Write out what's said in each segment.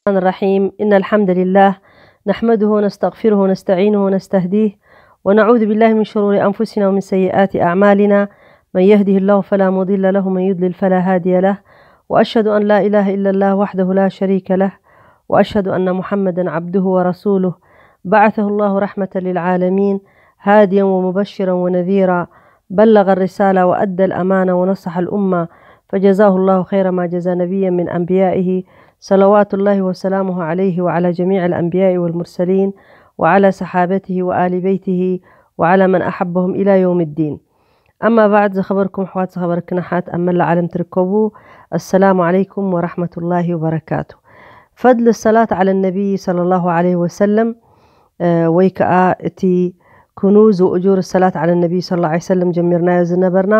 الرحيم. إن الحمد لله نحمده ونستغفره ونستعينه ونستهديه، ونعوذ بالله من شرور أنفسنا ومن سيئات أعمالنا. من يهده الله فلا مضل له ومن يضلل فلا هادي له. وأشهد أن لا إله إلا الله وحده لا شريك له. وأشهد أن محمدا عبده ورسوله. بعثه الله رحمة للعالمين، هاديا ومبشرا ونذيرا. بلغ الرسالة وأدى الأمانة ونصح الأمة، فجزاه الله خير ما جزى نبيا من أنبيائه، صلوات الله وسلامه عليه وعلى جميع الأنبياء والمرسلين وعلى صحابته وآل بيته وعلى من أحبهم إلى يوم الدين. أما بعد، ዝኸበርኩም ኣሕዋት፣ ዝኸበርክን ኣሓት ኣብ መላእ ዓለም ትርከቡ፣ السلام عليكم ورحمة الله وبركاته. فضل الصلاة على النبي صلى الله عليه وسلم، እ፣ ወይ ከኣ እቲ كنوز وأجور الصلاة على النبي صلى الله عليه وسلم ጀሚርናዮ ዝነበርና፣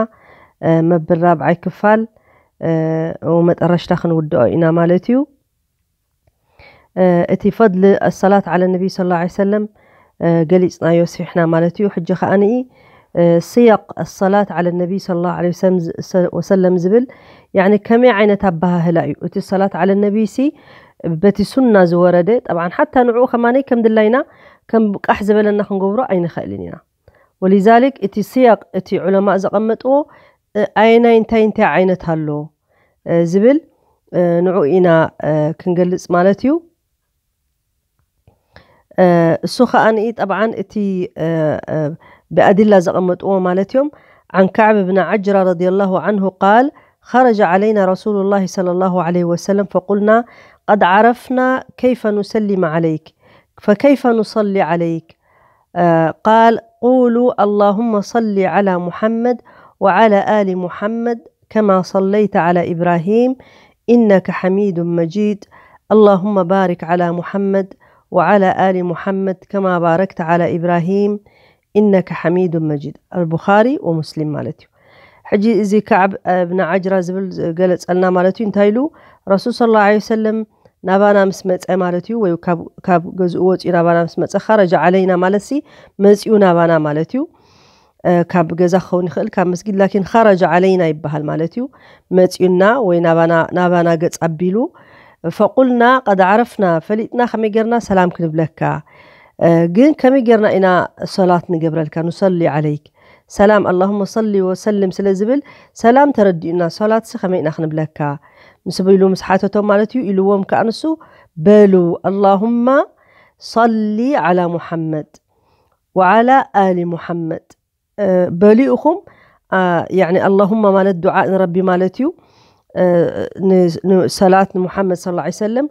እ፣ መብል ራብዓይ ክፋል፣ እ፣ መጠረሽታ ክንውድኦ ኢና ማለት እዩ። እ፣ እቲ ፈድሊ الصلاة على النبي صلى الله عليه وسلم፣ እ፣ ገሊጽናዮ ስሒሕና ማለት እዩ። ሕጂ ከኣ ንኢ፣ እ፣ ስያቕ الصلاة على النبي صلى الله عليه وسلم ዝ-፣ ሰ-፣ ወሰለም ዝብል፣ ያኒ ከመይ ዓይነት ኣበሃህላ እዩ? እቲ ሰላት على النبي ሲ በቲ ሱና ዝወረደ፣ ጠብዓን ሓታ ንዕኡ ከማነይ ከም ድላይና ከም ቃሕ ዝበለና ክንገብሮ ኣይንኽእልን ኢና። ولذلك እቲ ስያቕ እቲ ዑለማእ ዘቐመጥዎ፣ እ፣ ኣየናይ እንታይ እንታይ ዓይነት ኣሎ፣ እ፣ ዝብል፣ እ፣ ንዕኡ ኢና፣ እ፣ ክንገልጽ ማለት እዩ። እ፣ እሱ ኸኣ ንኢ ጠብዓን እቲ፣ እ፣ እ፣ ብኣድላ ዘቐመጥዎ ማለት እዮም። عن كعب بن عجرة رضي الله عنه قال: خرج علينا رسول الله صلى الله عليه وسلم فقلنا: قد عرفنا كيف نسلم عليك، فكيف نصلي عليك؟ آه، قال: قولوا: اللهم صل على محمد وعلى آل محمد كما صليت على إبراهيم إنك حميد مجيد، اللهم بارك على محمد وعلى آل محمد كما باركت على إبراهيم إنك حميد مجيد. البخاري ومسلم ማለት እዩ። ሕጂ እዚ ከዕብ እብን ዓጅራ ዝብል ገለጸልና ማለት እዩ። እንታይ ኢሉ? ረሱል ሰለላሁ ዐለይሂ ወሰለም ናባና ምስ መጸ ማለት እዩ፣ ወይ ካብ፣ ካብ ገዝኡ ወጺኡ ናባና ምስ መጸ፣ خرج علينا ማለት ሲ መጺኡ ናባና ማለት እዩ። እ፣ ካብ ገዛ ክኸውን ይኽእል፣ ካብ መስጊድ፣ ላኪን خرج علينا ይበሃል ማለት እዩ። መጺኡና ወይ ናባና፣ ናባና ገጽ ኣቢሉ፣ فقلنا قد عرفنا ፈሊጥና ከመይ ጌርና ሰላም ክንብለካ፣ እ፣ ግን ከመይ ጌርና ኢና ሰላት ንገብረልካ፣ نصلي عليك؟ ሰላም፣ اللهم صل وسلم ስለ ዝብል ሰላም ተረዲኡና፣ ሰላትሲ ከመይ ኢና ክንብለካ? ምስ በሉ፣ ምስ ሓተቶም ማለት እዩ፣ ኢልዎም ከኣ ንሱ፣ በሉ፣ اللهم صل على محمد وعلى آل محمد، እ፣ በሉ ኢኹም። ኣ፣ ያኒ اللهم ማለት ዱዓ ንረቢ ማለት እዩ። እ፣ ን-፣ ንሰላት ንሙሓመድ ሰለላሁ ዐለይሂ ወሰለም፣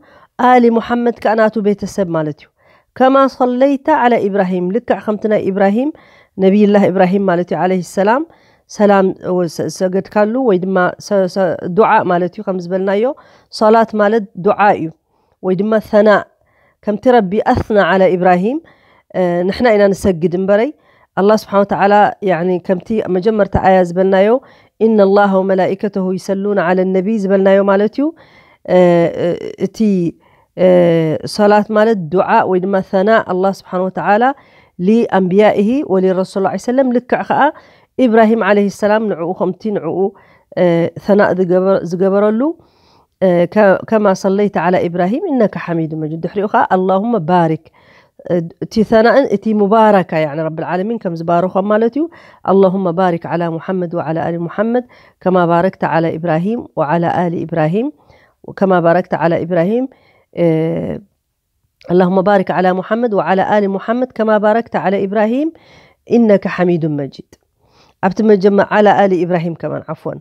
ኣሊ ሙሓመድ ከኣ ናቱ ቤተሰብ ማለት እዩ። ከማ ሰለይተ ዓላ ኢብራሂም፣ ልክዕ ከምቲ ናይ ኢብራሂም፣ ነቢይላህ ኢብራሂም ማለት እዩ፣ ዓለይሂ ሰላም፣ ሰላም ወ-፣ ሰ-፣ ሰገድካሉ ወይ ድማ ሰ-፣ ሰ-፣ ዱዓ ማለት እዩ። ከም ዝበልናዮ፣ ሰላት ማለት ዱዓ እዩ፣ ወይ ድማ ሰናእ። ከምቲ ረቢ ኣስና ዓላ ኢብራሂም፣ እ፣ ንሕና ኢና ንሰግድ እምበረይ፣ ኣላህ ስብሓነ ወተዓላ፣ ያኒ፣ ከምቲ መጀመርታ ኣያ ዝበልናዮ፣ ኢነ ላሃ ወመላኢከተሁ ዩሰሉነ ዓለ ነቢይ ዝበልናዮ ማለት እዩ። እ፣ እ፣ እቲ፣ እ፣ ሰላት ማለት ዱዓ ወይ ድማ ሰናእ ኣላህ ስብሓነ ወተዓላ ሊኣንብያኢሂ ወሊረሱል ሰለላሁ ዐለይሂ ወሰለም፣ ልክዕ ከኣ ኢብራሂም ዓለይሂ ሰላም ንዕኡ ከምቲ ንዕኡ፣ እ፣ ሰናእ ዝገበ-፣ ዝገበረሉ፣ እ፣ ከ-፣ ከማ ሰለይተ ዓላ ኢብራሂም ኢነከ ሓሚዱ መጂድ። ድሕሪኡ ከኣ ኣላሁመ ባሪክ፣ እ፣ እቲ ሰናእን እቲ ሙባረካ፣ ያኒ ረብል ዓለሚን ከም ዝባረኾም ማለት እዩ። ኣላሁመ ባሪክ ዓላ ሙሓመድ ወዓላ ኣሊ ሙሓመድ ከማ ባረክተ ዓላ ኢብራሂም ወዓላ ኣሊ ኢብራሂም ከማ ባረክተ ዓላ ኢብራሂም፣ እ፣ ኣላሁመ ባሪክ ዓላ ሙሓመድ ወዓላ ኣሊ ሙሓመድ ከማ ባረክተ ዓላ ኢብራሂም ኢነከ ሓሚዱ መጂድ። ኣብቲ መጀመ-፣ ዓላ ኣሊ ኢብራሂም ከማን፣ ዓፍወን።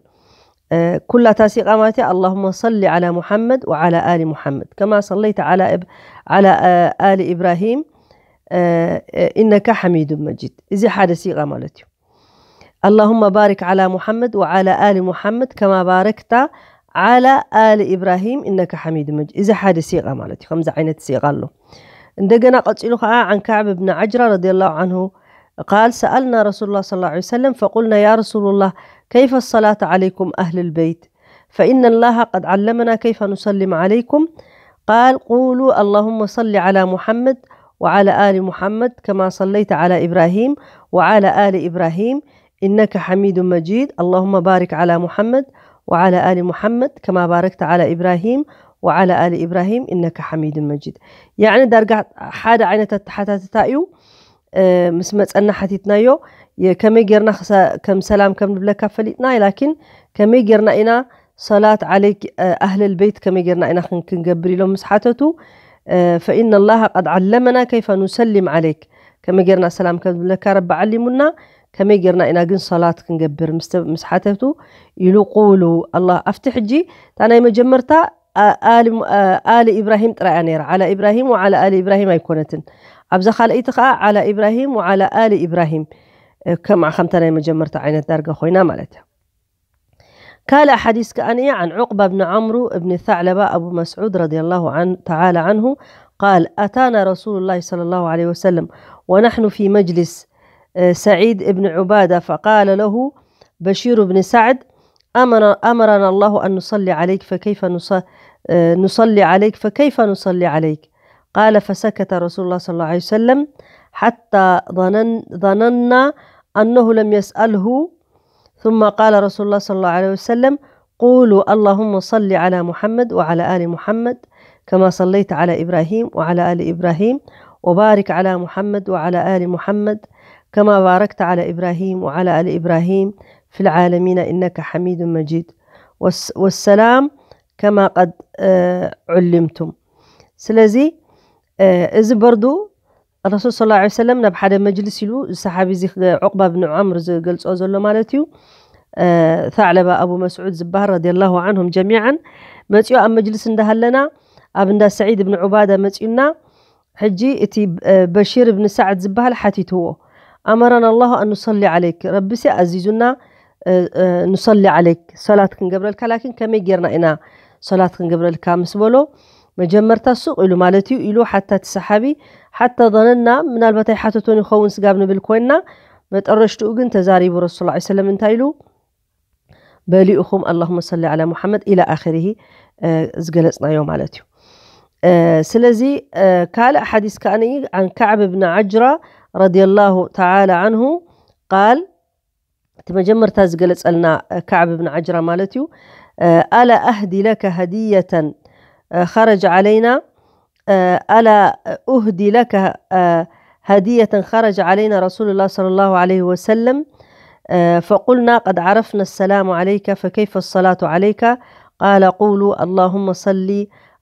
እ፣ ኩላታ ሲቓ ማለት እያ። ኣላሁመ ሰሊ ዓላ ሙሓመድ ወዓላ ኣሊ ሙሓመድ ከማ ሰለይተ ዓላ እብ-፣ ዓላ፣ እ፣ ኣሊ ኢብራሂም፣ እ፣ እ፣ ኢነካ ሓሚዱ መጂድ። እዚ ሓደ ሲቓ ማለት እዩ። ኣላሁመ ባሪክ ዓላ ሙሓመድ ወዓላ ኣሊ ሙሓመድ ከማ ባረክታ ዓላ ኣሊ ኢብራሂም ኢነካ ሓሚዱ መጂድ። እዚ ሓደ ሲቓ ማለት እዩ። ከምዚ ዓይነት ሲቓ ኣሎ። እንደገና ቀጺሉ ኸዓ፣ ዓን ካዕብ ብን ዓጅራ ረዲየላሁ ዓንሁ ቃል፣ ሰኣልና ረሱሉላህ ሰለላሁ ዐለይሂ ወሰለም ፈቁልና፣ ያ ረሱሉላህ፣ ከይፈ ሰላቱ ዓለይኩም ኣህልል በይት? ፈኢነ ላሃ ቀድ ዓለመና ከይፈ ኑሰሊም ዓለይኩም። ቃል፣ ቁሉ፣ ኣላሁመ ሰሊ ዓላ ሙሓመድ ወዓላ ኣሊ ሙሓመድ ከማ ሰለይተ ዓላ ኢብራሂም ወዓላ ኣሊ ኢብራሂም ኢነከ ሓሚዱ መጂድ። ኣላሁመ ባሪክ ዓላ ሙሓመድ ወዓላ ኣሊ ሙሓመድ ከማ ባረክተ ዓላ ኢብራሂም وعلى آل إبراهيم إنك حميد مجيد. يعني ዳርጋ ሓደ ዓይነት ኣተሓታትታ እዩ። እ፣ ምስ መጸና ሓቲትናዮ፣ የ-፣ ከመይ ጌርና ክሰ-፣ ከም ሰላም ከም ንብለካ ፈሊጥና፣ ላኪን ከመይ ጌርና ኢና ሰላት ዓለይክ፣ እ፣ ኣህለል በይት ከመይ ጌርና ኢና ክን-፣ ክንገብር ኢሎም ምስ ሓተቱ፣ እ፣ فإن الله قد علمنا كيف نسلم عليك، ከመይ ጌርና ሰላም ከም ንብለካ ረቢ ዓሊሙና፣ ከመይ ጌርና ኢና ግን ሰላት ክንገብር ምስ ተ-፣ ምስ ሓተቱ ኢሉ ቁሉ ኣላ-፣ ኣብቲ ሕጂ እታ ናይ መጀመርታ ኣ-፣ ኣሊ ሙ-፣ ኣ-፣ ኣሊ ኢብራሂም ጥራይ እያ ነይራ። ዓላ ኢብራሂም ወዓላ ኣሊ ኢብራሂም ኣይኮነትን። ኣብዛ ካልኣይቲ ኸኣ ዓላ ኢብራሂም ወዓላ ኣሊ ኢብራሂም፣ እ፣ ከምኣ ከምታ ናይ መጀመርታ ዓይነት ዳርጋ ኮይና ማለት እያ። ካልእ ሓዲስ ከኣ ንየ عن عقبة بن عمرو بن ثعلبة أبو مسعود رضي الله عنه تعالى عنه قال: أتانا رسول الله صلى الله عليه وسلم ونحن في مجلس، آه، سعيد بن عبادة، فقال له بشير بن سعد: أمر-، أمرنا الله أن نصلي عليك، فكيف نص-، آه، نصلي عليك، فكيف نصلي عليك؟ قال: فسكت رسول الله صلى الله عليه وسلم حتى ظنن-، ظننا أنه لم يسأله، ثم قال رسول الله صلى الله عليه وسلم: قولوا: اللهم صل على محمد وعلى آل محمد كما صليت على إبراهيم وعلى آل إبراهيم، وبارك على محمد وعلى آل محمد كما باركت على إبراهيم وعلى آل إبراهيم في العالمين إنك حميد مجيد. والس-، والسلام كما قد، آه، علمتم. ስለዚ፣ እ፣ እዚ በርዱ ረሱል ሰለላሁ ዐለይሂ ወሰለም ናብ ሓደ መጅልስ ኢሉ፣ እዚ ሰሓቢ እዚ ዑቕባ ብን ዓምር ዝገልጾ ዘሎ ማለት እዩ። እ፣ ታዕለባ ኣቡ መስዑድ ዝበሃል ረዲየላሁ ዐንሁም ጀሚዓን መጺኡ ኣብ መጅልስ እንዳሃለና ኣብ እንዳ ሰዒድ ብን ዑባዳ መጺኡና። ሕጂ እቲ፣ እ፣ በሺር ብን ሳዕድ ዝበሃል ሓቲትዎ፣ ኣመረና ኣላሁ ኣን ኑሰሊ ዐለይክ፣ ረቢሲ ኣዚዙና፣ እ፣ እ፣ ኑሰሊ ዐለይክ፣ ሰላት ክንገብረልካ፣ ላኪን ከመይ ጌርና ኢና ሰላት ክንገብረልካ ምስ በሎ፣ መጀመርታ ሱቕ ኢሉ ማለት እዩ፣ ኢሉ ሓታ እቲ ሰሓቢ፣ ሓታ ظننا፣ ምናልባት ኣይሓተቶን ይኸውን ስጋብ ንብል ኮይንና፣ መጠረሽትኡ ግን ተዛሪቡ ረሱል ሰለላሁ ዐለይሂ ወሰለም እንታይ ኢሉ? በሊኡኹም ኣላሁመ ሰሊ ዐላ ሙሐመድ ኢላ ኣኺሪሂ፣ እ፣ ዝገለጽናዮ ማለት እዩ። እ፣ ስለዚ፣ እ፣ ካልእ ሓዲስ ከኣ عن كعب بن عجرة رضي الله تعالى عنه قال، እቲ መጀመርታ ዝገለጸልና፣ እ፣ ካዕብ ብን ዓጅራ ማለት እዩ። እ፣ ألا أهدي لك هدية، እ፣ خرج علينا، እ፣ ألا أهدي لك، እ، هدية خرج علينا رسول الله صلى الله عليه وسلم، እ፣ فقلنا قد عرفنا السلام عليك فكيف الصلاة عليك؟ قال قولوا اللهم صل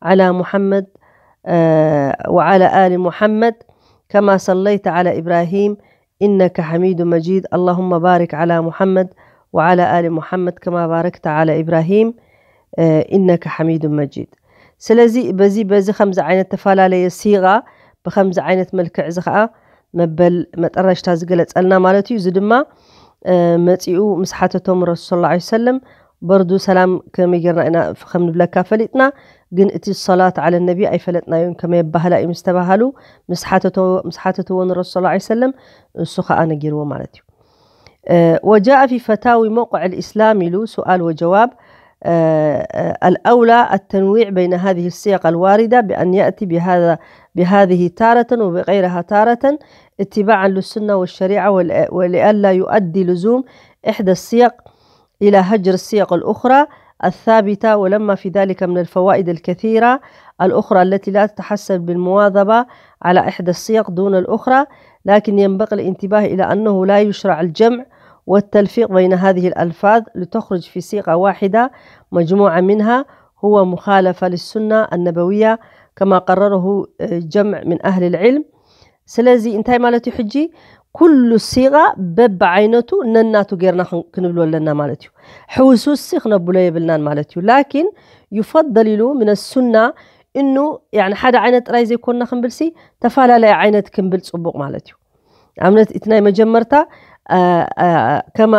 على محمد، እ፣ وعلى آل محمد كما صليت على إبراهيم إنك حميد مجيد. اللهم بارك على محمد وعلى آل محمد كما باركت على إبراهيم، እ፣ إنك حميد مجيد። ስለዚ በዚ፣ በዚ ከምዚ ዓይነት ተፈላለየ ሲጋ፣ ብከምዚ ዓይነት መልክዕ እዚ ኸኣ መበል መጠረሽታ ዝገለጸልና ማለት እዩ። እዚ ድማ፣ እ፣ መጺኡ ምስ ሓተቶም ረሱል ሰለላሁ ዐለይሂ ወሰለም፣ በርዱ ሰላም ከመይ ጌርና ኢና ከም ንብለካ ፈሊጥና፣ ግን እቲ ሰላት ዐለ ነቢ ኣይፈለጥናዮን፣ ከመይ ኣባህላ እዩ ምስ ተባሃሉ፣ ምስ ሓተቶ-፣ ምስ ሓተትዎ ንረሱል ሰለላሁ ዐለይሂ ወሰለም፣ እሱ ኸኣ ነጊርዎ ማለት እዩ። እ፣ وجاء في فتاوي موقع الإسلام ኢሉ سؤال وجواب، እ፣ እ፣ الأولى التنويع بين هذه السياق الواردة بأن يأتي بهذا، بهذه تارة وبغيرها تارة اتباعا للسنة والشريعة ول-، ولئلا يؤدي لزوم إحدى السياق إلى هجر السياق الأخرى الثابتة، ولما في ذلك من الفوائد الكثيرة الأخرى التي لا تتحصل بالمواظبة على إحدى السياق دون الأخرى، لكن ينبغي الانتباه إلى أنه لا يشرع الجمع والتلفيق بين هذه الألفاظ لتخرج في صيغة واحدة مجموعة منها هو مخالفة للسنة النبوية كما قرره، آه، جمع من أهل العلم. ስለዚ እንታይ ማለት እዩ ሕጂ? ኩሉ ሲጋ በብዓይነቱ ነናቱ ጌርና ክን-፣ ክንብሎ ኣለና ማለት እዩ። ሕውስውሲ ክነብሎ የብልናን ማለት እዩ። ላኪን ዩፈደል ኢሉ ምን ሱና እኑ፣ ያኒ፣ ሓደ ዓይነት ጥራይ ዘይኮንና ክንብልሲ፣ ተፈላለየ ዓይነት ክንብል ጽቡቕ ማለት እዩ። ኣብነት እቲ ናይ መጀመርታ፣ አ፣ አ፣ ከማ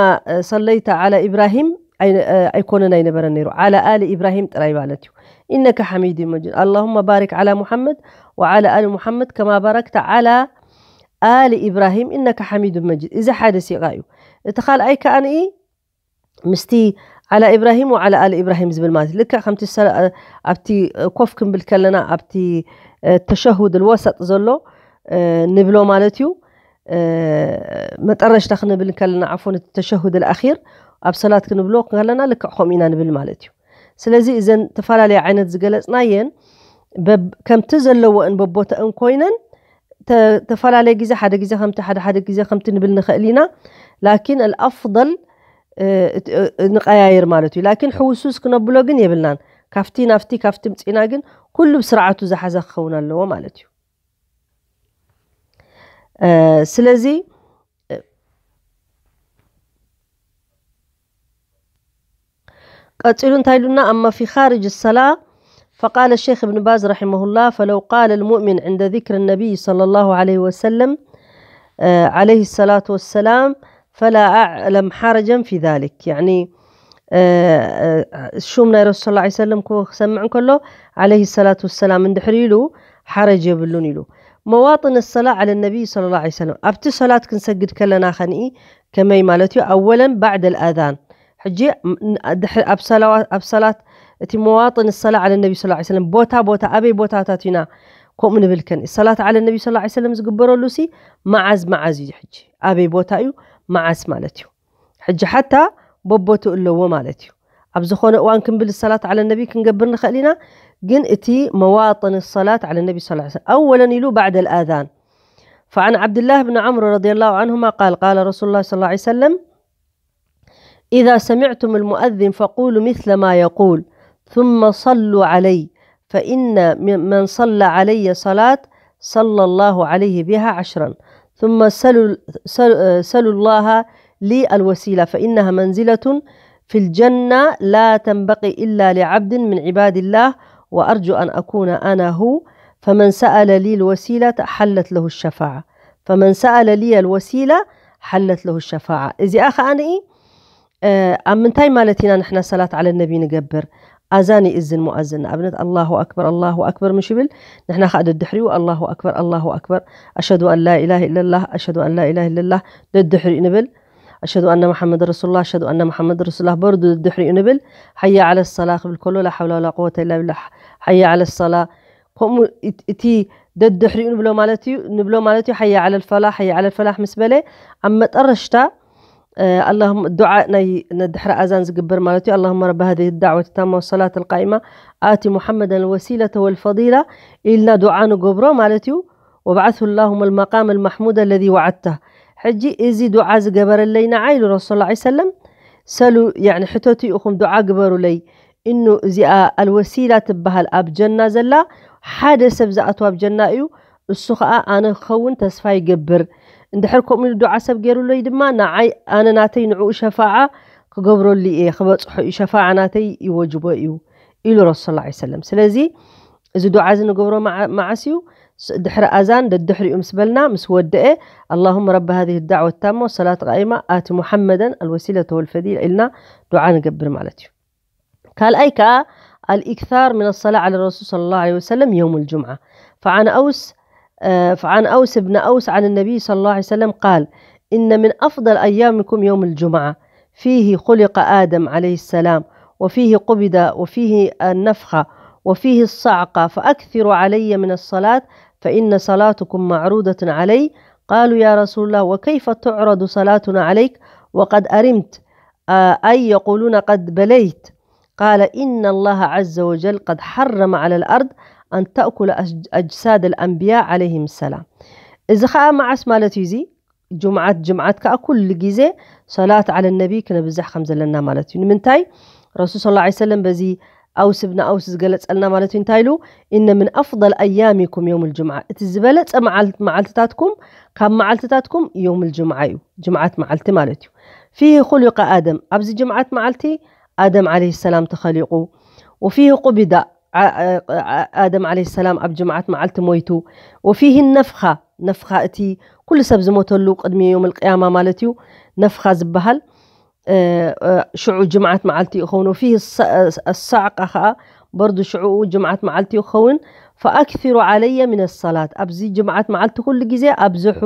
ሰለይተ ዓላ ኢብራሂም ኣይ-፣ አ፣ ኣይኮነን ኣይነበረን ነይሩ። ዓላ ኣሊ ኢብራሂም ጥራይ ማለት እዩ። ኢነከ ሓሚድ መጂድ። ኣላሁመ ባሪክ ዓላ ሙሐመድ ወዓላ ኣሊ ሙሐመድ ከማ ባረክተ ዓላ ኣሊ ኢብራሂም ኢነከ ሓሚድ መጂድ። እዚ ሓደ ሲቓ እዩ። እቲ ካልኣይ ከኣ ንኢ ምስቲ ዓላ ኢብራሂም ወዓላ ኣሊ ኢብራሂም ዝብል ማለት እዩ። ልክዕ ከምቲ ሰ-፣ ኣብቲ ኮፍ ክንብል ከለና ኣብቲ፣ እ፣ ተሸሁድ ልወሰጥ ዘሎ፣ እ፣ ንብሎ ማለት እዩ። እ፣ መጠረሽታ ክንብል ከለና፣ ዓፎን፣ እቲ ተሸሁድ ልኣኺር ኣብ ሰላት ክንብሎ ከለና ልክዕ ከምኡ ኢና ንብል ማለት እዩ። ስለዚ እዘን ተፈላለየ ዓይነት ዝገለጽናየን በብ- ከምቲ ዘለዎን በቦተእን ኮይነን ተ- ተፈላለየ ግዜ፣ ሓደ ግዜ ከምቲ፣ ሓደ ሓደ ግዜ ከምቲ ንብል ንኽእል ኢና። ላኪን ኣልኣፍضል እ፣ እቲ- እ፣ ንቀያየር ማለት እዩ። ላኪን ሕውሱስ ክነብሎ ግን የብልናን። ካብቲ ናፍቲ፣ ካብቲ ምጽና ግን ኩሉ ብስርዓቱ ዝሓዘ ክኸውን ኣለዎ ማለት እዩ። እ፣ ስለዚ እ፣ ቀጺሉ እንታይ ኢሉና? أما في خارج الصلاة فقال الشيخ ابن باز رحمه الله: فلو قال المؤمن عند ذكر النبي صلى الله عليه وسلم، آه، عليه الصلاة والسلام: فلا أعلم حرجا في ذلك. يعني، آه، آه، ሹም ናይ ረሱል صلى الله عليه وسلم ክሰምዕ እንከሎ عليه الصلاة والسلام እንድሕር ኢሉ ሓረጅ የብሉን ኢሉ። مواطن الصلاة على النبي صلى الله عليه وسلم، ኣብቲ ሰላት ክንሰግድ ከለና ኸንኢ ከመይ ማለት እዩ? أولا بعد الأذان። ሕጂ ም- ን- ድሕሪ ኣብ ሰላዋ- ኣብ ሰላት እቲ መዋጥን ሰላ على النبي صلى الله عليه وسلم ቦታ ቦታ ኣበይ ቦታታት ኢና ከምኡ ንብል ከን ሰላት على النبي صلى الله عليه وسلم ዝግበረሉ ሲ መዓዝ መዓዝ እዩ? ሕጂ ኣበይ ቦታ እዩ? መዓዝ ማለት እዩ? ሕጂ ሓታ በቦቱ ኣለዎ ማለት እዩ። ኣብ ዝኾነ እዋን ክንብል ሰላት على النبي ክንገብር ንኽእል ኢና። ግን እቲ መዋጥን ሰላት على النبي صلى الله عليه وسلم أولا ኢሉ بعد الأذان. فعن عبد الله بن عمرو رضي الله عنهما قال: قال رسول الله صلى الله عليه وسلم: إذا سمعتم المؤذن فقولوا مثل ما يقول، ثم صلوا علي، فإن من صلى علي صلاة صلى الله عليه بها عشرا، ثم سلوا، سل-، سلوا الله لي الوسيلة، فإنها منزلة في الجنة لا تنبغي إلا لعبد من عباد الله، وأرجو أن أكون أنا هو، فمن سأل لي الوسيلة حلت له الشفاعة، فمن سأل لي الوسيلة حلت له الشفاعة. እዚኣ ኸኣ ንኢ ኣብ ምንታይ ማለት ኢና ንሕና ሰላት على النبي ንገብር? ኣዛን ይእዝን ሙኣዝን ንኣብነት الله أكبر الله أكبر ምሽ ይብል፣ ንሕና ኸኣ ደድሕሪኡ الله أكبر الله أكبر أشهد أن لا إله إلا الله أشهد أن لا إله إلا الله ደድሕሪኡ ንብል። أشهد أن محمد رسول الله أشهد أن محمد رسول الله በርዱ ደድሕሪኡ ንብል። حي على الصلاة ክብል ከሎ لا حول ولا قوة إلا بالله حي على الصلاة ከምኡ እቲ ደድሕሪኡ ንብሎ ማለት እዩ ንብሎ ማለት እዩ حي على الفلاح حي على الفلاح ምስ በለ ኣብ መጠረሽታ اللهم ዱዓ ናይ ድሕሪ ኣዛን ዝግበር ማለት እዩ اللهم رب هذه الدعوة التامة والصلاة القائمة آت محمدا الوسيلة والفضيلة ኢልና ዱዓ ንገብሮ ማለት እዩ وابعثه اللهم المقام المحمود الذي وعدته ሕጂ እዚ ዱዓ ዝገበረለይ ንዓይ ኢሉ ረሱል ላ ሰለም ሰሉ ሕተቱ ኢኹም ዱዓ ግበሩለይ እኑ እዚኣ ኣልወሲላ ትበሃል ኣብ ጀና ዘላ ሓደ ሰብ ዝኣትዋ ኣብ ጀና እዩ እሱ ኸዓ ኣነ ክኸውን ተስፋ ይገብር እንድሕር ከምኡ ኢሉ ዱዓ ሰብ ገይሩለይ ድማ ንዓይ ኣነ ናተይ ንዕኡ ሸፋዓ ክገብረሉ እየ ክበፅሖ እዩ ሸፋዓ ናተይ ይወጅቦ እዩ ኢሉ ረሱል ላ ሰለም ስለዚ እዚ ዱዓ እዚ ንገብሮ መዓስ እዩ ድሕሪ ኣዛን ደድሕሪኡ ምስ በልና ምስ ወደአ اللهم رب هذه الدعوة التامة والصلاة القائمة آت محمدا الوسيلة والفضيلة ኢልና ዱዓ ንገብር ማለት እዩ ካልኣይ ከዓ الإكثار من الصلاة على الرسول صلى الله عليه وسلم يوم الجمعة فعن أوس آه، فعن أوس بن أوس عن النبي صلى الله عليه وسلم قال إن من أفضل أيامكم يوم الجمعة فيه خلق آدم عليه السلام وفيه قبض وفيه النفخة وفيه الصعقة فأكثروا علي من الصلاة فإن صلاتكم معروضة علي قالوا يا رسول الله وكيف تعرض صلاتنا عليك وقد أرمت آه، أي يقولون قد بليت قال إن الله عز وجل قد حرم على الأرض أن تأكل أجساد الأنبياء عليهم السلام إذا خاء معس مالتي زي جمعات جمعات كأكل جيزة صلاة على النبي كنبزح خمزة لنا مالتي من تاي رسول صلى الله عليه وسلم بزي ኣውስ ብን ኣውስ ዝገለጸልና ማለት እዩ እንታይ ኢሉ إن من أفضل أيامكم يوم الجمعة እቲ ዝበለጸ መዓልትታትኩም ካብ መዓልትታትኩም يوم الجمعة እዩ ጅምዓት መዓልቲ ማለት እዩ فيه خلق آدم ኣብዚ ጅምዓት መዓልቲ ኣደም عليه السلام ተኸሊቑ وفيه قبض ኣደም عليه السلام ኣብ ጅምዓት መዓልቲ ሞይቱ وفيه النفخة ነፍኻ እቲ ኩሉ ሰብ ዝሞተሉ ቅድሚ يوم القيامة ማለት እዩ ነፍኻ ዝበሃል ሽዑ ጅምዓት መዓልቲ ይኸውን وفيه الصعقة ኸዓ በርዱ ሽዑ ጅምዓት መዓልቲ ይኸውን فأكثروا علي من الصلاة ኣብዚ ጅምዓት መዓልቲ ኩሉ ግዜ ኣብዝሑ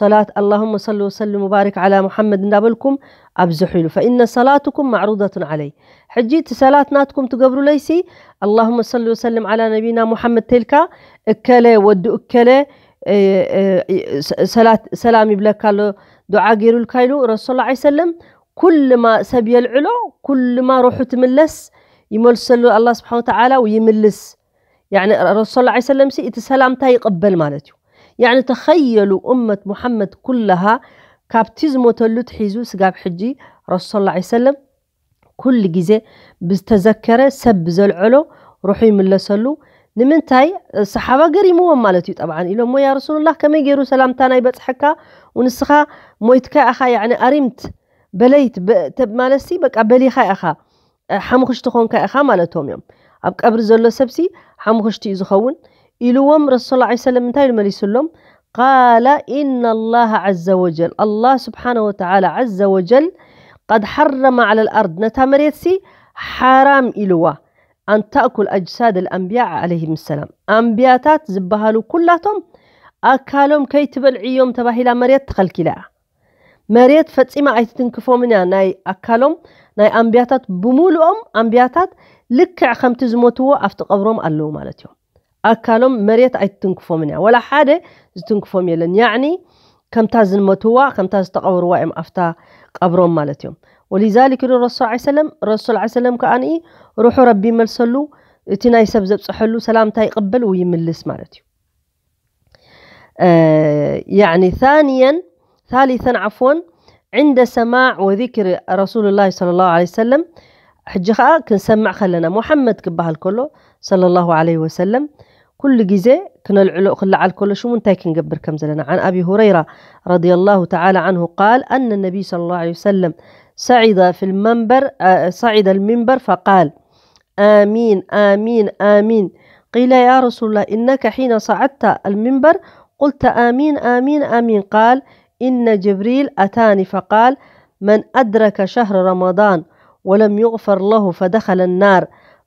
صلاة اللهم صل وسلم وبارك على محمد እንዳበልኩም ኣብዝሑ ኢሉ فإن صلاتكم معروضة علي ሕጂ እቲ ሰላት ናትኩም ትገብሩለይሲ اللهم صل وسلم على نبينا محمد ተልካ እከለ ወዲ እከለ ሰላት ሰላም ይብለካ ኣሎ ዱዓ ገይሩልካ ኢሉ ረሱል ላ ሰለም ኩልማ ሰብ የልዕሎ ኩልማ ሩሑ ትምለስ ይመልሰሉ ኣላ ስብሓን ወተዓላ ይምልስ። ረሱል ላ ሰለም ሲ እቲ ሰላምታ ይቕበል ማለት እዩ። ያዕኒ ተኸየሉ እመት ሙሓመድ ኩላሃ ካብቲ ዝሞተሉ ትሒዙ ስጋብ ሕጂ ረሱል ላ ሰለም ኩሉ ግዜ ብዝተዘከረ ሰብ ብዘልዐሎ ሩሑ ይምለሰሉ። ንምንታይ? ሰሓባ ገሪምዎም ማለት እዩ። ጠብዓን ኢሎሞ ያ ረሱሉላህ ከመይ ገይሩ ሰላምታና ይበፅሐካ? ውንስኻ ሞይትካ ኢኻ ያዕኒ ኣሪምት በለይት ማለትሲ በቃ በሊኻ ኢኻ ሓሙኽሽቲ ኾንካ ኢኻ ማለቶም እዮም። ኣብ ቀብሪ ዘሎ ሰብሲ ሓሙኽሽቲ እዩ ዝኸውን ኢልዎም ረሱል ላ ሰለም እንታይ ኢሉ መሊሱሎም? ቃለ ኢነ ላሃ ዐዘ ወጀል ኣላህ ስብሓነ ወተዓላ ዐዘ ወጀል ቀድ ሓረመ ዓለ ልኣርድ ነታ መሬትሲ ሓራም ኢልዋ ኣን ተእኩል ኣጅሳድ ኣልኣንብያ ዓለይሂም ሰላም ኣንብያታት ዝበሃሉ ኩላቶም ኣካሎም ከይትበልዕዮም ተባሂላ መሬት ተኸልኪላ እያ። መሬት ፈጺማ ኣይትትንክፎምን እያ ናይ ኣካሎም ናይ ኣንብያታት ብምሉኦም ኣንብያታት ልክዕ ከምቲ ዝሞትዎ ኣብቲ ቀብሮም ኣለዉ ማለት እዮም። ኣካሎም መሬት ኣይትትንክፎምን እያ። ወላ ሓደ ዝትንክፎም የለን። ያዕኒ ከምታ ዝሞትዋ ከምታ ዝተቐብርዋ እዮም ኣብታ ቀብሮም ማለት እዮም። ወሊዛሊክ ዶ ረሱል ዓ ሰለም ረሱል ዓ ሰለም ከኣ ንኢ ሩሑ ረቢ ይመልሰሉ እቲ ናይ ሰብ ዘብፅሐሉ ሰላምታ ይቕበል ወይ ይምልስ ማለት እዩ። ያዕኒ ثانيا ثالثا عفوا عند سماع وذكر رسول الله صلى الله عليه وسلم ሕጂ ኸዓ ክንሰምዕ ከለና ሙሐመድ ክበሃል ከሎ صلى الله عليه وسلم ኩሉ ግዜ ክነልዕሎ ክለዓል ከሎ ሽሙ እንታይ ክንገብር ከም ዘለና عن أبي هريرة رضي الله تعالى عنه قال أن النبي صلى الله عليه وسلم صعد في المنبر صعد المنبر فقال آمين آمين آمين قيل يا رسول الله إنك حين صعدت المنبر قلت آمين آمين آمين قال إن جبريل أتاني فقال من أدرك شهر رمضان ولم يغفر له فدخل النار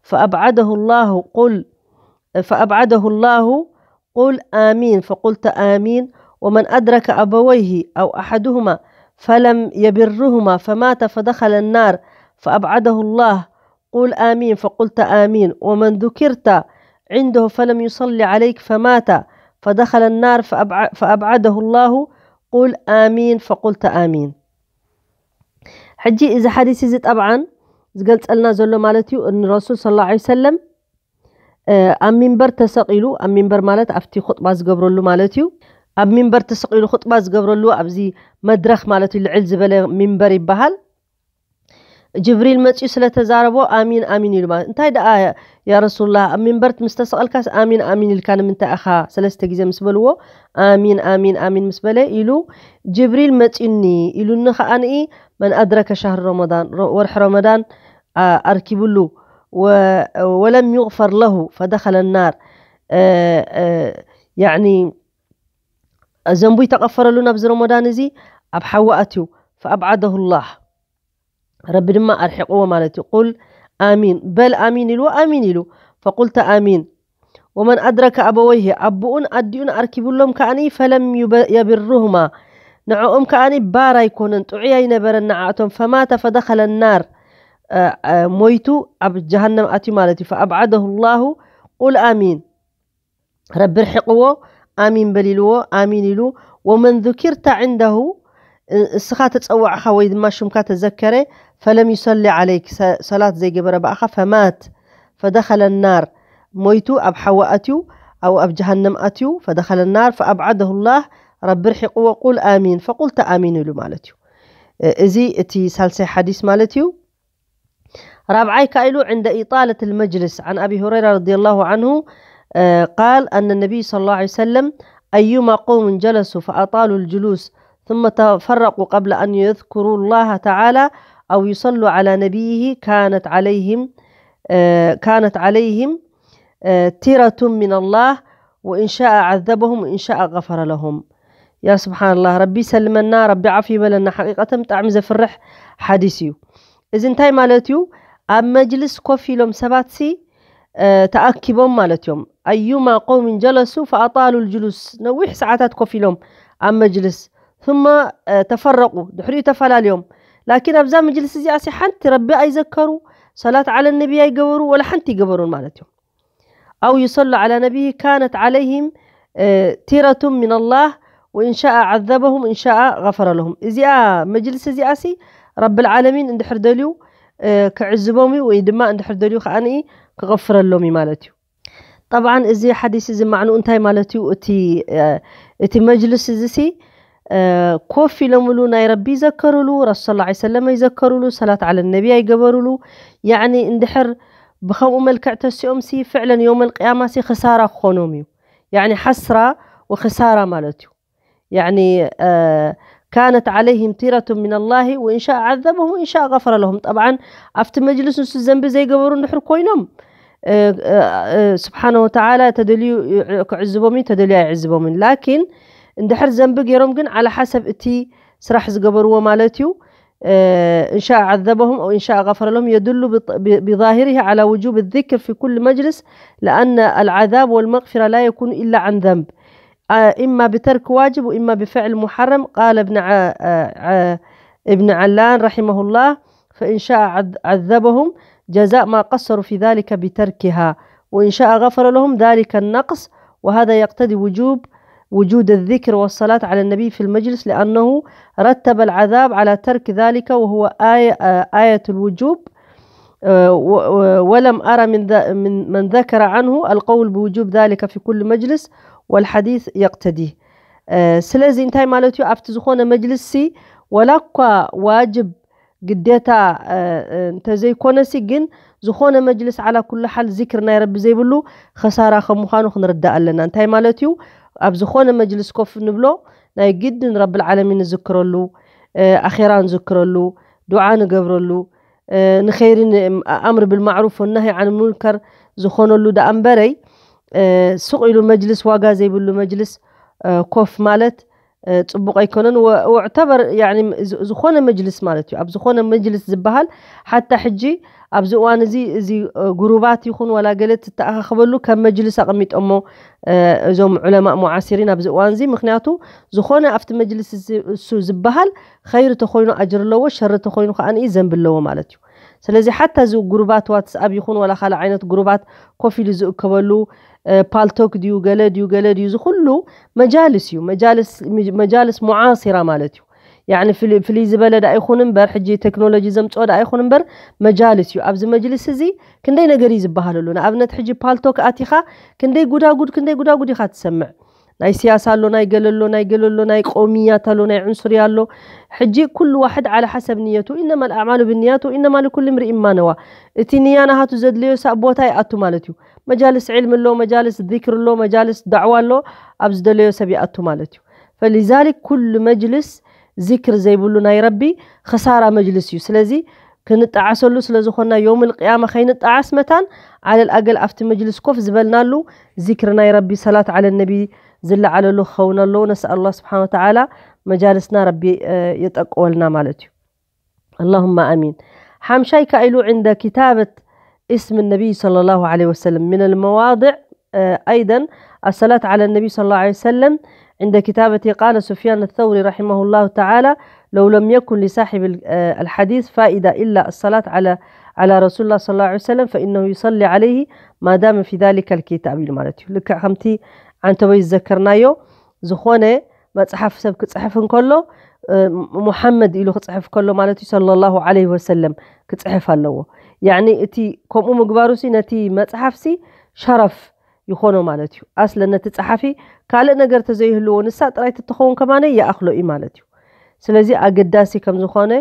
فأبعده الله قل فأبعده الله قل آمين فقلت آمين ومن أدرك أبويه أو أحدهما فلم يبرهما فمات فدخل النار فأبعده الله قل آمين فقلت آمين ومن ذكرت عنده فلم يصل عليك فمات فدخل النار فأبعده الله قل آمين فقلت آمين ሕጂ እዚ ሓዲስ እዚ ጠብዓን ዝገልጸልና ዘሎ ማለት እዩ ንረሱል صلى الله عليه وسلم ኣብ ሚንበር ተሰቒሉ ኣብ ሚንበር ማለት ኣብቲ ኹጥባ ዝገብረሉ ማለት እዩ ኣብ ሚንበር ተሰቒሉ ኹጥባ ዝገብረሉ ኣብዚ መድረኽ ማለት እዩ ልዕል ዝበለ ሚንበር ይበሃል ጅብሪል መፅኡ ስለተዛረቦ ኣሚን ኣሚን ኢሉ ማለት እንታይ ደኣ ያ ረሱሉላህ ኣብ ሚንበር ምስ ተሰቐልካስ ኣሚን ኣሚን ኢልካ ንምንታይ ኢኻ ሰለስተ ግዜ ምስ በልዎ ኣሚን ኣሚን ኣሚን ምስ በለ ኢሉ ጅብሪል መፅኡኒ ኢሉኒ ከዓኒ መን ኣድረከ ሻህሪ ረመዳን ወርሒ ረመዳን ኣርኪብሉ ወለም ዩغፈር ለሁ ፈደኸለ ናር ያዕኒ ዘንቡ ይተቐፈረሉ ናብዚ ረመዳን እዚ ኣብ ሓዊ ኣትዩ ፈኣብዓደሁ ላህ ረቢ ድማ ኣርሒቕዎ ማለት እዩ ቁል ኣሚን በል ኣሚን ኢልዎ ኣሚን ኢሉ ፈቁልተ ኣሚን ወመን ኣድረከ ኣበወይህ ኣቦኡን ኣዲኡን ኣርኪብሎም ከኣኒ ፈለም የብርሁማ ንዕኦም ከኣኒ ባር ኣይኮነን ጥዑይ ኣይነበረን ንዓእቶም ፈማተ ፈደኸለ ናር ሞይቱ ኣብ ጀሃነም ኣትዩ ማለት እዩ ፈኣብዓደሁ ላሁ ቁል ኣሚን ረቢ ርሒቕዎ ኣሚን በል ኢልዎ ኣሚን ኢሉ ወመን ذكرت عنده እስኻ ተፀዋዕኻ ወይ ድማ ሽምካ ተዘከረ ፈለም يصلي عليك ሰላት ዘይገበረ ብኣኻ ፈማት ፈደኸለ ናር ሞይቱ ኣብ ሓዊ ኣትዩ ኣብኡ ኣብ ጀሃነም ኣትዩ ፈደኸለ ናር ፈኣብዓደሁ ላህ ረቢ ርሒቕዎ ቁል ኣሚን ፈቁልተ ኣሚን ኢሉ ማለት እዩ እዚ እቲ ሳልሳይ ሓዲስ ማለት እዩ رابعاي كايلو عند إطالة المجلس عن أبي هريرة رضي الله عنه آه، قال أن النبي صلى الله عليه وسلم أيما قوم جلسوا فأطالوا الجلوس ثم تفرقوا قبل أن يذكروا الله تعالى أو يصلوا على نبيه كانت عليهم آه، كانت عليهم آه، ترة من الله وإن شاء عذبهم وإن شاء غفر لهم يا سبحان الله ربي سلمنا ربي عافي بلنا حقيقة متعم زفرح حديثي እዚ እንታይ ማለት እዩ ኣብ መጅልስ ኮፍ ኢሎም ሰባት ሲ ተኣኪቦም ማለት እዮም ኣዩማ ቆውምን ጀለሱ ፈኣጣሉ ልጅሉስ ነዊሕ ሰዓታት ኮፍ ኢሎም ኣብ መጅልስ ثم ተፈረቁ ድሕሪኡ ተፈላለዮም ላኪን ኣብዛ መጅልስ እዚኣ ሲ ሓንቲ ረቢ ኣይዘከሩ ሰላት ዓለ ነቢ ኣይገበሩ ወላ ሓንቲ ይገበሩን ማለት እዮም أو يصلوا على نبيه كانت عليهم ترة من الله وإن شاء عذبهم إن شاء غفر لهم እዚኣ መጅልስ እዚኣ ሲ ረብል ዓለሚን እንድሕር ደልዩ ክዕዝቦም እዩ፣ ወይ ድማ እንድሕር ደልዩ ከዓኒ ክቐፍረሎም እዩ ማለት እዩ። ጠብዓን እዚ ሓዲስ እዚ ማዕኑ እንታይ ማለት እዩ? እቲ እቲ መጅልስ እዚሲ ኮፍ ኢሎምሉ ናይ ረቢ ይዘከሩሉ፣ ረሱል ሰለላሁ ዐለይሂ ወሰለም ይዘከሩሉ፣ ሰላት ዓለ ነቢ ኣይገበሩሉ። ያዕኒ እንድሕር ብኸምኡ መልክዕ ተሲኦም ሲ ፍዕለን የውመል ቅያማ ሲ ክሳራ ክኾኖም እዩ። ያዕኒ ሓስራ ወክሳራ ማለት እዩ። ያዕኒ ካነት ዓለይሂም ቲረቱ ምን ኣላሂ ወኢንሻ ዓዘበሁም ወኢንሻ ገፈረ ለሁም። ጠብዓን ኣብቲ መጅልስ ንሱ ዘንቢ ዘይገበሩ እንድሕር ኮይኖም ስብሓነ ወተዓላ ተደልዩ ክዕዝቦም እዩ፣ ተደልዩ ኣይዕዝቦምን። ላኪን እንድሕር ዘንቢ ገይሮም ግን ዓላ ሓሰብ እቲ ስራሕ ዝገበርዎ ማለት እዩ። إن شاء عذبهم أو إن شاء غفر لهم يدل بظاهره على وجوب الذكر في كل مجلس، لأن العذاب والمغفرة لا يكون إلا عن ذنب، إما بترك واجب وإما بفعل محرم. قال ابن ابن علان رحمه الله: فإن شاء عذبهم جزاء ما قصروا في ذلك بتركها، وإن شاء غفر لهم ذلك النقص، وهذا يقتضي وجوب وجود الذكر والصلاة على النبي في المجلس، لأنه رتب العذاب على ترك ذلك، وهو آية، آية الوجوب. ولم أرى من، من، من ذكر عنه القول بوجوب ذلك في كل مجلس، والحديث يقتضيه. ስለዚ እንታይ ማለት እዩ? ኣብቲ ዝኾነ መጅልስ ሲ ወላ እኳ ዋጅብ ግዴታ እንተዘይኮነሲ ግን ዝኾነ መጅልስ ዓላ ኩሉ ሓል ዚክር ናይ ረቢ ዘይብሉ ኸሳራ ከም ምዃኑ ክንርዳእ ኣለና። እንታይ ማለት እዩ? ኣብ ዝኾነ መጅልስ ኮፍ ንብሎ ናይ ግድን ረብል ዓለሚን ንዝክረሉ፣ ኣኼራ ንዝክረሉ፣ ዱዓ ንገብረሉ፣ ንኸይሪ፣ ኣምር ብልማዕሩፍ ወናሂ ዓን ሙንከር ዝኾነሉ ደኣ እምበረይ ስቕ ኢሉ መጅልስ፣ ዋጋ ዘይብሉ መጅልስ ኮፍ ማለት ፅቡቕ ኣይኮነን። ወዕተበር ዝኾነ መጅልስ ማለት እዩ። ኣብ ዝኾነ መጅልስ ዝበሃል ሓታ ሕጂ ኣብዚ እዋን እዚ እዚ ጉሩባት ይኹን ዋላ ገለ ትተኣኻኸበሉ ከም መጅልስ ኣቐሚጦሞ እዞም ዑለማእ ሙዓሲሪን ኣብዚ እዋን እዚ። ምክንያቱ ዝኾነ ኣብቲ መጅልስ እሱ ዝበሃል ኸይሪ ተኾይኑ ኣጅር ኣለዎ፣ ሸሪ ተኾይኑ ከዓ ዘንቢ ኣለዎ ማለት እዩ። ስለዚ ሓታ እዚ ጉሩባት ዋትስኣብ ይኹን ዋላ ካልእ ዓይነት ጉሩባት ኮፍ ኢሉ ዝእከበሉ ፓልቶክ ድዩ ገለ ድዩ ገለ ድዩ ዝኩሉ መጃልስ እዩ። መጃልስ ሙዓሲራ ማለት እዩ። ያዕኒ ፍልይ ዝበለ ዳ ይኹን እምበር፣ ሕጂ ቴክኖሎጂ ዘምፅኦ ዳ ይኹን እምበር መጃልስ እዩ። ኣብዚ መጅልስ እዚ ክንደይ ነገር እዩ ዝበሃለሉ። ንኣብነት ሕጂ ፓልቶክ ኣቲኻ ክንደይ ጉዳጉድ ክንደይ ጉዳጉድ ኢኻ ትሰምዕ። ናይ ሲያሳ ኣሎ፣ ናይ ገለ ኣሎ፣ ናይ ገለ ኣሎ፣ ናይ ቆውምያት ኣሎ፣ ናይ ዕንሱርያ ኣሎ። ሕጂ ኩሉ ዋሕድ ዓለ ሓሰብ ንየቱ፣ ኢነማ ኣልኣዕማሉ ብንያት ወኢነማ ልኩል እምሪእ ማ ነዋ። እቲ ንያ ናሃቱ ዘድለዮ ሳብ ቦታ ይኣቱ ማለት እዩ። መጃልስ ዕልሚ ኣሎ፣ መጃልስ ዚክር ኣሎ፣ መጃልስ ዳዕዋ ኣሎ፣ ኣብ ዝደለዮ ሰብ ይኣቱ ማለት እዩ። ፈሊዛሊክ ኩሉ መጅልስ ዚክር ዘይብሉ ናይ ረቢ ኸሳራ መጅልስ እዩ። ስለዚ ክንጠዓሰሉ ስለ ዝኾንና ዮምል ቅያማ ከይንጠዓስ መታን ዓለል ኣገል ኣብቲ መጅልስ ኮፍ ዝበልናሉ ዚክር ናይ ረቢ ሰላት ዓለ ነቢ ዝለዓለሉ ክኸውን ኣለዎ። ነስኣል ኣላህ ስብሓን ወተዓላ መጃልስና ረቢ የጠቅወልና ማለት እዩ። اللهم آمين. ሓምሻይ ካኢሉ عند كتابة اسم النبي صلى الله عليه وسلم من المواضع أيضا الصلاة على النبي صلى الله عليه وسلم عند كتابته قال سفيان الثوري رحمه الله تعالى: لو لم يكن لصاحب الحديث فائدة إلا الصلاة على على رسول الله صلى الله عليه وسلم فإنه يصلي عليه ما دام في ذلك الكتاب ማለት እዩ። ልክዕ ከምቲ ዓንተቦይ ዝዘከርናዮ ዝኾነ መፅሓፍ ሰብ ክፅሕፍ እንከሎ ሙሓመድ ኢሉ ክፅሕፍ ከሎ ማለት እዩ ሰለላሁ ዓለይሂ ወሰለም ክፅሕፍ ኣለዎ። ያዕኒ እቲ ከምኡ ምግባሩ ሲ ነቲ መፅሓፍ ሲ ሸረፍ ይኾኖ ማለት እዩ። ኣስለ ነቲ ፀሓፊ ካልእ ነገር ተዘይህልዎ ንሳ ጥራይ ትትኸውን ከማነ ይኣኽሎ እዩ ማለት እዩ። ስለዚ ኣገዳሲ ከም ዝኾነ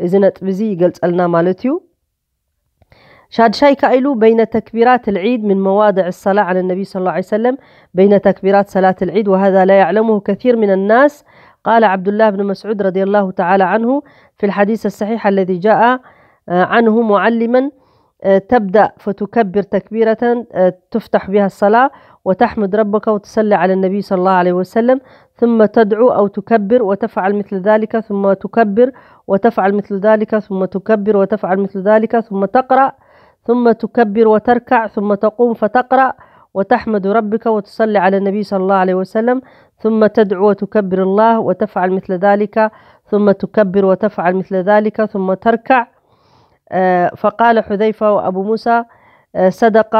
እዚ ነጥቢ እዚ ይገልፀልና ማለት እዩ። شاد شاي كايلو بين تكبيرات العيد من مواضع الصلاة على النبي صلى الله عليه وسلم بين تكبيرات صلاة العيد، وهذا لا يعلمه كثير من الناس. قال عبد الله بن مسعود رضي الله تعالى عنه في الحديث الصحيح الذي جاء عنه معلما: تبدأ فتكبر تكبيرة تفتح بها الصلاة وتحمد ربك وتصلي على النبي صلى الله عليه وسلم، ثم تدعو أو تكبر وتفعل مثل ذلك، ثم تكبر وتفعل مثل ذلك، ثم تكبر وتفعل مثل ذلك، ثم تقرأ، ثم تكبر وتركع، ثم تقوم فتقرأ وتحمد ربك وتصلي على النبي صلى الله عليه وسلم، ثم تدعو وتكبر الله وتفعل مثل ذلك، ثم تكبر وتفعل مثل ذلك، ثم تركع. فقال حذيفة وأبو موسى: صدق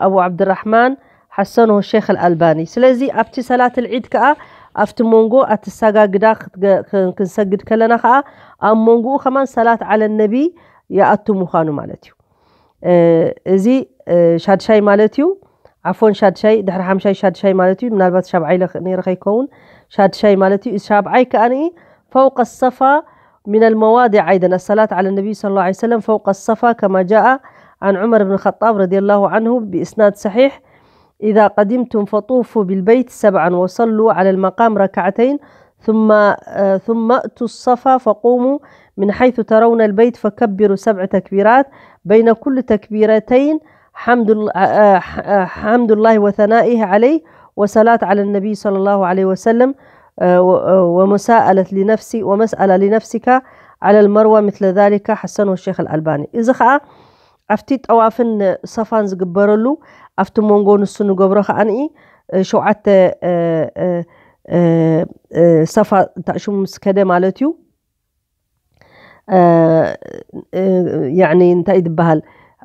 أبو عبد الرحمن، حسنه الشيخ الألباني. ስለዚ ኣብቲ ሰላት ልዒድ ከዓ ኣብቲ መንጎ ኣትሰጋግዳ ክንሰግድ ከለና ከዓ ኣብ መንጎኡ ከማን ሰላት ዓለ ነቢ ይኣቱ ምዃኑ ማለት እዩ። እዚ ሻድሻይ ማለት እዩ። ዓፎን ሻድሻይ ድሕሪ ሓምሻይ ሻድሻይ ማለት እዩ። ምናልባት ሻብዓይ ነይረ ከይከውን ሻድሻይ ማለት እዩ። ሻብዓይ ከኣ فوق الصفا من المواضع أيضا الصلاة على النبي صلى الله عليه وسلم فوق الصفا كما جاء عن عمر بن الخطاب رضي الله عنه بإسناد صحيح إذا قدمتم فطوفوا بالبيت سبعا وصلوا على المقام ركعتين ثم ثم ائتوا الصفا فقوموا من حيث ترون البيت فكبروا سبع تكبيرات بين كل تكبيرتين حمد حمد الله وثنائه عليه وصلاة على النبي صلى الله عليه وسلم ومساءلة لنفسي ومسألة لنفسك على المروة مثل ذلك حسنه الشيخ الألباني. إذا خا أفتي طوافن صفان زقبرلو أفتي مونغون السنو قبرخ أنئي شوعت صفا تأشم سكده مالتيو يعني እንታይ ዝበሃል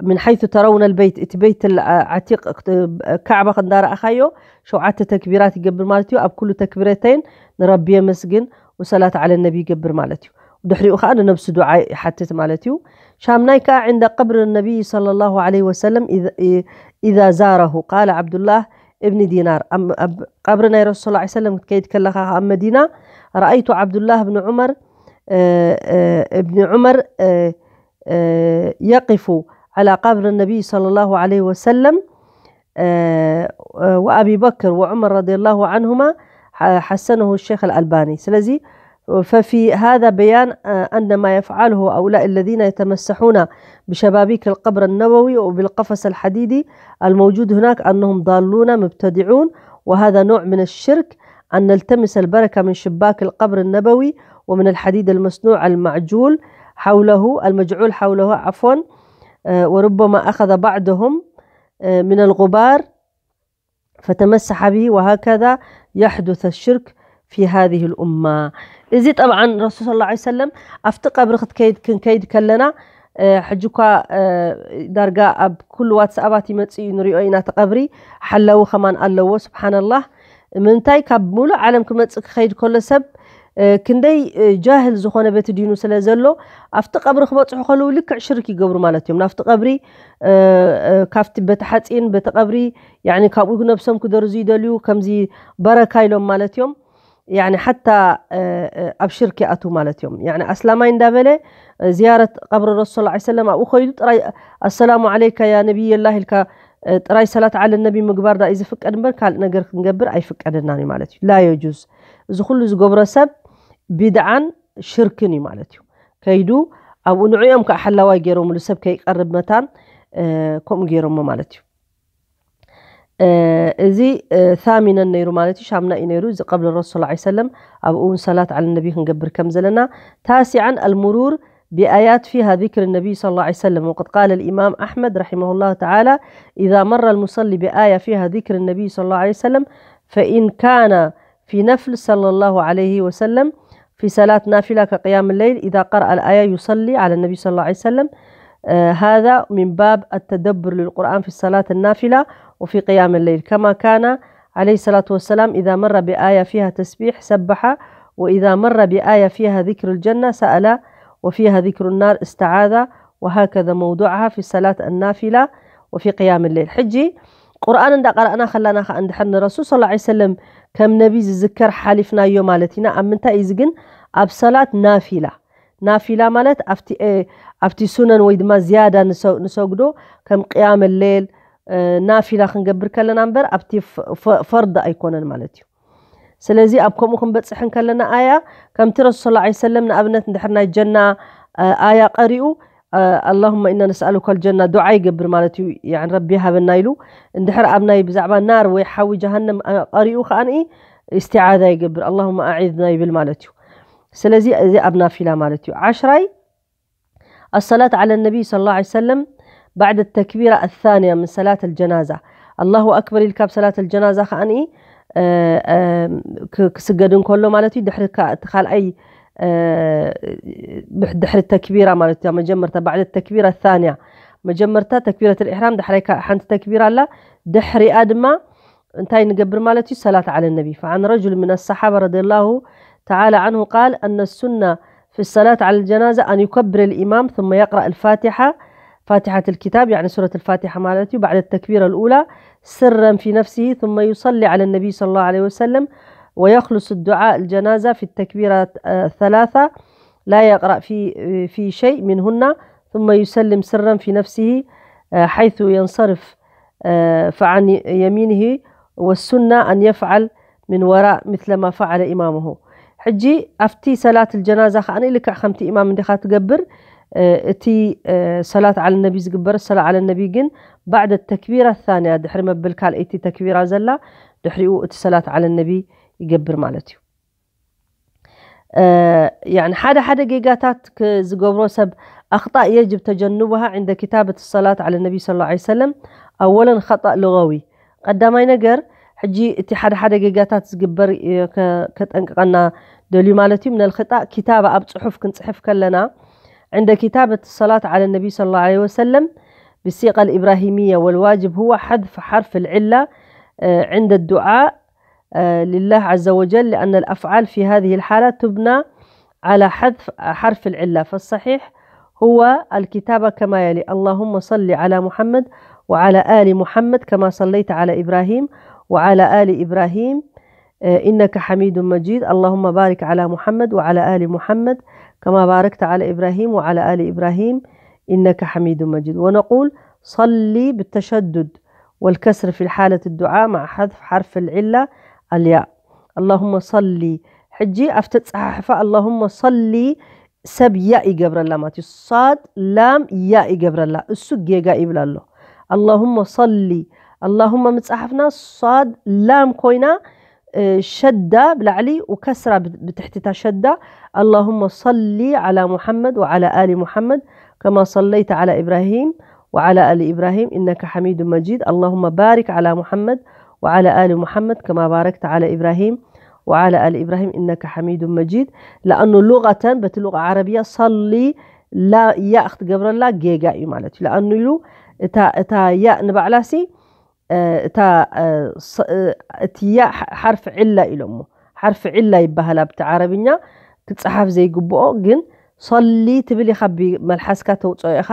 من حيث ترون البيت እቲ ቤት ዓቲቕ ካዕባ ክንዳረኣኻዮ ሸውዓተ ተክቢራት ይገብር ማለት እዩ። ኣብ ኩሉ ተክቢረተይን ንረቢ የመስግን ወሰላት ዓለ ነቢ ይገብር ማለት እዩ። ድሕሪኡ ከዓ ንነብሱ ዱዓ ይሓትት ማለት እዩ። ሻምናይ ከዓ عند قبر النبي صلى الله عليه وسلم إذا زاره قال عبد الله ابن دينار ኣብ ቀብሪ ናይ ረሱል صلى الله عليه وسلم ክትከይድ ከለኻ ኣብ መዲና رأيت عبد الله بن عمر ابن عمر يقف على قبر النبي صلى الله عليه وسلم وأبي بكر وعمر رضي الله عنهما حسنه الشيخ الألباني. ስለዚ ففي هذا بيان أن ما يفعله هؤلاء الذين يتمسحون بشبابيك القبر النبوي وبالقفص الحديدي الموجود هناك أنهم ضالون مبتدعون وهذا نوع من الشرك أن نلتمس البركة من شباك القبر النبوي ومن الحديد المصنوع المعجول حوله المجعول حوله عفوا وربما أخذ بعضهم من الغبار فتمسح به وهكذا يحدث الشرك في هذه الأمة. እዚ طبعا ረሱል صلى الله عليه وسلم ኣብቲ ቀብሪ ክትከይድ ክንከይድ ከለና ሕጂ እኳ ዳርጋ ኣብ ኩሉ ዋትስኣባት ይመጽእ እዩ ንሪኦ ኢና እቲ ቀብሪ ሓላዊ ከማን ኣለዎ። ስብሓንላህ ምንታይ ካብ ሙሉእ ዓለም ክመጽእ ክኸይድ ከሎ ሰብ ክንደይ ጃህል ዝኾነ በቲ ዲኑ ስለ ዘሎ ኣብቲ ቀብሪ ክበጽሑ ከለዉ ልክዕ ሽርክ ይገብሩ ማለት እዮም። ናብቲ ቀብሪ ካብቲ በቲ ሓፂን በቲ ቀብሪ ካብኡ ነብሶም ክደርዙ ይደልዩ ከምዚ በረካ ኢሎም ማለት እዮም። ሓታ ኣብ ሽርክ ይኣትዉ ማለት እዮም። ኣስላማይ እንዳበለ ዝያረት ቀብሪ ረሱል صلى الله عليه وسلم ኣብኡ ከይዱ ጥራይ ኣሰላሙ ዓለይካ ያ ነቢይላህ ኢልካ ጥራይ ሰላት ዓለ ነቢ ምግባር ዳ እዩ ዝፍቀድ እምበር ካልእ ነገር ክንገብር ኣይፍቀደናን እዩ ማለት እዩ። ላ የጁዝ። እዚ ኩሉ ዝገብሮ ሰብ ቢድዓን ሽርክን እዩ ማለት እዩ። ከይዱ ኣብኡ ንዕኦም ከዓ ሓላዋይ ገይሮምሉ ሰብ ከይቀርብ መታን ከምኡ ገይሮሞ ማለት እዩ። እዚ ثامنا ነይሩ ማለት እዩ። ሻምና እዩ ነይሩ እዚ قبر الرسول صلى الله عليه وسلم ኣብኡ እውን ሰላት على النبي ክንገብር ከም ዘለና። تاسعا المرور بآيات فيها ذكر النبي صلى الله عليه وسلم وقد قال الإمام أحمد رحمه الله تعالى إذا مر المصلي بآية فيها ذكر النبي صلى الله عليه وسلم فإن كان في نفل صلى الله عليه وسلم في صلاة نافلة كقيام الليل إذا قرأ الآية يصلي على النبي صلى الله عليه وسلم آه هذا من باب التدبر للقرآن في الصلاة النافلة وفي قيام الليل كما كان عليه الصلاة والسلام إذا مر بآية فيها تسبيح سبح وإذا مر بآية فيها ذكر الجنة سأل وفيها ذكر النار استعاذ وهكذا موضوعها في الصلاة النافلة وفي قيام الليل. ሕጂ ቁርኣን እንዳቀራእና ከላና ከዓ እንድሕር ንረሱል صلى الله عليه وسلم ከም ነቢ ዝዝከር ሓሊፍናዮ ማለት ኢና። ኣብ ምንታይ እዩ ግን ኣብ ሰላት ናፊላ ናፊላ ማለት ኣብቲ ኣብቲ ሱነን ወይ ድማ ዝያዳ ንሰግዶ ከም ቅያም ሌል ናፊላ ክንገብር ከለና እምበር ኣብቲ ፈርድ ኣይኮነን ማለት እዩ። ስለዚ ኣብ ከምኡ ክንበፅሕ እንከለና ኣያ ከምቲ ረሱል صلى الله عليه وسلم ንኣብነት እንድሕር ናይ ጀና ኣያ ቀሪኡ اللهم إنا نسألك الجنة ዱዓ ይገብር ማለት እዩ። ረቢ ሃበና ኢሉ እንድሕር ኣብ ናይ ብዛዕባ ናር ወይ ሓዊ ጀሃነም ቀሪኡ ከኣ እስቲዓዛ ይገብር اللهم أعذنا ይብል ማለት እዩ። ስለዚ እዚ ኣብ ናፊላ ማለት እዩ። ዓሽራይ الصلاة على النبي صلى الله عليه وسلم بعد التكبيرة الثانية من صلاة الجنازة الله أكبر ኢልካ ኣብ ሰላት الجنازة ከኣ ክስገድ እንከሎ ማለት እዩ። ድሕሪ እቲ ካልኣይ ድሕሪ ተክቢራ ማለት እዩ። መጀመርታ بعد التكبيرة الثانية መጀመርታ ተክቢረት الإحرام ዳሕራይ ሓንቲ ተክቢራ ኣላ። ድሕሪኣ ድማ እንታይ ንገብር ማለት እዩ? ሰላት على النبي فعن رجل من الصحابة رضي الله تعالى عنه قال أن السنة في في الصلاة على الجنازة أن يكبر الإمام ثم يقرأ الفاتحة، فاتحة الكتاب، يعني سورة الفاتحة مالتي، بعد التكبيرة الأولى سرا في نفسه، ثم يصلي على النبي صلى الله عليه وسلم، ويخلص الدعاء الجنازة في التكبيرة آه، الثلاثة، لا يقرأ في في شيء منهن، ثم يسلم سرا في نفسه آه، حيث ينصرف آه، فعن يمينه، والسنة أن يفعل من وراء مثل ما فعل إمامه. ሕጂ ኣብቲ ሰላት الجنازة ከኣ ልክዕ ከምቲ ኢማም እንዲኻ ትገብር እቲ ሰላት على النبي ዝግበር ሰላ على النبي ግን بعد التكبيرة الثانية ድሕሪ መብል ካልኣይቲ ተክቢራ ዘላ ድሕሪኡ እቲ ሰላት على النبي ይገብር ማለት እዩ። يعني ሓደ ሓደ ጌጋታት ዝገብሮ ሰብ أخطاء يجب تجنبها عند كتابة الصلاة على النبي صلى الله عليه وسلم. أولا خطأ لغوي. ቀዳማይ ነገር ሕጂ እቲ ሓደ ሓደ ጌጋታት ዝግበር ከጠንቅቐና ደልዩ ማለት እዩ። من الخطأ كتابة ኣብ ፅሑፍ ክንፅሕፍ ከለና عند كتابة الصلاة على النبي صلى الله عليه وسلم بالصيغة الإبراهيمية، والواجب هو حذف حرف العلة عند الدعاء لله عز وجل، لأن الأفعال في هذه الحالة تبنى على حذف حرف العلة، فالصحيح هو الكتابة كما يلي: اللهم صل على محمد وعلى آل محمد كما صليت على إبراهيم وعلى آل إبراهيم إنك حميد مجيد. اللهم بارك على محمد وعلى آل محمد كما باركت على إبراهيم وعلى آل إبراهيم إنك حميد مجيد. ونقول: صلي بالتشدد والكسر في حالة الدعاء مع حذف حرف العلة الياء. اللهم صلي. ሕጂ ኣብቲ ኣጸሓሕፋ اللهم صلي ሰብ ያእ ይገብረላ ማለት እዩ። ሳድ ላም ያእ ይገብረላ፣ እሱ ጌጋ ይብል ኣሎ። اللهم صلي። اللهم ምጻሓፍና ሳድ ላም ኮይና ሸዳ ብላዕሊ وكسرة ብትሕቲታ ሸዳ። اللهم صل على محمد وعلى آل محمد كما صليت على إبراهيم وعلى آل إبراهيم إنك حميد مجيد. اللهم بارك على محمد وعلى آل محمد كما باركت على إبراهيم وعلى آل إبراهيم إنك حميد مجيد. لأنه لغة በቲ لغة عربية صلي لا ያእ ክትገብረላ ጌጋ እዩ ማለት እዩ። لأنه ኢሉ እታ እታ ያእ ንባዕላሲ እታ እቲ ያእ ሓርፍ ዕላ ኢሎሞ። ሓርፍ ዕላ ይበሃል ኣብቲ ዓረብኛ ክፀሓፍ ዘይግብኦ፣ ግን ሰሊ ትብል ኢኻ ብመልሓስካ ተውፅኦ ኢኻ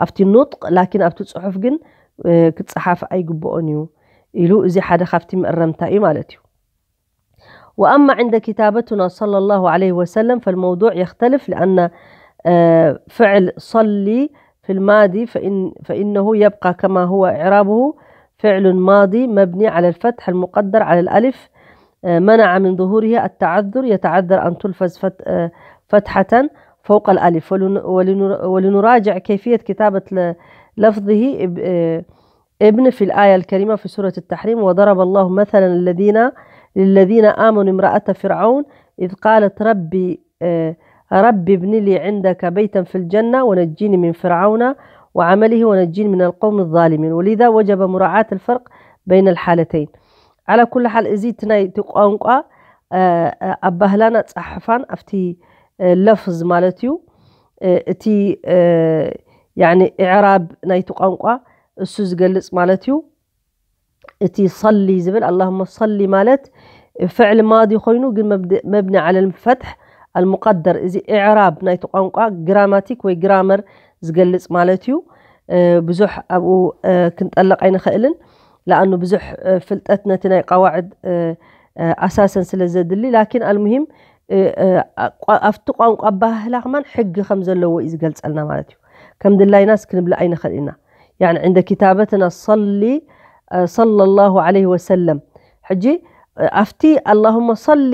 ኣብቲ ኑጥቅ፣ ላኪን ኣብቲ ፅሑፍ ግን ክፀሓፍ ኣይግብኦን እዩ ኢሉ። እዚ ሓደ ካብቲ መእረምታ እዩ ማለት እዩ። وأما عند كتابتنا صلى الله عليه وسلم فالموضوع يختلف، لأن فعل صلي في الماضي فإن فإنه يبقى كما هو إعرابه: فعل ماضي مبني على الفتح المقدر على الألف منع من ظهوره التعذر، يتعذر أن تلفظ فتحة فوق الألف. ولنراجع كيفية كتابة لفظه ابن في الآية الكريمة في سورة التحريم: وضرب الله مثلا الذين للذين آمنوا امرأة فرعون إذ قالت ربي رب ابن لي عندك بيتا في الجنة ونجني من فرعون وعمله ونجني من القوم الظالمين. ولذا وجب مراعاة الفرق بين الحالتين. على كل حال، እዚ እቲ ናይ እቲ ቋንቋ ኣባህላን ኣጻሕፋን ኣብቲ ለፍዝ ማለት እዩ። እቲ ያኒ ኢዕራብ ናይቲ ቋንቋ እሱ ዝገልጽ ማለት እዩ። እቲ ሰሊ ዝብል اللهم صل ማለት ፍዕል ማዲ ኮይኑ ግን መብኒ على الفتح المقدر። እዚ ኢዕራብ ናይቲ ቋንቋ ግራማቲክ ወይ ግራመር ዝገልጽ ማለት እዩ። ብዙሕ ኣብኡ ክንጠልቕ ኣይንኽእልን። ለኣኑ ብዙሕ ፍልጠት ነቲ ናይ ቀዋዕድ ኣሳሰን ስለ ዘድሊ። ላኪን ኣልሙሂም ኣብቲ ቋንቋ ኣባህላ ከማን ሕጊ ከም ዘለዎ እዩ ዝገልጸልና ማለት እዩ። ከም ድላይናስ ክንብል ኣይንኽእል ኢና። يعني عند كتابتنا صلي صلى الله عليه وسلم ሕጂ ኣብቲ اللهم صل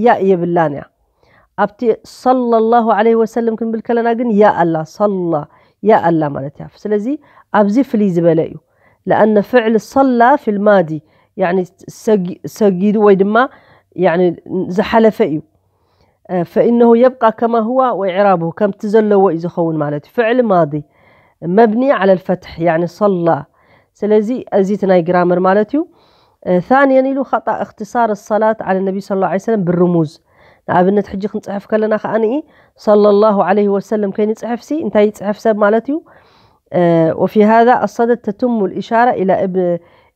ያእ የብላን እያ። ኣብቲ صلى الله عليه وسلم ክንብል ከለና ግን ያ ኣላ፣ ሰላ ያ ኣላ ማለት እያ። ስለዚ ኣብዚ ፍልይ ዝበለ እዩ። لأن فعل صلى في الماضي يعني ሰጊዱ ወይ ድማ ዝሓለፈ እዩ። فإنه يبقى كما هو وإعرابه ከምቲ ዘለዎ እዩ ዝኸውን ማለት እዩ። ፍዕል ማዲ መብኒ على الفتح يعني صلى። ስለዚ እዚ እቲ ናይ ግራመር ማለት እዩ። ثانيا ኢሉ خطأ اختصار الصلاة على النبي صلى الله عليه وسلم بالرموز። ንኣብነት ሕጂ ክንፅሕፍ ከለና ከኣ ንኢ صلى الله عليه وسلم ከይንፅሕፍ ሲ እንታይ ይፅሕፍ ሰብ ማለት እዩ። وفي هذا الصدد تتم الإشارة إلى ابن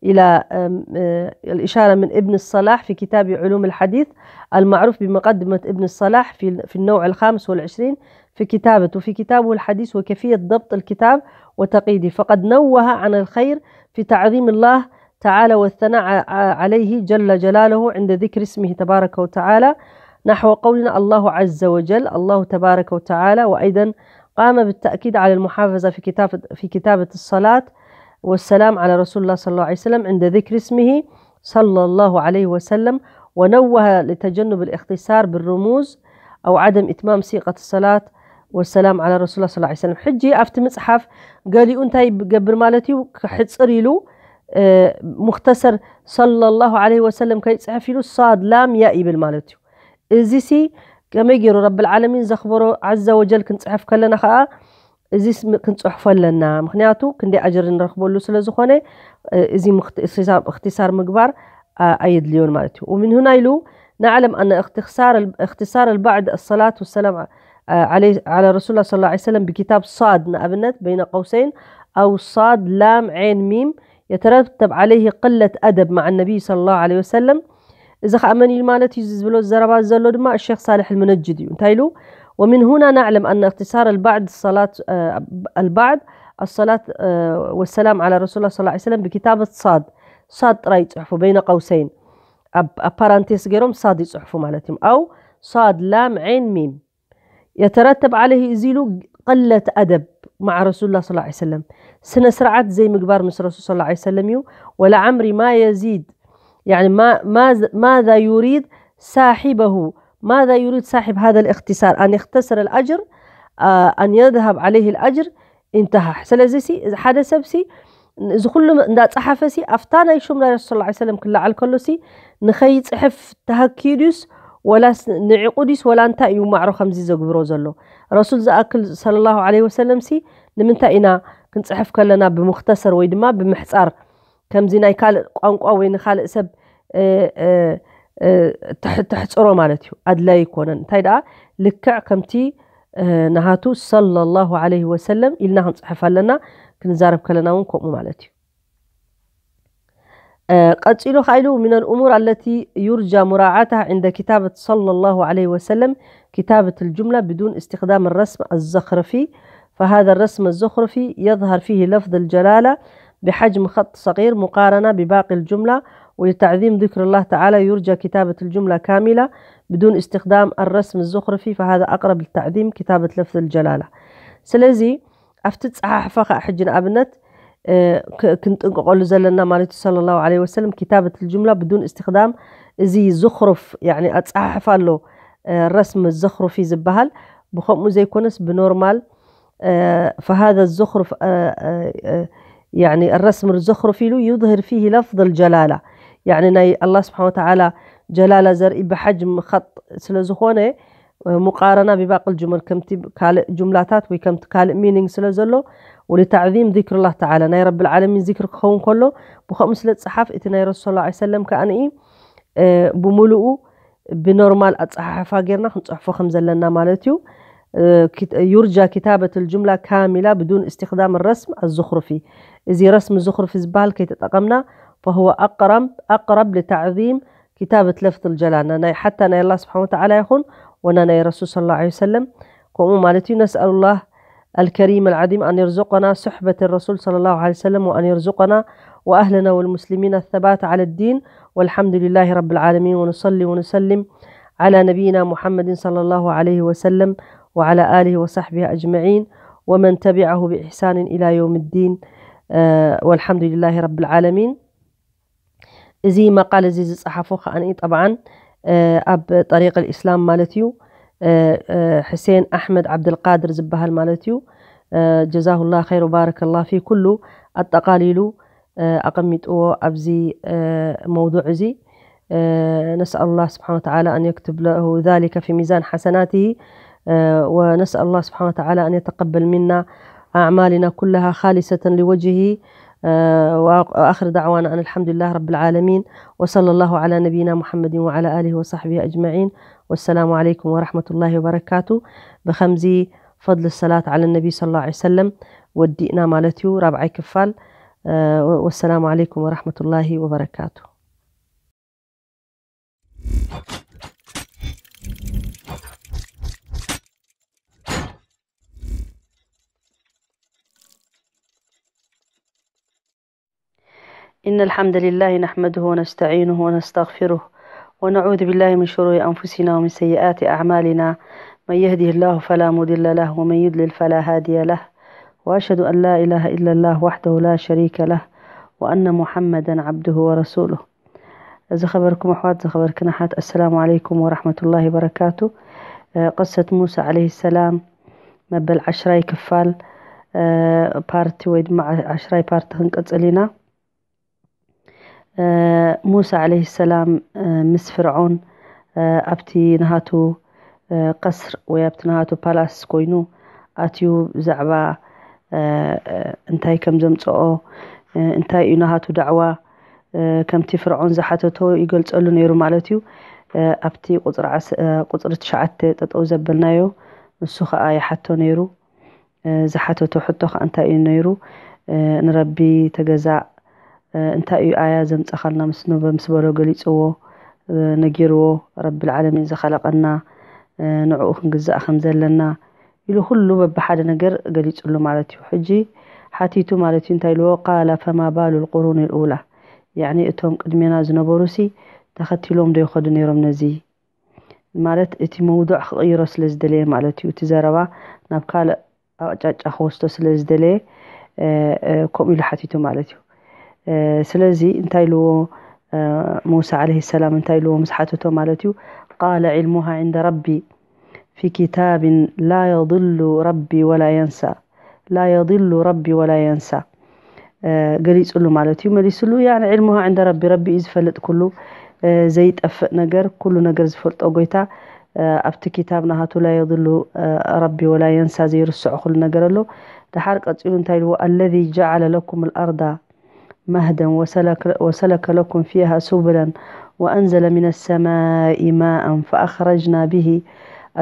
إلى، آم، آه، الإشارة من ابن الصلاح في كتاب علوم الحديث المعروف بمقدمة ابن الصلاح في، في النوع الخامس والعشرين في كتابة، وفي كتابه الحديث وكيفية ضبط الكتاب وتقييده، فقد نوه عن الخير في تعظيم الله تعالى والثناء ع-، عليه جل جلاله عند ذكر اسمه تبارك وتعالى، نحو قولنا الله عز وجل، الله تبارك وتعالى، وأيضا قام بالتأكيد على المحافظة في كتابة، في كتابة الصلاة والسلام على رسول الله صلى الله عليه وسلم عند ذكر اسمه صلى الله عليه وسلم، ونوه لتجنب الاختصار بالرموز أو عدم إتمام صيغة الصلاة والسلام على رسول الله صلى الله عليه وسلم። ሕጂ ኣብቲ መጽሓፍ ገሊኡ እንታይ ይገብር ማለት እዩ? ክሕጽር ኢሉ፣ እ፣ ሙኽተሰር ሰለላሁ ዐለይሂ ወሰለም ከይጽሕፍ ኢሉ ሳድ ላም ያ ይብል ማለት እዩ። እዚ ሲ ከመይ ገይሩ ረብል ዓለሚን ዘኽበሮ ዐዘ ወጀል ክንጽሕፍ ከለና ኸኣ እዚ ስ-፣ ክንጽሕፎ ኣለና። ምኽንያቱ ክንደይ ኣጅር ንረኽበሉ ስለ ዝኾነ፣ እ፣ እዚ ምኽት-፣ እኽትሳር፣ እኽትሳር ምግባር፣ አ፣ ኣየድልዮን ማለት እዩ። ومن هنا ኢሉ نعلم أن اختصار ال-، اختصار البعض الصلاة والسلام ع-، عليه، على رسول الله صلى الله عليه وسلم بكتاب صاد ንኣብነት بين قوسين أو صاد لام عين ميم يترتب عليه قلة أدب مع النبي صلى الله عليه وسلم። እዚ ኸኣ መን ኢሉ ማለት እዩ እዚ ዝብሎ ዘረባ ዘሎ ድማ ሸኽ ሳልሕ المنجد እዩ። እንታይ ኢሉ؟ ومن هنا نعلم أن اختصار البعض الصلاة، آه، البعض الصلاة، آه، والسلام على رسول الله صلى الله عليه وسلم بكتابة صاد، ሳድ ጥራይ ይጽሕፉ፣ በይነ ቀውሰይን ኣብ፣ ኣብ ፓራንቴስ ገይሮም ሳድ ይጽሕፉ ማለት እዮም። ኣው ሳድ ላም ዐይን ሚም። የተረተብ ዓለይህ እዚ ኢሉ ቀለት ኣደብ መዓ ረሱሉላህ ሰለላሁ ዐለይሂ ወሰለም፣ ስነ ስርዓት ዘይምግባር ምስ ረሱል ሰለላሁ ዐለይሂ ወሰለም እዩ። ወለዓምሪ ማ የዚድ፣ ያኒ ማ-፣ ማ-፣ ማዛ ዩሪድ ሳሒበሁ፣ ማዛ ዩሪድ ሳሒብ ሃዘል እኽትሳር ኣን የኽተስር ኣልኣጅር፣ አ-፣ ኣን የዝሃብ ዓለይህ ኣልኣጅር ኢንተሃሕ። ስለዚ ሲ፣ እዚ ሓደ ሰብ ሲ፣ እዚ ኩሉ እንዳጸሓፈ ሲ፣ ኣብታ ናይ ሹም ናይ ረሱል ሰለላሁ ዐለይሂ ወሰለም ክለዓል ከሎ ሲ፣ ንኸይጽሕፍ ተሃክዩ ድዩስ፣ ወላስ ንዒቑ ድዩስ፣ ወላ እንታይ እዩ ማዕሮ ከምዚ ዘግብሮ ዘሎ? ረሱል ዝኣክል ሰለላሁ ዐለይሂ ወሰለም ሲ፣ ንምንታይ ኢና ክንጽሕፍ ከለና ብሙኽተሰር ወይ ድማ ብምሕጻር፣ ከምዚ ናይ ካልእ ቋንቋ ወይ ንኻልእ ሰብ፣ እ፣ እ፣ እ፣ ተሕ-፣ ተሕጽሮ ማለት እዩ። ኣድላይ ኣይኮነን። እንታይ ደኣ፣ ልክዕ ከምቲ፣ እ፣ ናሃቱ ሰለላሁ ዐለይሂ ወሰለም ኢልና ክንጽሕፍ ኣለና። ክንዛረብ ከለና እውን ከምኡ ማለት እዩ። እ፣ ቀጺሉ ኸኣ ኢሉ፣ من الأمور التي يرجى مراعاتها عند كتابة صلى الله عليه وسلم كتابة الجملة بدون استخدام الرسم الزخرفي، فهذا الرسم الزخرفي يظهر فيه لفظ الجلالة بحجم خط صغير مقارنة بباقي الجملة، ولتعظيم ذكر الله تعالى يرجى كتابة الجملة كاملة بدون استخدام الرسم الزخرفي، فهذا أقرب لتعظيم كتابة لفظ الجلالة. ስለዚ ኣብቲ ጸሓሕፋ ኸኣ ሕጂ ንኣብነት፣ እ፣ ክ-፣ ክንጥንቀቐሉ ዘለና ማለት እዩ፣ ሰለላሁ ዐለይሂ ወሰለም፣ ኪታበት ልጅምላ ብዱን እስትኽዳም እዚ ዝኽሩፍ፣ ያኒ ኣጸሓሕፋ ኣሎ፣ እ፣ ረስም ዘኽሩፊ ዝበሃል፣ ብኸምኡ ዘይኮነስ ብኖርማል፣ እ፣ ፈሃዘ ዘኽሩፍ፣ እ፣ እ፣ እ፣ ያኒ ረስም ዘኽሩፍ ኢሉ ዩዝሂር ፊሂ ለፍዝ ልጀላላ፣ ያኒ ናይ ኣላህ ስብሓን ወተዓላ ጀላላ ዘርኢ ብሓጅም ኸጥ ስለ ዝኾነ፣ ሙቃረና ቢባቅል ጁመል፣ ከምቲ ካልእ ጁምላታት ወይ ከምቲ ካልእ ሚኒንግ ስለ ዘሎ፣ ወሊተዕዚም ዚክርላህ ተዓላ፣ ናይ ረብል ዓለሚን ዚክር ክኸውን ከሎ፣ ብኸምኡ ስለ ዝጸሓፍ፣ እቲ ናይ ረሱል ሰለላሁ ዐለይሂ ወሰለም ከኣ ንኢ፣ እ፣ ብምሉኡ ብኖርማል ኣጸሓሕፋ ጌርና ክንጽሕፎ ከም ዘለና ማለት እዩ። እ፣ ኪት-፣ ዩርጃ ኪታበት ልጁምላ ካሚላ ብዱን እስትኽዳም ረስም ኣዝኽሩፊ። እዚ ረስም ዝኽሩፊ ዝበሃል ከይተጠቐምና፣ ፈሁወ ኣቅረም-፣ ኣቅረብ ልተዕዚም ኪታበት ለፍዝ ልጀላላ፣ ናይ ሓታ ናይ ኣላህ ስብሓን ወተዓላ ይኹን፣ ወና ናይ ረሱል ሰለላሁ ዐለይሂ ወሰለም፣ ከምኡ ማለት እዩ። ነስኣሉላህ الكريم العظيم أن يرزقنا صحبة الرسول صلى الله عليه وسلم وأن يرزقنا وأهلنا والمسلمين الثبات على الدين، والحمد لله رب العالمين، ونصلي ونسلم على نبينا محمد صلى الله عليه وسلم وعلى آله وصحبه أجمعين ومن تبعه بإحسان إلى يوم الدين. آه، والحمد لله رب العالمين. እዚ መቃል እዚ ዝጸሓፎ ከኣ ጠብዓን፣ እ፣ ኣብ ጠሪቅ ልእስላም ማለት እዩ፣ እ፣ እ፣ ሕሴን ኣሕመድ ዓብደልቃድር ዝበሃል ማለት እዩ። እ፣ ጀዛሁላህ ኸይር ወባረከላህ ፊ ኩሉ ኣጠቃሊሉ፣ እ፣ ኣቐሚጥዎ ኣብዚ፣ እ፣ መውዱዕ እዚ። እ፣ ነስኣሉላህ ስብሓን ወተዓላ ኣን የክትብ ለሁ ዛሊከ ፊ ሚዛን ሓሰናትሂ፣ እ፣ ወነስኣሉላህ ስብሓን ወተዓላ ኣን የተቀበል ሚና ኣዕማሊና ኩላሃ ኻሊሰተን ሊወጅሂ። وآخر دعوانا أن الحمد لله رب العالمين، وصلى الله على نبينا محمد وعلى آله وصحبه أجمعين، والسلام عليكم ورحمة الله وبركاته። ብኸምዚ ፈድሊ ሰላት ዓለ ነቢ ሰለላሁ ዐለይሂ ወሰለም ወዲእና ማለት እዩ፣ ራብዓይ ክፋል። والسلام عليكم ورحمة الله وبركاته. إن الحمد لله نحمده ونستعينه ونستغفره، ونعوذ بالله من شرور أنفسنا ومن سيئات أعمالنا. من يهده الله فلا مضل له، ومن يضلل فلا هادي له. وأشهد أن لا إله إلا الله وحده لا شريك له، وأن محمدا عبده ورسوله. ዝኸበርኩም ኣሕዋት፣ ዝኸበርክን ኣሓት፣ ኣሰላሙ ዓለይኩም ወራሕመቱላሂ ወበረካቱ። እ፣ ቅሰት ሙሳ ዓለይሂ ሰላም መበል ዓሽራይ ክፋል፣ እ፣ ፓርቲ ወይ ድማ ዓ-፣ ዓሽራይ ፓርቲ ክንቅጽል ኢና። እ፣ ሙሳ ዓለይሂ ሰላም፣ እ፣ ምስ ፍርዖን፣ እ፣ ኣብቲ ናሃቱ፣ እ፣ ቀስር ወይ ኣብቲ ናሃቱ ፓላስ ኮይኑ ኣትዩ ብዛዕባ፣ እ፣ እ፣ እንታይ ከም ዘምጽኦ፣ እ፣ እንታይ እዩ ናሃቱ ዳዕዋ፣ እ፣ ከምቲ ፍርዖን ዝሓተቶ ይገልጸሉ ነይሩ ማለት እዩ። እ፣ ኣብቲ ቁጽሪ ዓስ-፣ እ፣ ቁጽሪ ትሽዓተ ጠጠው ዘበልናዮ ንሱ ኸኣ ይሓቶ ነይሩ። እ፣ ዝሓተቶ ሕቶ ኸኣ እንታይ እዩ ነይሩ? እ፣ ንረቢ ተገዛእ፣ እ፣ እንታይ እዩ ኣያ ዘምጸኻልና ምስ ነበ-፣ ምስ በሎ ገሊጽዎ፣ እ፣ ነጊርዎ፣ ረቢ ልዓለሚን ዝኸለቐና፣ እ፣ ንዕኡ ክንግዛእ ከም ዘለና ኢሉ ኩሉ በብሓደ ነገር ገሊጽሉ ማለት እዩ። ሕጂ ሓቲቱ ማለት እዩ። እንታይ ኢልዎ? ቃለ ፈማ ባሉ ልቁሩን ልኡላ፣ ያዕኒ እቶም ቅድሜና ዝነበሩሲ ተኸቲሎም ዶ ይኸዱ ነይሮም ነዚ? ማለት እቲ መውዱዕ ክቕይሮ ስለ ዝደለየ ማለት እዩ። እቲ ዘረባ ናብ ካልእ ኣቕጫጫ ክወስዶ ስለ ዝደለየ፣ እ፣ እ፣ ከምኡ ኢሉ ሓቲቱ ማለት እዩ። እ፣ ስለዚ እንታይ ኢልዎ፣ እ፣ ሙሳ ዓለይሂ ሰላም እንታይ ኢልዎ ምስ ሓተቶ ማለት እዩ? ቃለ ዒልሙሃ ዒንደ ረቢ ፊ ኪታብን ላ የድሉ ረቢ ወላ የንሳ፣ ላ የድሉ ረቢ ወላ የንሳ፣ እ፣ ገሊጹሉ ማለት እዩ። መሊሱሉ፣ ያኒ ዒልሙሃ ዕንደ ረቢ፣ ረቢ እዩ ዝፈልጥ ኩሉ፣ እ፣ ዘይጠፍእ ነገር፣ ኩሉ ነገር ዝፈልጦ ጎይታ፣ እ፣ ኣብቲ ኪታብ ናሃቱ ላ የድሉ፣ እ፣ ረቢ ወላ የንሳ፣ ዘይርስዖ ኩሉ ነገር ኣሎ። ደሓር ቀጺሉ እንታይ ኢልዎ? ኣለዚ ጀዓለ ለኩም ልኣርዳ መህደን ወሰለክ-፣ ወሰለከ ለኩም ፊሃ ሱብለን ወአንዘለ ሚነ ሰማኢ ማአን ፈኣኽረጅና ብሂ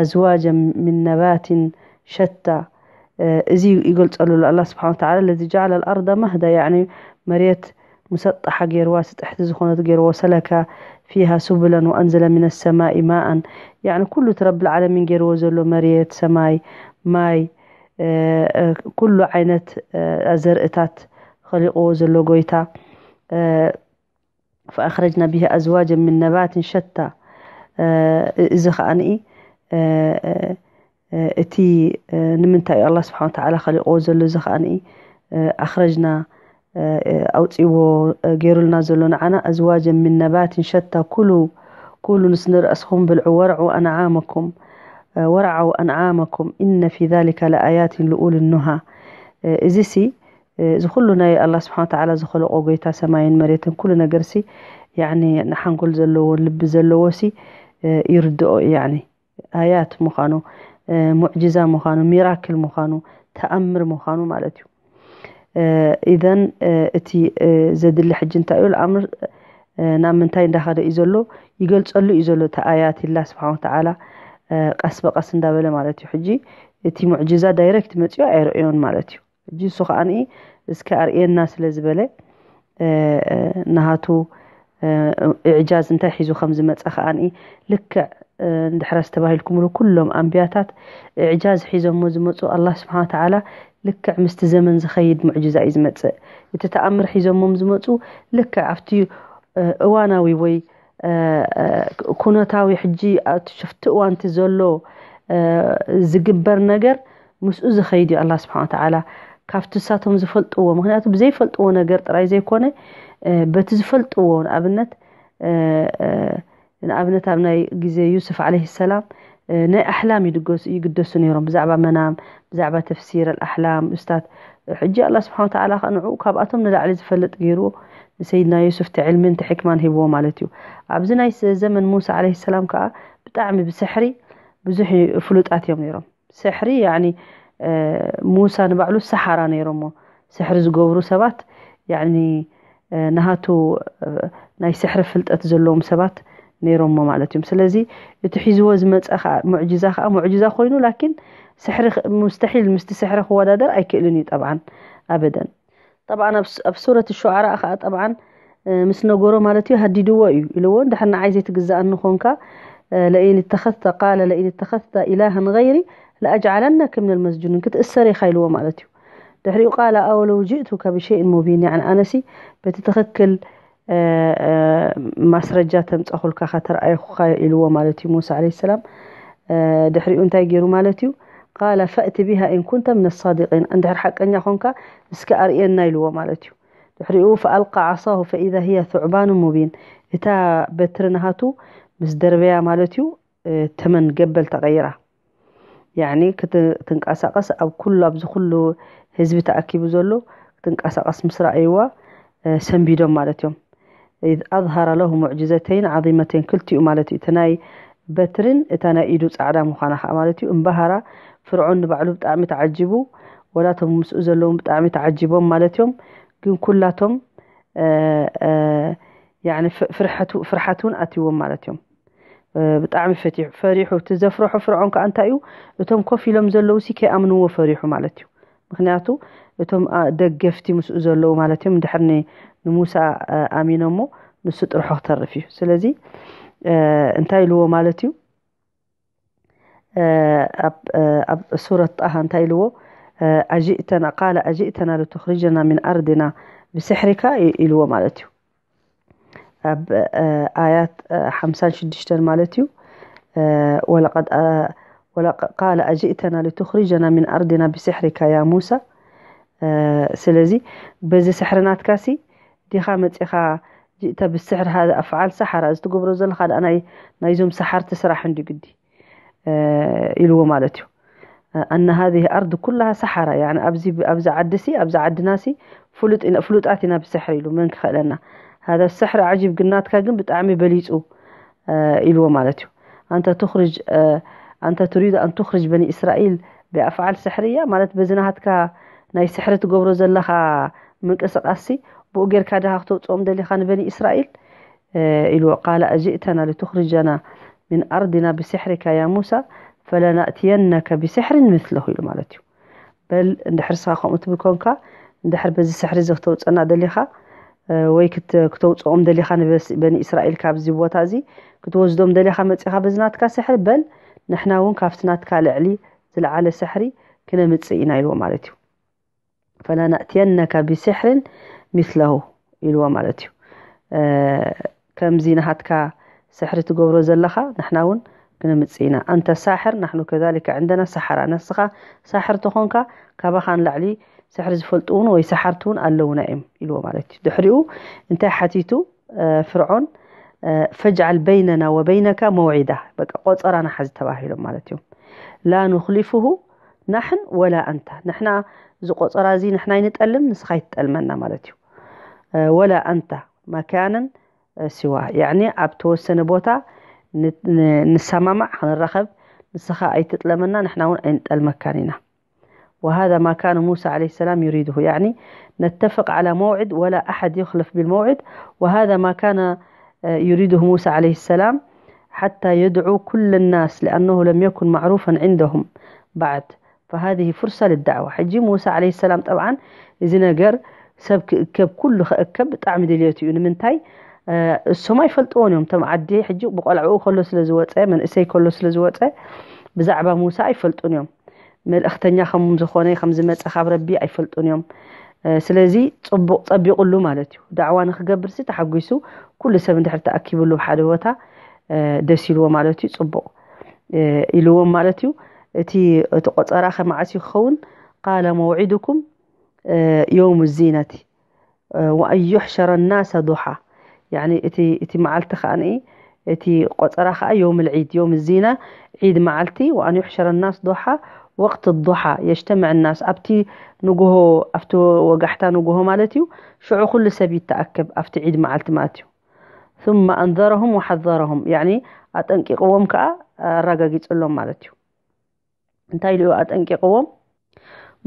ኣዝዋጀን ሚን ነባትን ሸታ። እ፣ እዚ ይገልጸሉ ኣሎ ኣላህ ስብሓን ወተዓላ፣ ለዚ ጀዓለ ልኣርዳ መህዳ፣ ያዕኒ መሬት ሙሰጣሓ ገይርዋ፣ ስጥሕቲ ዝኾነት ገይርዎ፣ ሰለካ ፊሃ ሱብለን ወአንዘለ ሚነ ሰማኢ ማአን፣ ያዕኒ ኩሉ እቲ ረቢ ልዓለሚን ገይርዎ ዘሎ መሬት፣ ሰማይ፣ ማይ፣ እ፣ እ፣ ኩሉ ዓይነት፣ እ፣ ዘርእታት ኸሊቕዎ ዘሎ ጎይታ፣ እ፣ ፈኣኽረጅና ብሂ ኣዝዋጀን ምን ነባትን ሸታ። እ፣ እዚ ኸኣ ንኢ፣ እ፣ እ፣ እቲ፣ እ፣ ንምንታይ እዩ ኣላህ ስብሓን ወተዓላ ኸሊቕዎ ዘሎ፣ እዚ ኸኣ ንኢ፣ እ፣ ኣኽረጅና፣ እ፣ እ፣ ኣውፂዎ፣ እ፣ ገይሩልና ዘሎ ንዓና፣ ኣዝዋጀን ምን ነባትን ሸታ፣ ኩሉ፣ ኩሉ ንስኒ ርእስኹም ብልዑ፣ ወርዑ ኣንዓመኩም፣ እ፣ ወርዓው ኣንዓመኩም፣ ኢነ ፊ ዛሊከ ለኣያትን ልኡል ኑሃ። እ፣ እዚሲ፣ እ፣ እዚ ኩሉ ናይ ኣላህ ስብሓን ወተዓላ ዝኸለቆ ጎይታ ሰማይን መሬትን ኩሉ ነገርሲ፣ ያዕኒ ንሓንጎል ዘለዎን ልቢ ዘለዎሲ፣ እ፣ ይርድኦ እዩ። ያዕኒ ኣያት ምዃኑ፣ እ፣ ሙዕጅዛ ምዃኑ፣ ሚራክል ምዃኑ፣ ተኣምር ምዃኑ ማለት እዩ። እ፣ ኢዘን፣ እ፣ እቲ፣ እ፣ ዘድሊ ሕጂ እንታይ እዩ? ልኣምር፣ እ፣ ናብ ምንታይ እንዳኸደ እዩ ዘሎ? ይገልጸሉ እዩ ዘሎ። እቲ ኣያት ኢላ ስብሓን ወተዓላ፣ እ፣ ቀስ በቀስ እንዳበለ ማለት እዩ። ሕጂ እቲ ሙዕጅዛ ዳይሬክት መጺኦ ኣይርእዮን ማለት እዩ። ሕጂ እሱ ኸኣ እስከ ኣርእየና ስለ ዝበለ፣ እ፣ እ፣ ናሃቱ፣ እ፣ ኢዕጃዝ እንታይ ሒዙ ከም ዝመጸ ኸኣ ልክዕ፣ እ፣ እንድሕር ኣስተባሂልኩምሉ ኩሎም ኣንብያታት ኢዕጃዝ ሒዞሞ ዝመጹ ኣላህ ስብሓን ወተዓላ ልክዕ ምስቲ ዘመን ዝኸይድ ሙዕጅዛ እዩ ዝመጽእ። እቲ ተኣምር ሒዞሞም ዝመጹ ልክዕ ኣብቲ፣ እ፣ እዋናዊ ወይ፣ እ፣ እ፣ ኩነታዊ ሕጂ ኣብቲ ሽፍቲ እዋንቲ ዘሎ፣ እ፣ ዝግበር ነገር ምስኡ ዝኸይድ እዩ ኣላህ ስብሓን ወተዓላ። ካብቲ እሳቶም ዝፈልጥዎ፣ ምኽንያቱ ብዘይፈልጥዎ ነገር ጥራይ ዘይኮነ፣ እ፣ በቲ ዝፈልጥዎ፣ ንኣብነት፣ እ፣ እ፣ ንኣብነት ኣብ ናይ ግዜ ዩሱፍ ዓለይሂ ሰላም፣ እ፣ ናይ ኣሕላም ይድገሱ፣ ይግደሱ ነይሮም፣ ብዛዕባ መናም፣ ብዛዕባ ተፍሲር ኣልኣሕላም፣ ኡስታት። ሕጂ ኣላህ ስብሓን ወተዓላ ኸኣ ንዕኡ ካብኣቶም ንላዕሊ ዝፈልጥ ገይርዎ፣ ንሰይድና ዩሱፍ እቲ ዕልምን እቲ ሕክማን ሂብዎ ማለት እዩ። ኣብዚ ናይ ስ-፣ ዘመን ሙሳ ዓለይሂ ሰላም ከኣ ብጣዕሚ ብስሕሪ ብዙሕ ፍሉጣት እዮም ነይሮም። ስሕሪ፣ ያዕኒ፣ እ፣ ሙሳ ንባዕሉ ሰሓራ ነይሮሞ። ስሕሪ ዝገብሩ ሰባት፣ ያዕኒ፣ እ፣ ናሃቱ፣ እ፣ ናይ ስሕሪ ፍልጠት ዘለዎም ሰባት ነይሮሞ ማለት እዮም። ስለዚ እቲ ሒዝዎ ዝመጸ ኸኣ፣ ሙዕጅዛ ኸኣ ሙዕጅዛ ኮይኑ፣ ላኪን ስሕሪ ኽ-፣ ሙስተሒል ምስቲ ስሕሪ ክወዳደር ኣይክእልን እዩ፣ ጠብዓን፣ ኣበደን። طبعا ኣብ ስ- ኣብ ሱረት ሹዓራ ከዓ طبعا ምስ ነገሮ ማለት እዩ ሃዲድዎ እዩ ኢልዎ። እንድሕር ንዓይ ዘይትግዛእኒ ኾንካ ለኢን ተኸዝተ ቃለ ለኢን ተኸዝተ ኢላሃን ገይሪ ለኣጅዓለነከ ሚነል መስጁኒን ክትእሰር ኢኻ ኢልዎ ማለት እዩ። ድሕሪኡ ቃለ ኣወለው ጅእቱከ ብሸይን ሙቢን ያዕኒ ኣነሲ በቲ ትኽክል ማስረጃ ተምፀኹልካ ከተርኣየኹኻ ኢልዎ ማለት እዩ ሙሳ ዓለይሂ ሰላም። ድሕሪኡ እንታይ ገይሩ ማለት እዩ? ቃለ ፈእቲ ቢሃ ኢን ኩንተ ሚነ ሳዲቂን፣ እንድሕር ሓቀኛ ኾንካ እስኪ ኣርእየና ኢልዎ ማለት እዩ። ድሕሪኡ ፈኣልቃ ዓሳሁ ፈኢዛ ሂየ ثعبان مبين፣ እታ በትሪ ናሃቱ ምስ ደርበያ ማለት እዩ ተመን ገበል ተቐይራ። ያዕኒ ክትንቀሳቐስ ኣብ ኩሉ ኣብዚ ኩሉ ህዝቢ ተኣኪቡ ዘሎ ክትንቀሳቐስ ምስ ረኣይዋ ሰንቢዶም ማለት እዮም። إذ أظهر له معجزتين عظيمتين ክልቲኡ ማለት እዩ እቲ ናይ በትርን እታ ናይ ኢዱ ጻዕዳ ምዃና ከዓ ማለት እዩ። እምበሃራ ፍርዖን ንባዕሉ ብጣዕሚ ተዓጂቡ ወላቶም ምስኡ ዘለውን ብጣዕሚ ተዓጂቦም ማለት እዮም። ግን ኩላቶም ያዕኒ ፍርሓት እውን ኣትይዎም ማለት እዮም። ብጣዕሚ ፈቲሑ ፈሪሑ እቲ ዘፍረሑ ፍርዖን ከዓ እንታይ እዩ? እቶም ኮፍ ኢሎም ዘለዉ ሲ ከይኣምንዎ ፈሪሑ ማለት እዩ። ምክንያቱ እቶም ደገፍቲ ምስኡ ዘለዉ ማለት እዮም እንድሕር ንሙሳ ኣሚኖሞ ንሱ ጥርሖ ክተርፍ እዩ። ስለዚ እንታይ ኢልዎ ማለት እዩ? ኣብ ሱረት ጣሃ እንታይ ኢልዎ? ኣጅእተና ቃለ ኣጅእተና ልትኽርጀና ሚን ኣርድና ብስሕሪካ ኢልዎ ማለት እዩ። ኣብ ኣያት ሓምሳን ሽዱሽተን ማለት እዩ። ወለቀድ ቃለ ኣጅእተና ልትኽርጀና ሚን ኣርድና ብስሕሪካ ያ ሙሳ። ስለዚ በዚ ስሕሪ ናትካሲ ዲኻ መፂኻ ጅእተ ብስሕር ሃذا ኣፍዓል ሰሓራ እዚ ትገብሮ ዘለኻ ደኣ ናይ ናይዞም ሰሓርቲ ስራሕ እንዲ ግዲ ኢልዎ ማለት እዩ። ኣነ ሃذه ኣርድ ኩላሃ ሰሓራ ያኒ ኣብዚ ኣብዚ ዓዲ ሲ ኣብዚ ዓድና ሲ ፍሉጥ ኢና ፍሉጣት ኢና ብስሕሪ ኢሉ መን ክኽእለና። هذا السحر عجيب ግን ናትካ ግን ብጣዕሚ በሊፁ ኢልዎ ማለት እዩ። أنت تخرج أنت تريد أن تخرج بني إسرائيل بأفعال سحرية ማለት በዚ ናሃትካ ናይ ስሕሪ ትገብሮ ዘለኻ ምንቅስቃስ ሲ ብኡ ጌርካ ድኻ ክተውፅኦም ደሊኻ ንበኒ እስራኤል ኢልዎ። قال أجئتنا لتخرجنا من أرضنا بسحرك يا موسى فلنأتينك بسحر مثله ኢሉ ማለት እዩ። በል እንድሕር ስኻ ከምኡ ትብል ኮንካ እንድሕር በዚ ስሕሪ እዚ ክተውፀና ደሊኻ ወይ ክተውፅኦም ደሊኻ ንበኒ እስራኤል ካብዚ ቦታ እዚ ክትወስዶም ደሊኻ መፂኻ በዚ ናትካ ስሕሪ በል ንሕና እውን ካብቲ ናትካ ልዕሊ ዝለዓለ ስሕሪ ክነምፅእ ኢና ኢልዎ ማለት እዩ። ፈላናእትየነካ ቢስሕርን ሚስለሁ ኢልዎ ማለት እዩ። ከምዚ ናሃትካ ስሕሪ ትገብሮ ዘለኻ ንሕና እውን ክነምጽእ ኢና። ኣንተ ሳሕር ናሕኑ ከዛሊከ ዕንደና ሰሓራ፣ ንስኻ ሳሕር ተኾንካ ካባኻ ንላዕሊ ስሕሪ ዝፈልጡ እውን ወይ ሰሓርቲ እውን ኣለውና እዮም ኢልዎ ማለት እዩ። ድሕሪኡ እንታይ ሓቲቱ ፍርዖን? ፈጅዓል በይነና ወበይነካ መውዒዳ፣ በቃ ቆጸራ ንሓዝ ተባሂሎም ማለት እዮም። ላ ኑኽሊፍሁ ናሕን ወላ ኣንታ፣ ንሕና እዚ ቆጸራ እዚ ንሕና ኣይንጠልም ንስኻ ኣይትጠልመና ማለት እዩ። ወላ ኣንታ መካነን ሲዋ፣ ያዕኒ ኣብ ተወሰነ ቦታ ንሰማማዕ ክንራኸብ፣ ንስኻ ኣይትጥለመና ንሕና እውን ኣይንጠልመካን ኢና። وهذا ما كان موسى عليه السلام يريده، يعني نتفق على موعد ولا أحد يخلف بالموعد، وهذا ما كان يريده موسى عليه السلام حتى يدعو كل الناس لأنه لم يكن معروفا عندهم بعد، فهذه فرصة للدعوة። ሕጂ ሙሳ عليه السلام طبعا እዚ ነገር ሰብ ክእከብ ኩሉ ክእከብ ብጣዕሚ ድልየቱ እዩ። ንምንታይ? እሶም ኣይፈልጥዎን እዮም። እቶም ዓዲ ሕጂ ብቆልዕኡ ከሎ ስለ ዝወፀ፣ መንእሰይ ከሎ ስለ ዝወፀ ብዛዕባ ሙሳ ኣይፈልጡን እዮም። መልእኽተኛ ከም ዝኾነ ከም ዝመፀ ካብ ረቢ ኣይፈልጡን እዮም። ስለዚ ፅቡቕ ፀቢቑሉ ማለት እዩ። ዳዕዋ ንክገብር ሲ ተሓጒሱ ኩሉ ሰብ እንድሕር ተኣኪብሉ ሓደ ቦታ ደስ ኢልዎ ማለት እዩ። ፅቡቕ ኢልዎም ማለት እዩ። እቲ እቲ ቆፀራ ከመዓስ ክኸውን? ቃለ መውዒድኩም የውም ዚነቲ ወኣን ዩሕሸረ ናሰ ዱሓ፣ ያኒ እቲ እቲ መዓልቲ ከዓኒ እቲ ቆፀራ ከዓ የውም ልዒድ የውም ዚና ዒድ መዓልቲ ወኣን ዩሕሸረ ናስ ዱሓ ወቅት ዱሓ የጅተምዕ ናስ ኣብቲ ንጉሆ ኣብቲ ወጋሕታ ንጉሆ ማለት እዩ። ሽዑ ኩሉ ሰብ ይተኣከብ ኣብቲ ዒድ መዓልቲ ማለት እዩ። ثم أنذرهم وحذرهم ያኒ ኣጠንቂቕዎም ከዓ ኣረጋጊፅሎም ማለት እዩ። እንታይ ኢሉ ኣጠንቂቕዎም?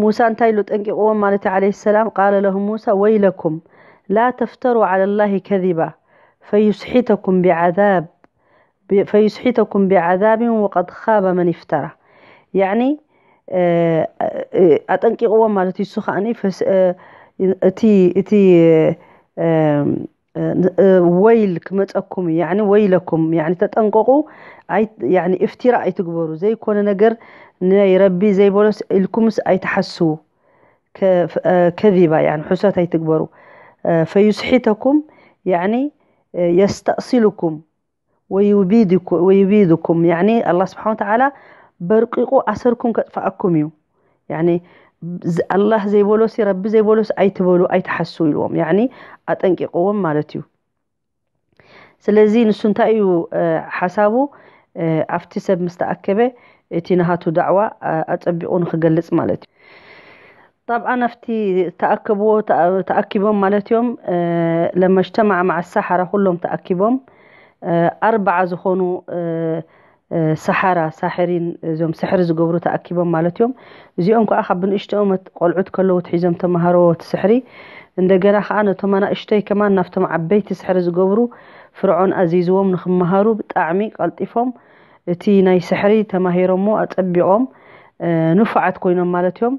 ሙሳ እንታይ ኢሉ ጠንቂቕዎም ማለት እዩ عليه السلام قال لهم موسى ويلكم لا تفتروا على الله كذبا فيسحتكم بعذاب فيسحتكم بعذاب وقد خاب من افترى ያኒ ኣጠንቂቕዎም ማለት እዩ። እሱ ከዓኒ እቲ እቲ ወይል ክመፀኩም እዩ። ወይለኩም ተጠንቀቁ። እፍቲራ ኣይትግበሩ። ዘይኮነ ነገር ናይ ረቢ ዘይበሎስ ኢልኩምስ ኣይትሓስዉ። ከዚባ ሕሶት ኣይትግበሩ። ፈዩስሒተኩም የስተእሲልኩም ወዩቢድኩም። ኣላ ስብሓን ተዓላ በርቂቁ ኣሰርኩም ከጥፋኣኩም እዩ። ኣላህ ዘይበሎሲ ረቢ ዘይበሎስ ኣይትበሉ ኣይትሓሱ ኢልዎም። ኣጠንቂቅዎም ማለት እዩ። ስለዚ ንሱ እንታይ እዩ ሓሳቡ? ኣብቲ ሰብ ምስ ተኣከበ እቲ ናሃቱ ዳዕዋ ኣፀቢቑ ንክገልፅ ማለት እዩ። طبعا ኣብቲ ተኣከብዎ ተኣኪቦም ማለት እዮም። ለመጅተማዕ ማዓ ሰሓራ ኩሎም ተኣኪቦም ኣርባዓ ዝኾኑ ሰሓራ ሳሕሪን እዞም ስሕሪ ዝገብሩ ተኣኪቦም ማለት እዮም። እዚኦም ከዓ ካብ ብንእሽተኦም ቆልዑት ከለዉ ትሒዞም ተምሃሮ እቲ ስሕሪ። እንደገና ከዓ ነቶም ኣናእሽተይ ከማን ናብቶም ዓበይቲ ስሕሪ ዝገብሩ ፍርዖን ኣዚዝዎም ንክመሃሩ ብጣዕሚ ቀልጢፎም እቲ ናይ ስሕሪ ተማሂሮሞ ኣፀቢቖም ንፉዓት ኮይኖም ማለት እዮም።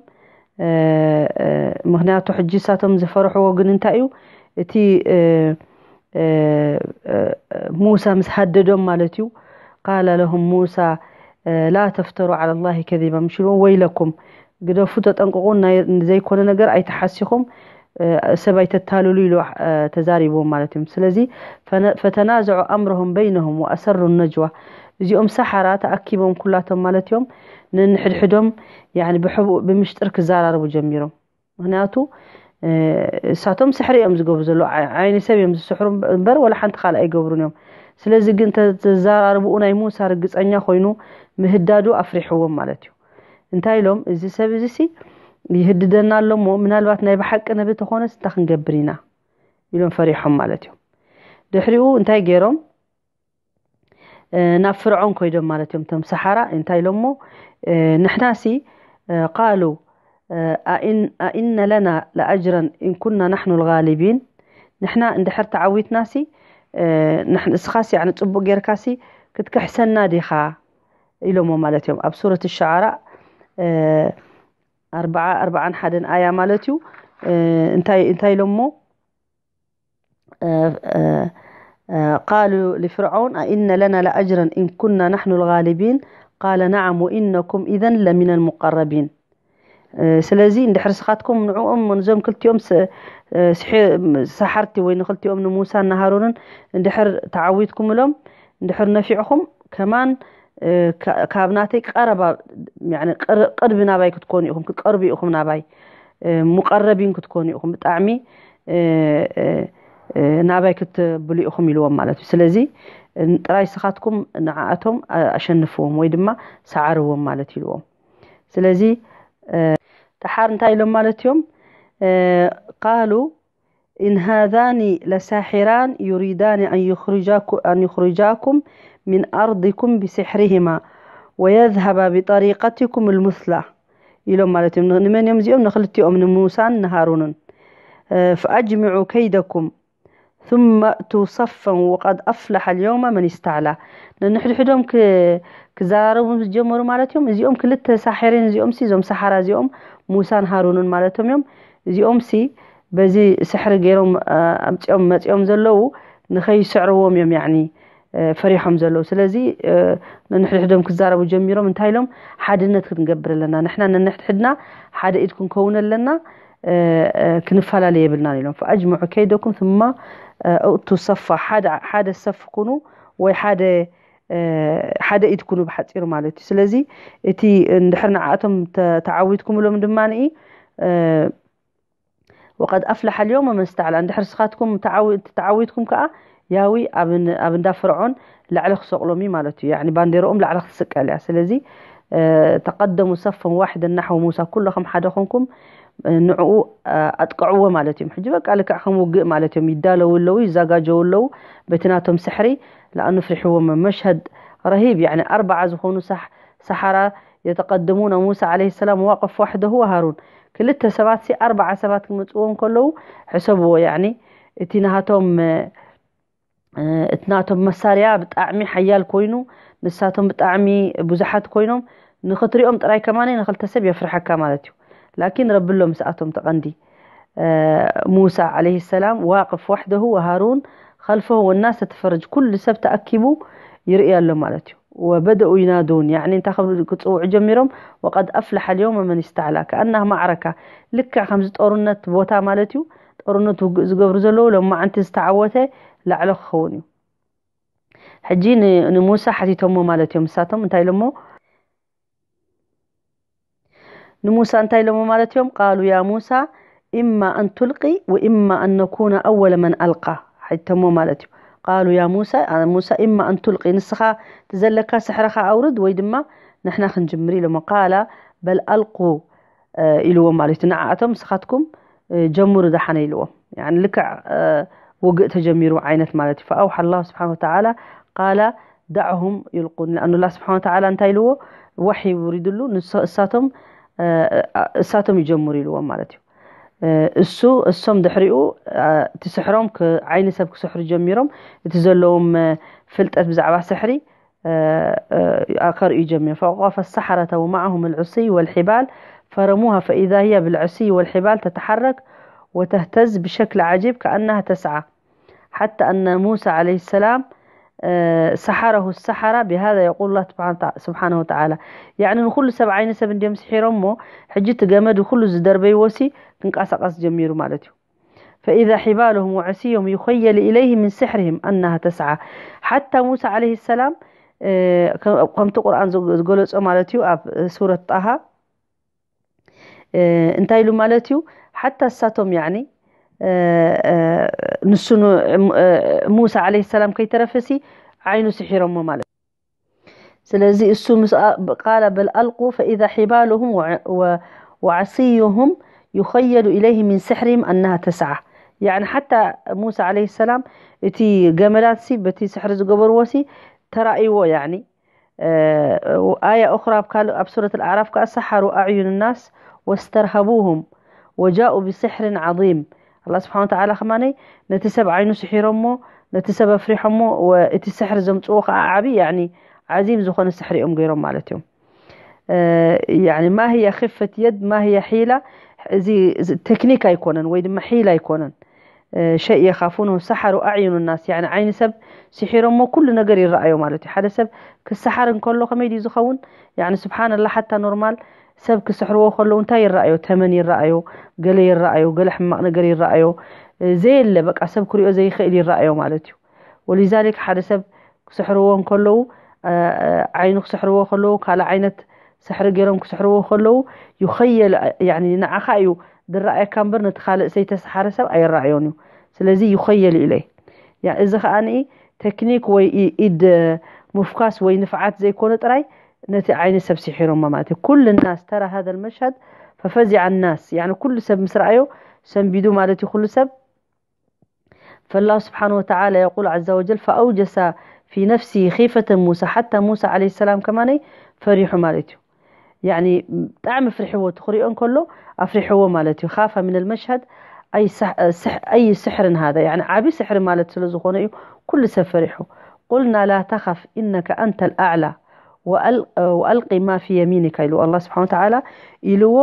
ምክንያቱ ሕጂ እሳቶም ዝፈርሕዎ ግን እንታይ እዩ? እቲ ሙሳ ምስ ሃደዶም ማለት እዩ። ቃለ ለሁም ሙሳ ላ ተፍተሩ ዓላ ላሂ ከዚባ፣ ምሽ ኢልዎም ወይለኩም፣ ግደፉ፣ ተጠንቅቁ፣ ዘይኮነ ነገር ኣይተሓሲኹም፣ ሰብ ኣይተታልሉ ኢሉ ተዛሪብዎም ማለት እዮም። ስለዚ ፈተናዘዑ ኣምረሁም በይነሁም ወኣሰሩ ነጅዋ፣ እዚኦም ሰሓራ ተኣኪቦም ኩላቶም ማለት እዮም ነንሕድሕዶም ብሕቡእ ብምሽጥር ክዘራረቡ ጀሚሮም። ምክንያቱ እሳቶም ስሕሪ እዮም ዝገብሩ ዘለዉ። ዓይኒ ሰብ እዮም ዝስሕሩ እምበር ወላ ሓንቲ ካልእ ኣይገብሩን እዮም። ስለዚ ግን ተዘራርብኡ ናይ ሙሳ ርግፀኛ ኮይኑ ምህዳዱ ኣፍሪሕዎም ማለት እዩ። እንታይ ኢሎም፣ እዚ ሰብ እዚ ሲ ይህድደና ኣሎ እሞ ምናልባት ናይ ብሓቂ ነቢ ተኾነስ እንታይ ክንገብር ኢና ኢሎም ፈሪሖም ማለት እዮም። ድሕሪኡ እንታይ ገይሮም? ናብ ፍርዖን ኮይዶም ማለት እዮም። ቶም ሰሓራ እንታይ ኢሎሞ? ንሕና ሲ ቃሉ ኣኢነ ለና ለኣጅረን ኢንኩና ናሕኑ ልጋሊቢን፣ ንሕና እንድሕር ተዓዊትና ሲ እስኻስ ጽቡቅ ጌርካ ሲ ክትክሕሰና ዲኻ ኢሎሞ ማለት እዮም። ኣብ ሱረት ሸዓራ ኣርባዓ ኣርባዓን ሓደን ኣያ ማለት እዩ። እንታይ ኢሎሞ? قالوا لفرعون أئن لنا لأجرا إن كنا نحن الغالبين قال نعم وإنكم إذا لمن المقربين. ስለዚ እንድሕር ስኻትኩም ንዕኦም ንዞም ክልቲኦም ሰሓርቲ ወይ ንክልቲኦም ንሙሳን ንሃሮንን እንድሕር ተዓዊትኩም እሎም እንድሕር ነፊዕኹም ከማን ካብ ናተይ ቀረባ ቅርቢ ናባይ ክትኮኑ ኢኹም፣ ክትቀርቡ ኢኹም ናባይ ሙቀረቢን ክትኮኑ ኢኹም፣ ብጣዕሚ ናባይ ክትብሉ ኢኹም ኢልዎም ማለት እዩ። ስለዚ ጥራይ ስኻትኩም ንዓኣቶም ኣሸንፍዎም ወይ ድማ ሰዓርዎም ማለት ኢልዎም። ስለዚ ደሓር እንታይ ኢሎም ማለት እዮም? ቃሉ إن هذان لساحران يريدان أن يخرجاكم من أرضكم بسحرهما ويذهبا بطريقتكم المثلى ኢሎም ማለት እዮም። ንመን እዮም እዚኦም? ንክልቲኦም ንሙሳን ንሃሩንን። فأجمعوا كيدكم ثم أتوا صفا وقد أفلح اليوم من استعلى። ነንሕድሕዶም ክዘራረቡ ምስ ጀመሩ ማለት እዮም። እዚኦም ክልተ ሳሕሪን እዚኦም ሲ እዞም ሰሓራ እዚኦም ሙሳን ሃሩንን ማለቶም እዮም። እዚኦም ሲ በዚ ስሕሪ ገይሮም ኣምፅኦም መፅኦም ዘለዉ ንኸይስዕርዎም እዮም ያኒ ፈሪሖም ዘለዉ። ስለዚ ነንሕድሕዶም ክዛረቡ ጀሚሮም እንታይ ኢሎም? ሓድነት ክንገብር ኣለና ንሕና ነንሕድሕድና ሓደ ኢድ ክንከውን ኣለና፣ ክንፈላለ የብልናን ኢሎም። فأجمعوا كيدكم ثم أتوا صفا ሓደ ሰፍ ኩኑ ወይ ሓደ ሓደ ኢድ ኩኑ ብሓፂሩ ማለት እዩ። ስለዚ እቲ እንድሕር ንዓኣቶም ተዓዊትኩምሎም ድማ ንኢ وقد أفلح اليوم من استعلى እንድሕር ስኻትኩም ተዓዊትኩም ከዓ ያዊ ኣብ እንዳ ፍርዖን ላዕሊ ክሰቅሎም እዩ ማለት እዩ። ባንዴርኦም ላዕሊ ክትስቀል እያ። ስለዚ ተቀደሙ ሰፈን ዋሕደን ናሕወ ሙሳ ኩለኹም ሓደ ኮንኩም ንዕኡ ኣጥቅዕዎ ማለት እዮም። ሕጂ በቃ ልክዕ ከም ውግእ ማለት እዮም። ይዳለዉ ኣለዉ፣ ይዘጋጀዉ ኣለዉ በቲ ናቶም ስሕሪ። ለኣኑ ፍሪሕዎም መሽሀድ ረሂብ ኣርባዓ ዝኾኑ ሰሓራ የተቀድሙነ ሙሳ ዓለይሂ ሰላም ዋቀፍ ዋሕደሁ ወሃሩን ክልተ ሰባት ሲ ኣርባዓ ሰባት ክመፅዎም ከለዉ ሕሰብዎ። እቲ ናሃቶም እቲ ናቶም መሳርያ ብጣዕሚ ሓያል ኮይኑ ንሳቶም ብጣዕሚ ብዙሓት ኮይኖም ንክትሪኦም ጥራይ ከማነ ንክልተ ሰብ የፍርሐካ ማለት እዩ። ላኪን ረቢ ኣሎ ምስኣቶም ተቐንዲ ሙሳ عليه السلام واقف وحده وهارون خلفه والناس تتفرج ኩሉ ሰብ ተኣኪቡ ይርኢ ኣሎ ማለት እዩ። وبدأوا ينادون يعني እንታይ ክብሉ ክፅውዑ ጀሚሮም وقد أفلح اليوم من استعلى كأنها معركة ልክዕ ከምዚ ጦርነት ቦታ ማለት እዩ። ጦርነት ውግእ ዝገብሩ ዘለዉ ሎማዓንቲ ዝተዓወተ ላዕሎ ክኸውን እዩ። ሕጂ ንሙሳ ሓቲቶሞ ማለት እዮም። ንሳቶም እንታይ ኢሎሞ ንሙሳ እንታይ ኢሎሞ ማለት እዮም قالوا يا موسى إما أن تلقي وإما أن نكون أول من ألقى ሓቲቶሞ ማለት እዩ። قالوا يا موسى ሙሳ إما أن تلقي ንስኻ ትዘለካ ስሕርኻ ኣውርድ ወይ ድማ ንሕና ክንጅምር ኢሎሞ قال بل ألقوا ኢልዎም ማለት እዩ። ንዓኣቶም ንስኻትኩም ጀምሩ ደሓነ ኢልዎም ልክዕ ውግእ ተጀሚሩ ዓይነት ማለት እዩ። فأوحى الله سبحانه وتعالى قال دعهم يلقون لأن الله سبحانه وتعالى እንታይ ኢልዎ وحي ውሪድሉ እሳቶም እሳቶም ይጀምሩ ኢልዎም ማለት እዩ። እሱ እሶም ድሕሪኡ እቲ ስሕሮም ዓይኒ ሰብ ክስሕሩ ጀሚሮም እቲ ዘለዎም ፍልጠት ብዛዕባ ስሕሪ ከርእዩ ጀሚሮም فأوقف السحرة ومعهم العصي والحبال فرموها فإذا هي بالعصي والحبال تتحرك وتهتز بشكل عجيب كأنها تسعى حتى أن موسى عليه السلام سحره السحرة بهذا يقول الله سبحانه وتعالى يعني ንኩሉ ሰብ ዓይኒ ሰብ እንዲዮም ስሒሮሞ ሕጂ እቲ ገመድ ኩሉ ዝደርበይዎ ሲ ክንቀሳቀስ ጀሚሩ ማለት እዩ። فإذا حبالهم وعصيهم يخيل إليه من سحرهم أنها تسعى حتى موسى عليه السلام ከምቲ ቁርኣን ዝገለጾ ማለት እዩ ኣብ ሱረት ጣሃ እንታይ ኢሉ ማለት እዩ ሓታ እሳቶም ያኒ ንሱ ሙሳ عليه السلام ከይተረፈሲ ዓይኑ ስሒሮሞ ማለት ስለዚ እሱ ምስ قال بل ألقوا فإذا حبالهم وعصيهم يخيل إليه من سحرهم أنها تسعى يعني حتى موسى عليه السلام እቲ ገመዳት ሲ በቲ ስሕሪ ዝገበርዎ ሲ ተራእይዎ يعني آية أخرى ኣብ ካልእ ኣብ ሱረት الأعراف كأ سحروا أعين الناس واسترهبوهم وجاءوا بسحر عظيم الله سبحانه وتعالى ከማነይ ነቲ ሰብ ዓይኑ ስሒሮሞ ነቲ ሰብ ኣፍሪሖሞ እቲ ስሕሪ ዘምፅዎ ከዓ ዓብዪ يعني عظيم ዝኾነ ስሕሪ እዮም ገይሮም ማለት እዮም። يعني ما هي خفة يد ما هي حيلة እዚ ቴክኒክ ኣይኮነን ወይ ድማ ሒላ ኣይኮነን شيء يخافونه سحروا أعين الناس يعني ዓይኒ ሰብ ስሒሮሞ ኩሉ ነገር ይረኣዮ ማለት እዩ። ሓደ ሰብ ክሰሓር እንከሎ ከመይ ድዩ ዝኸውን? يعني سبحان الله ሓታ ኖርማል ሰብ ክስሕርዎ ከለዉ እንታይ ይረኣዮ? ተመን ይረኣዮ፣ ገለ ይረኣዮ፣ ገለ ሕማቕ ነገር ይረኣዮ፣ ዘየለ በቃ ሰብ ክሪኦ ዘይኽእል ይረኣዮ ማለት እዩ። ولذلك ሓደ ሰብ ክስሕርዎ እንከለዉ ዓይኑ ክስሕርዎ ከለዉ ካልእ ዓይነት ስሕሪ ገይሮም ክስሕርዎ ከለዉ ይኸየል يعني ንዓኻ እዩ ዝረኣየካ እምበር ነቲ ካልእ ዘይተሰሓረ ሰብ ኣይረኣዮን እዩ። ስለዚ ይኸየል ኢለይ እዚ ከዓ ንኢ ቴክኒክ ወይ ኢድ ምፍኳስ ወይ ንፍዓት ዘይኮነ ጥራይ ነቲ ዓይኒ ሰብ ስሒሮሞ ማለት እዩ። ኩሉ ናስ ተራ هذا المشهد ففزع الناس يعني ኩሉ ሰብ ምስ ረኣዮ ሰንቢዱ ማለት እዩ ኩሉ ሰብ فالله سبحانه وتعالى يقول عز وجل فأوجس في نفسه خيفة موسى حتى موسى عليه السلام كمان ፈሪሑ ማለት እዩ። يعني ብጣዕሚ ፍሪሕዎ ትኽሪኦ እንከሎ ኣፍሪሕዎ ማለት እዩ። خاف من المشهد أي سحر هذا يعني ዓቢ ስሕሪ ማለት ስለ ዝኾነ እዩ ኩሉ ሰብ ፈሪሑ። قلنا لا تخف إنك أنت الأعلى وألق ما في يمينك ኢሉ الله سبحانه وتعالى ኢልዎ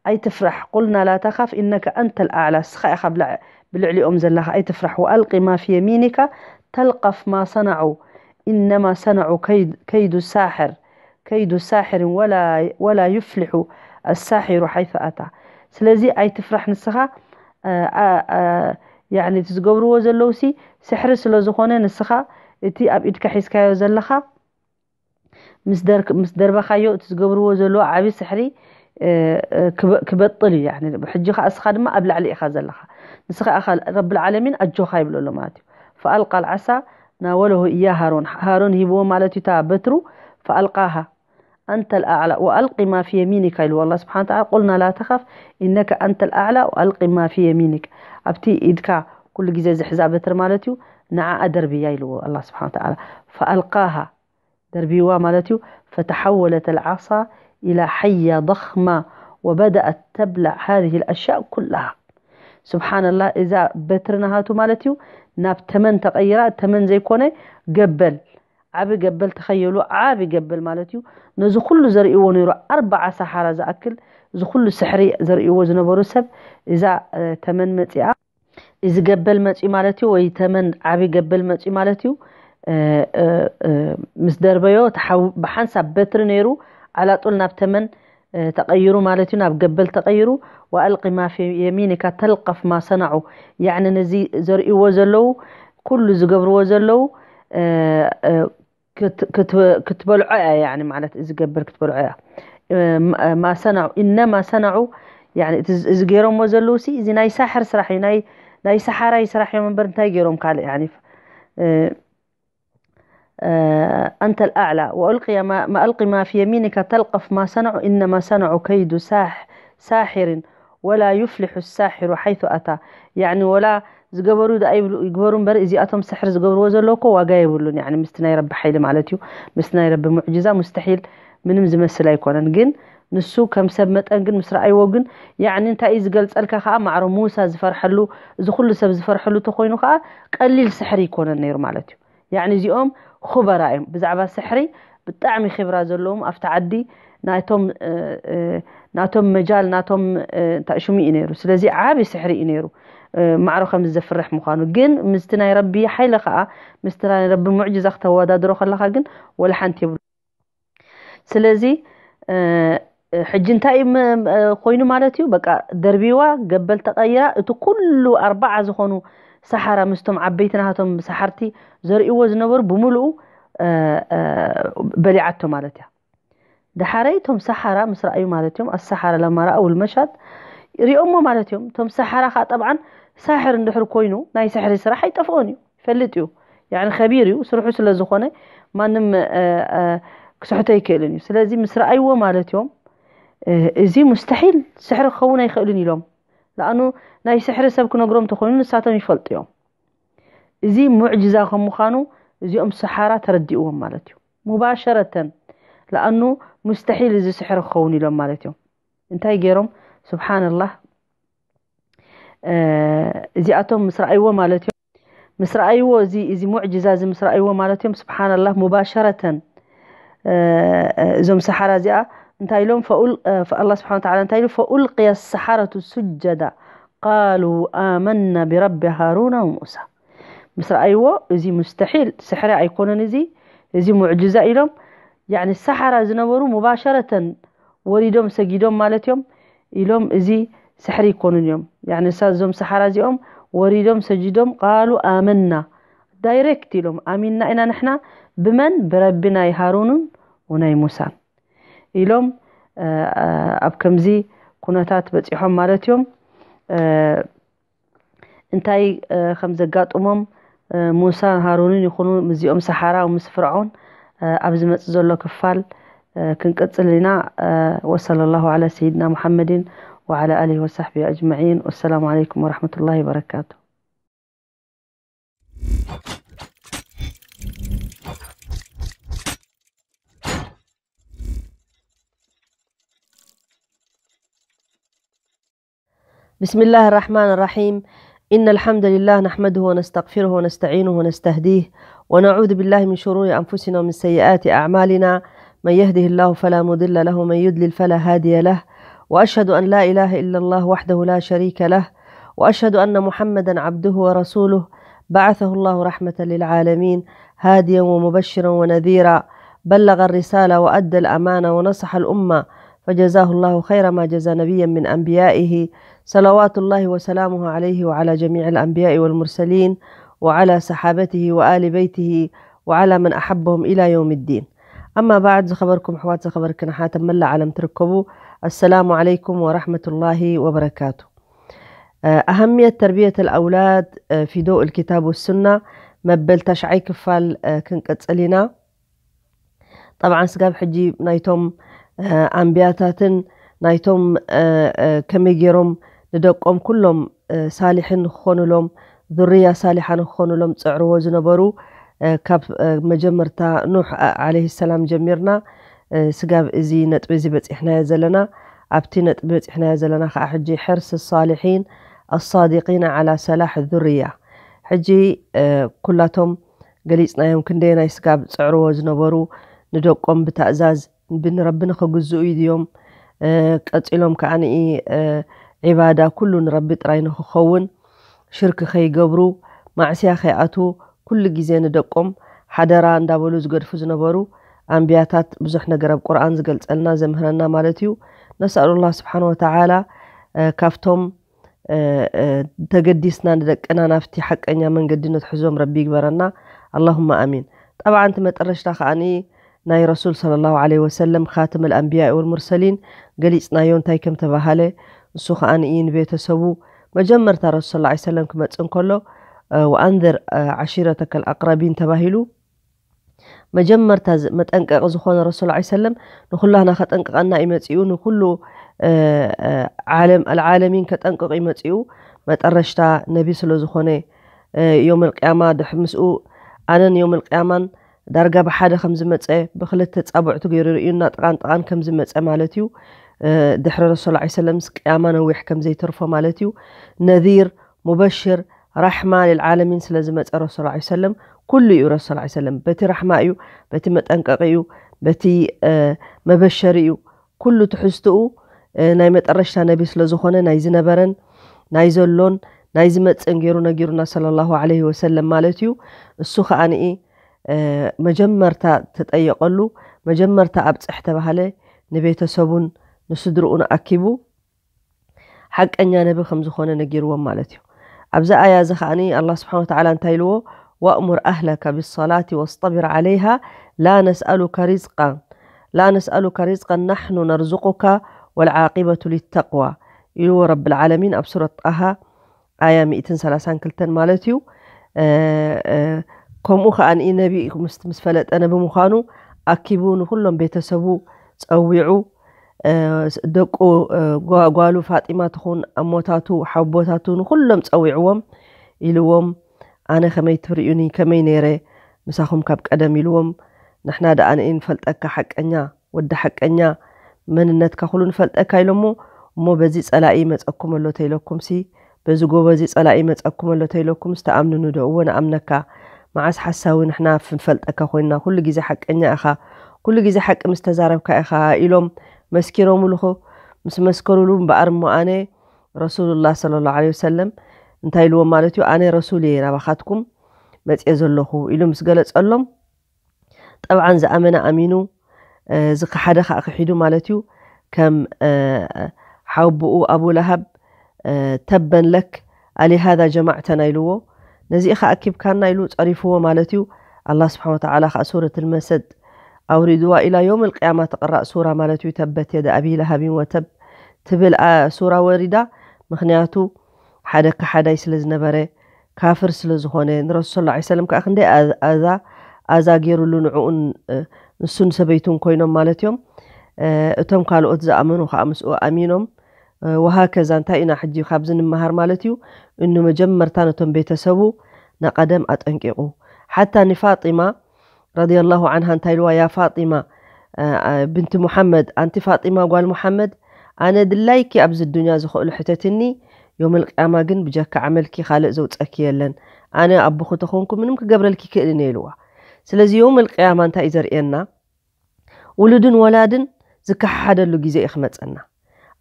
ኣይትፍራሕ قلنا لا تخف إنك أنت الأعلى ንስኻ ኢኻ ብልዕሊኦም ዘለኻ ኣይትፍራሕ وألق ما في يمينك تلقف ما صنعوا إنما صنعوا كيد, كيد ساحر كيد ساحر ولا, ولا يفلح الساحر حيث أتى ስለዚ ኣይትፍራሕ ንስኻ يعني እቲ ዝገብርዎ ዘለዉ ሲ ስሕሪ ስለ ዝኾነ ንስኻ እቲ ኣብ ኢድካ ሒዝካዮ ዘለኻ ምስ ደርበኻዮ እቲ ዝገብርዎ ዘለዎ ዓብዪ ስሕሪ ክበጥል እዩ። ሕጂ ከዓ እስኻ ድማ ኣብ ላዕሊ ኢኻ ዘለኻ ንስኻ ኢኻ ረብል ዓለሚን ኣጆኻ ይብሎ ኣሎ ማለት እዩ። فألقى العصا ناوله إياه هارون ሃሮን ሂብዎ ማለት እዩ እታ በትሩ فألقاها أنت الأعلى وألق ما في يمينك ኢልዎ الله سبحانه وتعالى قلنا لا تخف إنك أنت الأعلى وألق ما في يمينك ኣብቲ ኢድካ ኩሉ ግዜ ዝሕዛ በትሪ ማለት እዩ ንዓኣ ደርብያ ኢልዎ الله سبحانه وتعالى فألقاها ደርብይዋ ማለት እዩ فتحولت العصا إلى حية ضخمة وبدأت تبلع هذه الأشياء كلها سبحان الله እዛ በትሪ ናሃቱ ማለት እዩ ናብ ተመን ተቐይራ ተመን ዘይኮነ ገበል ዓቢ ገበል ተኸየሉ። ዓቢ ገበል ማለት እዩ። ነዚ ኩሉ ዘርእዎ ነይሩ፣ ኣርባዓ ሰሓራ ዝኣክል፣ እዚ ኩሉ ስሕሪ ዘርእዎ ዝነበሩ ሰብ፣ እዛ ተመን መጺኣ፣ እዚ ገበል መጺኡ ማለት እዩ፣ ወይ ተመን ዓቢ ገበል መጺኡ ማለት እዩ። ምስ ደርበዮ፣ ብሓንሳብ በትሪ ነይሩ፣ ዓላጡል ናብ ተመን ተቐይሩ ማለት እዩ፣ ናብ ገበል ተቐይሩ። ወኣልቂ ማ ፊ የሚኒካ ተልቀፍ ማ ሰናዑ፣ ያዕኒ ነዚ ዘርእዎ ዘለዉ፣ ኩሉ ዝገብርዎ ዘለዉ፣ ክትበልዖ እያ፣ ያኒ ማለት እዚ ገበል ክትበልዖ እያ። ማ ሰናዑ፣ እነማ ሰናዑ፣ ያኒ እዚ ገይሮሞ ዘለዉ ሲ፣ እዚ ናይ ሳሕር ስራሕ እዩ፣ ናይ ሰሓራይ ስራሕ እዮም እምበር እንታይ ገይሮም ካልእ፣ ያኒ ኣንተ ኣልኣዕላ። ወኣልቂ ማ ፊ የሚኒካ ተልቀፍ ማ ሰናዑ እነማ ሰናዑ ከይዱ ሳሕርን ወላ ዩፍሊሑ ሳሒሩ ሓይቱ ኣታ። ያኒ ወላ ዝገበሩ ደኣ ይብሉ ይግበሩ እምበር፣ እዚኣቶም ስሕር ዝገብርዎ ዘለዉ እኮ ዋጋ የብሉን። ያኒ ምስቲ ናይ ረቢ ሓይሊ ማለት እዩ፣ ምስቲ ናይ ረቢ ሙዕጅዛ ሙስተሒል ምንም ዝመስል ኣይኮነን። ግን ንሱ ከም ሰብ መጠን ግን ምስ ረኣይዎ ግን፣ ያኒ እንታይ እዩ ዝገልጸልካ ከኣ፣ ማዕሮ ሙሳ ዝፈርሐሉ፣ እዚ ኩሉ ሰብ ዝፈርሐሉ ተኾይኑ ከኣ ቀሊል ስሕሪ ይኮነን ነይሩ ማለት እዩ። ያኒ እዚኦም ኹበራ እዮም፣ ብዛዕባ ስሕሪ ብጣዕሚ ኺብራ ዘለዎም ኣብቲ ዓዲ ናቶም ናቶም መጃል ናቶም እንታይ ሽሙ እዩ ነይሩ። ስለዚ ዓቢ ስሕሪ እዩ ነይሩ፣ ማዕሮ ከም ዘፍርሕ ምዃኑ። ግን ምስቲ ናይ ረቢ ሓይሊ ከኣ፣ ምስቲ ናይ ረቢ ሙዕጅዛ ክተወዳድሮ ከለኻ ግን ወላ ሓንቲ የብሉ። ስለዚ ሕጂ እንታይ ኮይኑ ማለት እዩ? በቃ ደርቢዋ፣ ገበል ተቐይራ፣ እቲ ኩሉ ኣርባዓ ዝኾኑ ሰሓራ ምስቶም ዓበይቲ ናቶም ሰሓርቲ ዘርእዎ ዝነበሩ ብምሉኡ በሊዓቶ ማለት እያ። ደሓረይ እቶም ሰሓራ ምስ ረኣዩ ማለት እዮም፣ ኣሰሓራ ለማ ረኣው ልመሻት ሪኦሞ ማለት እዮም። እቶም ሰሓራ ከዓ ጠብዓን ሳሕር እንድሕር ኮይኑ ናይ ስሕሪ ስራሕ ኣይጠፍኦን እዩ፣ ይፈልጥ እዩ። ያኒ ከቢር እዩ ስርሑ ስለ ዝኾነ ማንም ክስሕቶ ኣይክእልን እዩ። ስለዚ ምስ ረኣይዎ ማለት እዮም፣ እዚ ሙስተሒል ስሕሪ ክኸውን ኣይኽእልን ኢሎም። ለኣኑ ናይ ስሕሪ ሰብ ክነግሮም ተኾይኑ ንሳቶም ይፈልጡ እዮም። እዚ ሙዕጅዛ ከም ምዃኑ እዚኦም ሰሓራ ተረዲእዎም ማለት እዩ። ሙባሸረተን ለኣኑ ሙስተሒል እዚ ስሕሪ ክኸውን ኢሎም ማለት እዮም። እንታይ ገይሮም? ስብሓንላህ፣ እዚኣቶም ምስ ረኣይዎ ማለት እዮም፣ ምስ ረኣይዎ እዚ እዚ ሙዕጅዛ እዚ ምስ ረኣይዎ ማለት እዮም፣ ስብሓንላህ፣ ሙባሸረተን እዞም ሰሓራ እዚኣ እንታይ ኢሎም? ኣላ ስብሓን ወተዓላ እንታይ ኢሉ? ፈኡልቅየ ሰሓረቱ ሱጀዳ ቃሉ ኣመና ብረቢ ሃሩና ወሙሳ። ምስ ረኣይዎ እዚ ሙስተሒል ስሕሪ ኣይኮነን፣ እዚ እዚ ሙዕጅዛ ኢሎም፣ ያኒ ሰሓራ ዝነበሩ ሙባሸረተን ወሪዶም ሰጊዶም ማለት እዮም ኢሎም፣ እዚ ስሕሪ ይኮኑን እዮም። ያኒ እሳ እዞም ሰሓራ እዚኦም ወሪዶም ሰጊዶም ቃሉ ኣመና፣ ዳይሬክት ኢሎም ኣሚንና ኢና ንሕና ብመን? ብረቢ ናይ ሃሩንን ወናይ ሙሳን ኢሎም ኣብ ከምዚ ኩነታት በፂሖም ማለት እዮም። እንታይ ከም ዘጋጥሞም ሙሳን ሃሩንን ይኹኑ ምስዚኦም ሰሓራ ምስ ፍርዖን ኣብ ዝመፅእ ዘሎ ክፋል ክንቅፅል ኢና። ወሰለላሁ ዓላ ሰይድና ሙሓመድን ወዓላ ኣሊሂ ወሳሕቢሂ ኣጅመዒን። ወሰላሙ ዓለይኩም ወረሕመቱላሂ ወበረካቱ። بسم الله الرحمن الرحيم. إن الحمد لله نحمده ونستغفره ونستعينه ونستهديه، ونعوذ بالله من شرور أنفسنا ومن سيئات أعمالنا. من يهده الله فلا مضل له، ومن يضلل فلا هادي له. وأشهد أن لا إله إلا الله وحده لا شريك له، وأشهد أن محمدا عبده ورسوله، بعثه الله رحمة للعالمين، هاديا ومبشرا ونذيرا، بلغ الرسالة وأدى الأمانة ونصح الأمة، فجزاه الله خير ما جزى نبيا من أنبيائه، صلوات الله وسلامه عليه وعلى جميع الأنبياء والمرسلين وعلى صحابته وآل بيته وعلى من أحبهم إلى يوم الدين. أما بعد، ዝኸበርኩም ኣሕዋት፣ ዝኸበርክን ኣሓት ኣብ መላእ ዓለም ትርከቡ፣ السلام عليكم ورحمة الله وبركاته. أهمية تربية الأولاد في ضوء الكتاب والسنة መበል ታሽዓይ ክፋል ክንቅጽል ኢና። ጠብዓን ስጋብ ሕጂ ናይቶም ኣንብያታትን ናይቶም ከመይ ገይሮም ንደቆም ኩሎም ሳሊሕን ንክኾኑሎም፣ ዙርያ ሳሊሓ ንክኾኑሎም ዝጽዕርዎ ዝነበሩ፣ ካብ መጀመርታ ኑሕ ዓለይሂ ሰላም ጀሚርና ስጋብ እዚ ነጥቢ እዚ በጺሕናዮ ዘለና። ኣብቲ ነጥቢ በጺሕናዮ ዘለና ከዓ ሕጂ ሕርስ ሳሊሒን ኣሳዲቂን ዓላ ሰላሕ ዙርያ። ሕጂ ኩላቶም ገሊጽናዮም፣ ክንደየናይ ስጋብ ጽዕርዎ ዝነበሩ፣ ንደቆም ብታእዛዝ ብንረቢ ንኽግዝኡ ድዮም ቀጺሎም ከዓኒ ዒባዳ ኩሉ ንረቢ ጥራይ ንኽኸውን፣ ሽርክ ከይገብሩ፣ ማዕስያ ከይኣትዉ፣ ኩሉ ግዜ ንደቆም ሓደራ እንዳበሉ ዝገድፉ ዝነበሩ ኣንብያታት ብዙሕ ነገር ኣብ ቁርኣን ዝገልጸልና ዘምህረና ማለት እዩ። ነስኣሉላህ ስብሓን ወተዓላ ካብቶም ተገዲስና ንደቅና ናብቲ ሓቀኛ መንገዲ ነትሕዞም ረቢ ይግበረና። ኣላሁማ ኣሚን። ጠብዓን እቲ መጠረሽታ ከዓኒ ናይ ረሱል ሰለላሁ ዐለይሂ ወሰለም ካትም ኣልኣንብያኢ ወልሙርሰሊን ገሊጽናዮ እንታይ ከም ተባሃለ። እሱ ከዓኒ እዩ ንቤተሰቡ መጀመርታ ረሱል ሰለላሁ ዐለይሂ ወሰለም ክመጽእ እንከሎ ወኣንዝር ዓሺረተከ ኣልኣቅረቢን ተባሂሉ መጀመርታ መጠንቀቂ ዝኾነ ረሱል ዐለይሂ ሰለም ንኩላና ከጠንቅቀና እዩ መጺኡ። ንኩሉ ዓለም ኣልዓለሚን ከጠንቅቅ እዩ መጺኡ። መጠረሽታ ነቢ ስለ ዝኾነ ዮም ኣልቅያማ ድሕ ምስኡ ኣነን ዮም ኣልቅያማን ዳርጋ ብሓደ ከም ዝመጸ ብክልተ ጻቡዕቱ ገይሩ ርእዩና ጥቃን ጥቃን ከም ዝመጸ ማለት እዩ። ድሕሪ ረሱል ዐለይሂ ሰለም ቅያማ ነዊሕ ከም ዘይተርፎ ማለት እዩ። ነዚር ሙበሽር ራሕማ ልልዓለሚን ስለ ዝመጸ ረሱል ዐለይሂ ሰለም ኩሉ እዩ። ረሱል ዐለይሂ ሰለም በቲ ራሕማ እዩ፣ በቲ መጠንቀቂ እዩ፣ በቲ መበሸሪ እዩ። ኩሉ ትሕዝትኡ ናይ መጠረሽታ ነቢ ስለ ዝኾነ ናይ ዝነበረን ናይ ዘሎን ናይ ዝመጽእን ገይሩ ነጊሩና ሰለላሁ ዐለይሂ ወሰለም ማለት እዩ። እሱ ከዓኒ መጀመርታ ተጠየቀሉ፣ መጀመርታ ኣብጽሕ ተባሃለ፣ ንቤተሰቡን ንስድርኡን ኣኪቡ ሓቀኛ ነቢ ከም ዝኾነ ነጊርዎም ማለት እዩ። ኣብዚ ኣያ እዚ ከዓኒ ኣላህ ስብሓን ወተዓላ እንታይ ኢልዎ? ወእሙር ኣህለከ ብሰላቲ ወስጠቢር ዓለይሃ ላ ነስኣሉከ ሪዝቃን ላ ነስኣሉከ ሪዝቃን ናሕኑ ነርዙቁካ ወልዓቂበቱ ሊተቅዋ ኢልዎ ረቢ ልዓለሚን ኣብ ሱረት ጣሃ ኣያ ሚእትን ሰላሳን ክልተን ማለት እዩ። ከምኡ ከዓኒ ነቢ ምስ ፈለጠ ነቢ ምዃኑ ኣኪቡ ንኩሎም ቤተሰቡ ጸዊዑ ደቁ ጓሉ ፋጢማ ትኹን ኣሞታቱ ሓቦታቱ ንኩሎም ጸዊዕዎም ኢልዎም ኣነ ከመይ ትርእዩኒ ከመይ ነይረ ምሳኹም ካብ ቀደም ኢልዎም ንሕና ደኣ ንኢ ንፈልጠካ ሓቀኛ ወዲ ሓቀኛ መንነትካ ኩሉ ንፈልጠካ ኢሎሞ እሞ በዚ ጸላኢ መጸኩም ኣሎ ተይለኩም ሲ በዚ ጎበዚ ጸላኢ መጸኩም ኣሎ ተይለኩም ስተኣምንኑ ዶ እወ ንኣምነካ መዓስ ሓሳዊ ንሕና ፍንፈልጠካ ኮይንና ኩሉ ግዜ ሓቀኛ ኢኻ ኩሉ ግዜ ሓቂ ምስ ተዛረብካ ኢኻ ኢሎም መስኪሮምልኹ ምስ መስከሩሉ እምበኣር እሞ ኣነ ረሱሉላህ ሰለላሁ ዐለይሂ ወሰለም እንታይ ኢልዎም ማለት እዩ ኣነ ረሱል እየ ናባኻትኩም መጽየ ዘለኹ ኢሉ ምስ ገለጸሎም ጠብዓን ዝኣመነ ኣሚኑ ዝኸሓደ ከዓ ክሒዱ ማለት እዩ ከም ሓውብኡ ኣቡ ለሃብ ተበን ለክ ኣሊሃዛ ጀማዕተና ኢልዎ ነዚ ኢኻ ኣኪብካና ኢሉ ፀሪፍዎ ማለት እዩ ኣላ ስብሓን ወተዓላ ከዓ ሱረት ልመሰድ ኣውሪድዋ ኢላ ዮም ልቅያማ ትቕራእ ሱራ ማለት እዩ ተበት የደ ኣቢ ለሃቢን ወተብ ትብል ሱራ ወሪዳ ምክንያቱ ሓደ ከሓዳይ ስለ ዝነበረ ካፍር ስለ ዝኾነ ንረሱል ስ ሰለም ከዓ ክንደይ ኣዛ ኣዛ ገይሩሉ ንዕኡን ንሱን ሰበይቱን ኮይኖም ማለት እዮም እቶም ካልኦት ዝኣመኑ ከዓ ምስኡ ኣሚኖም ወሃከዛ እንታይ ኢና ሕጂ ካብዚ ንምሃር ማለት እዩ እኑ መጀመርታ ነቶም ቤተሰቡ ንቐደም ኣጠንቂቑ ሓታ ንፋጢማ ረዲየላሁ ዓንሃ እንታይ ኢልዋ ያ ፋጢማ ብንቲ ሙሓመድ ኣንቲ ፋጢማ ጓል ሙሓመድ ኣነ ድላይኪ ኣብዚ ዱንያ ዝኽእሉ ሕተትኒ ዮም ልቅያማ ግን ብጀካ ዓመልኪ ካልእ ዘውፀኪ የለን ኣነ ኣቦኹ ተኾንኩ ምንም ክገብረልኪ ክእልን እየ ኢልዋ ስለዚ ዮም ልቅያማ እንታይ እዩ ዘርእየና ውሉድን ወላድን ዝከሓሓደሉ ግዜ እዩ ክመፀና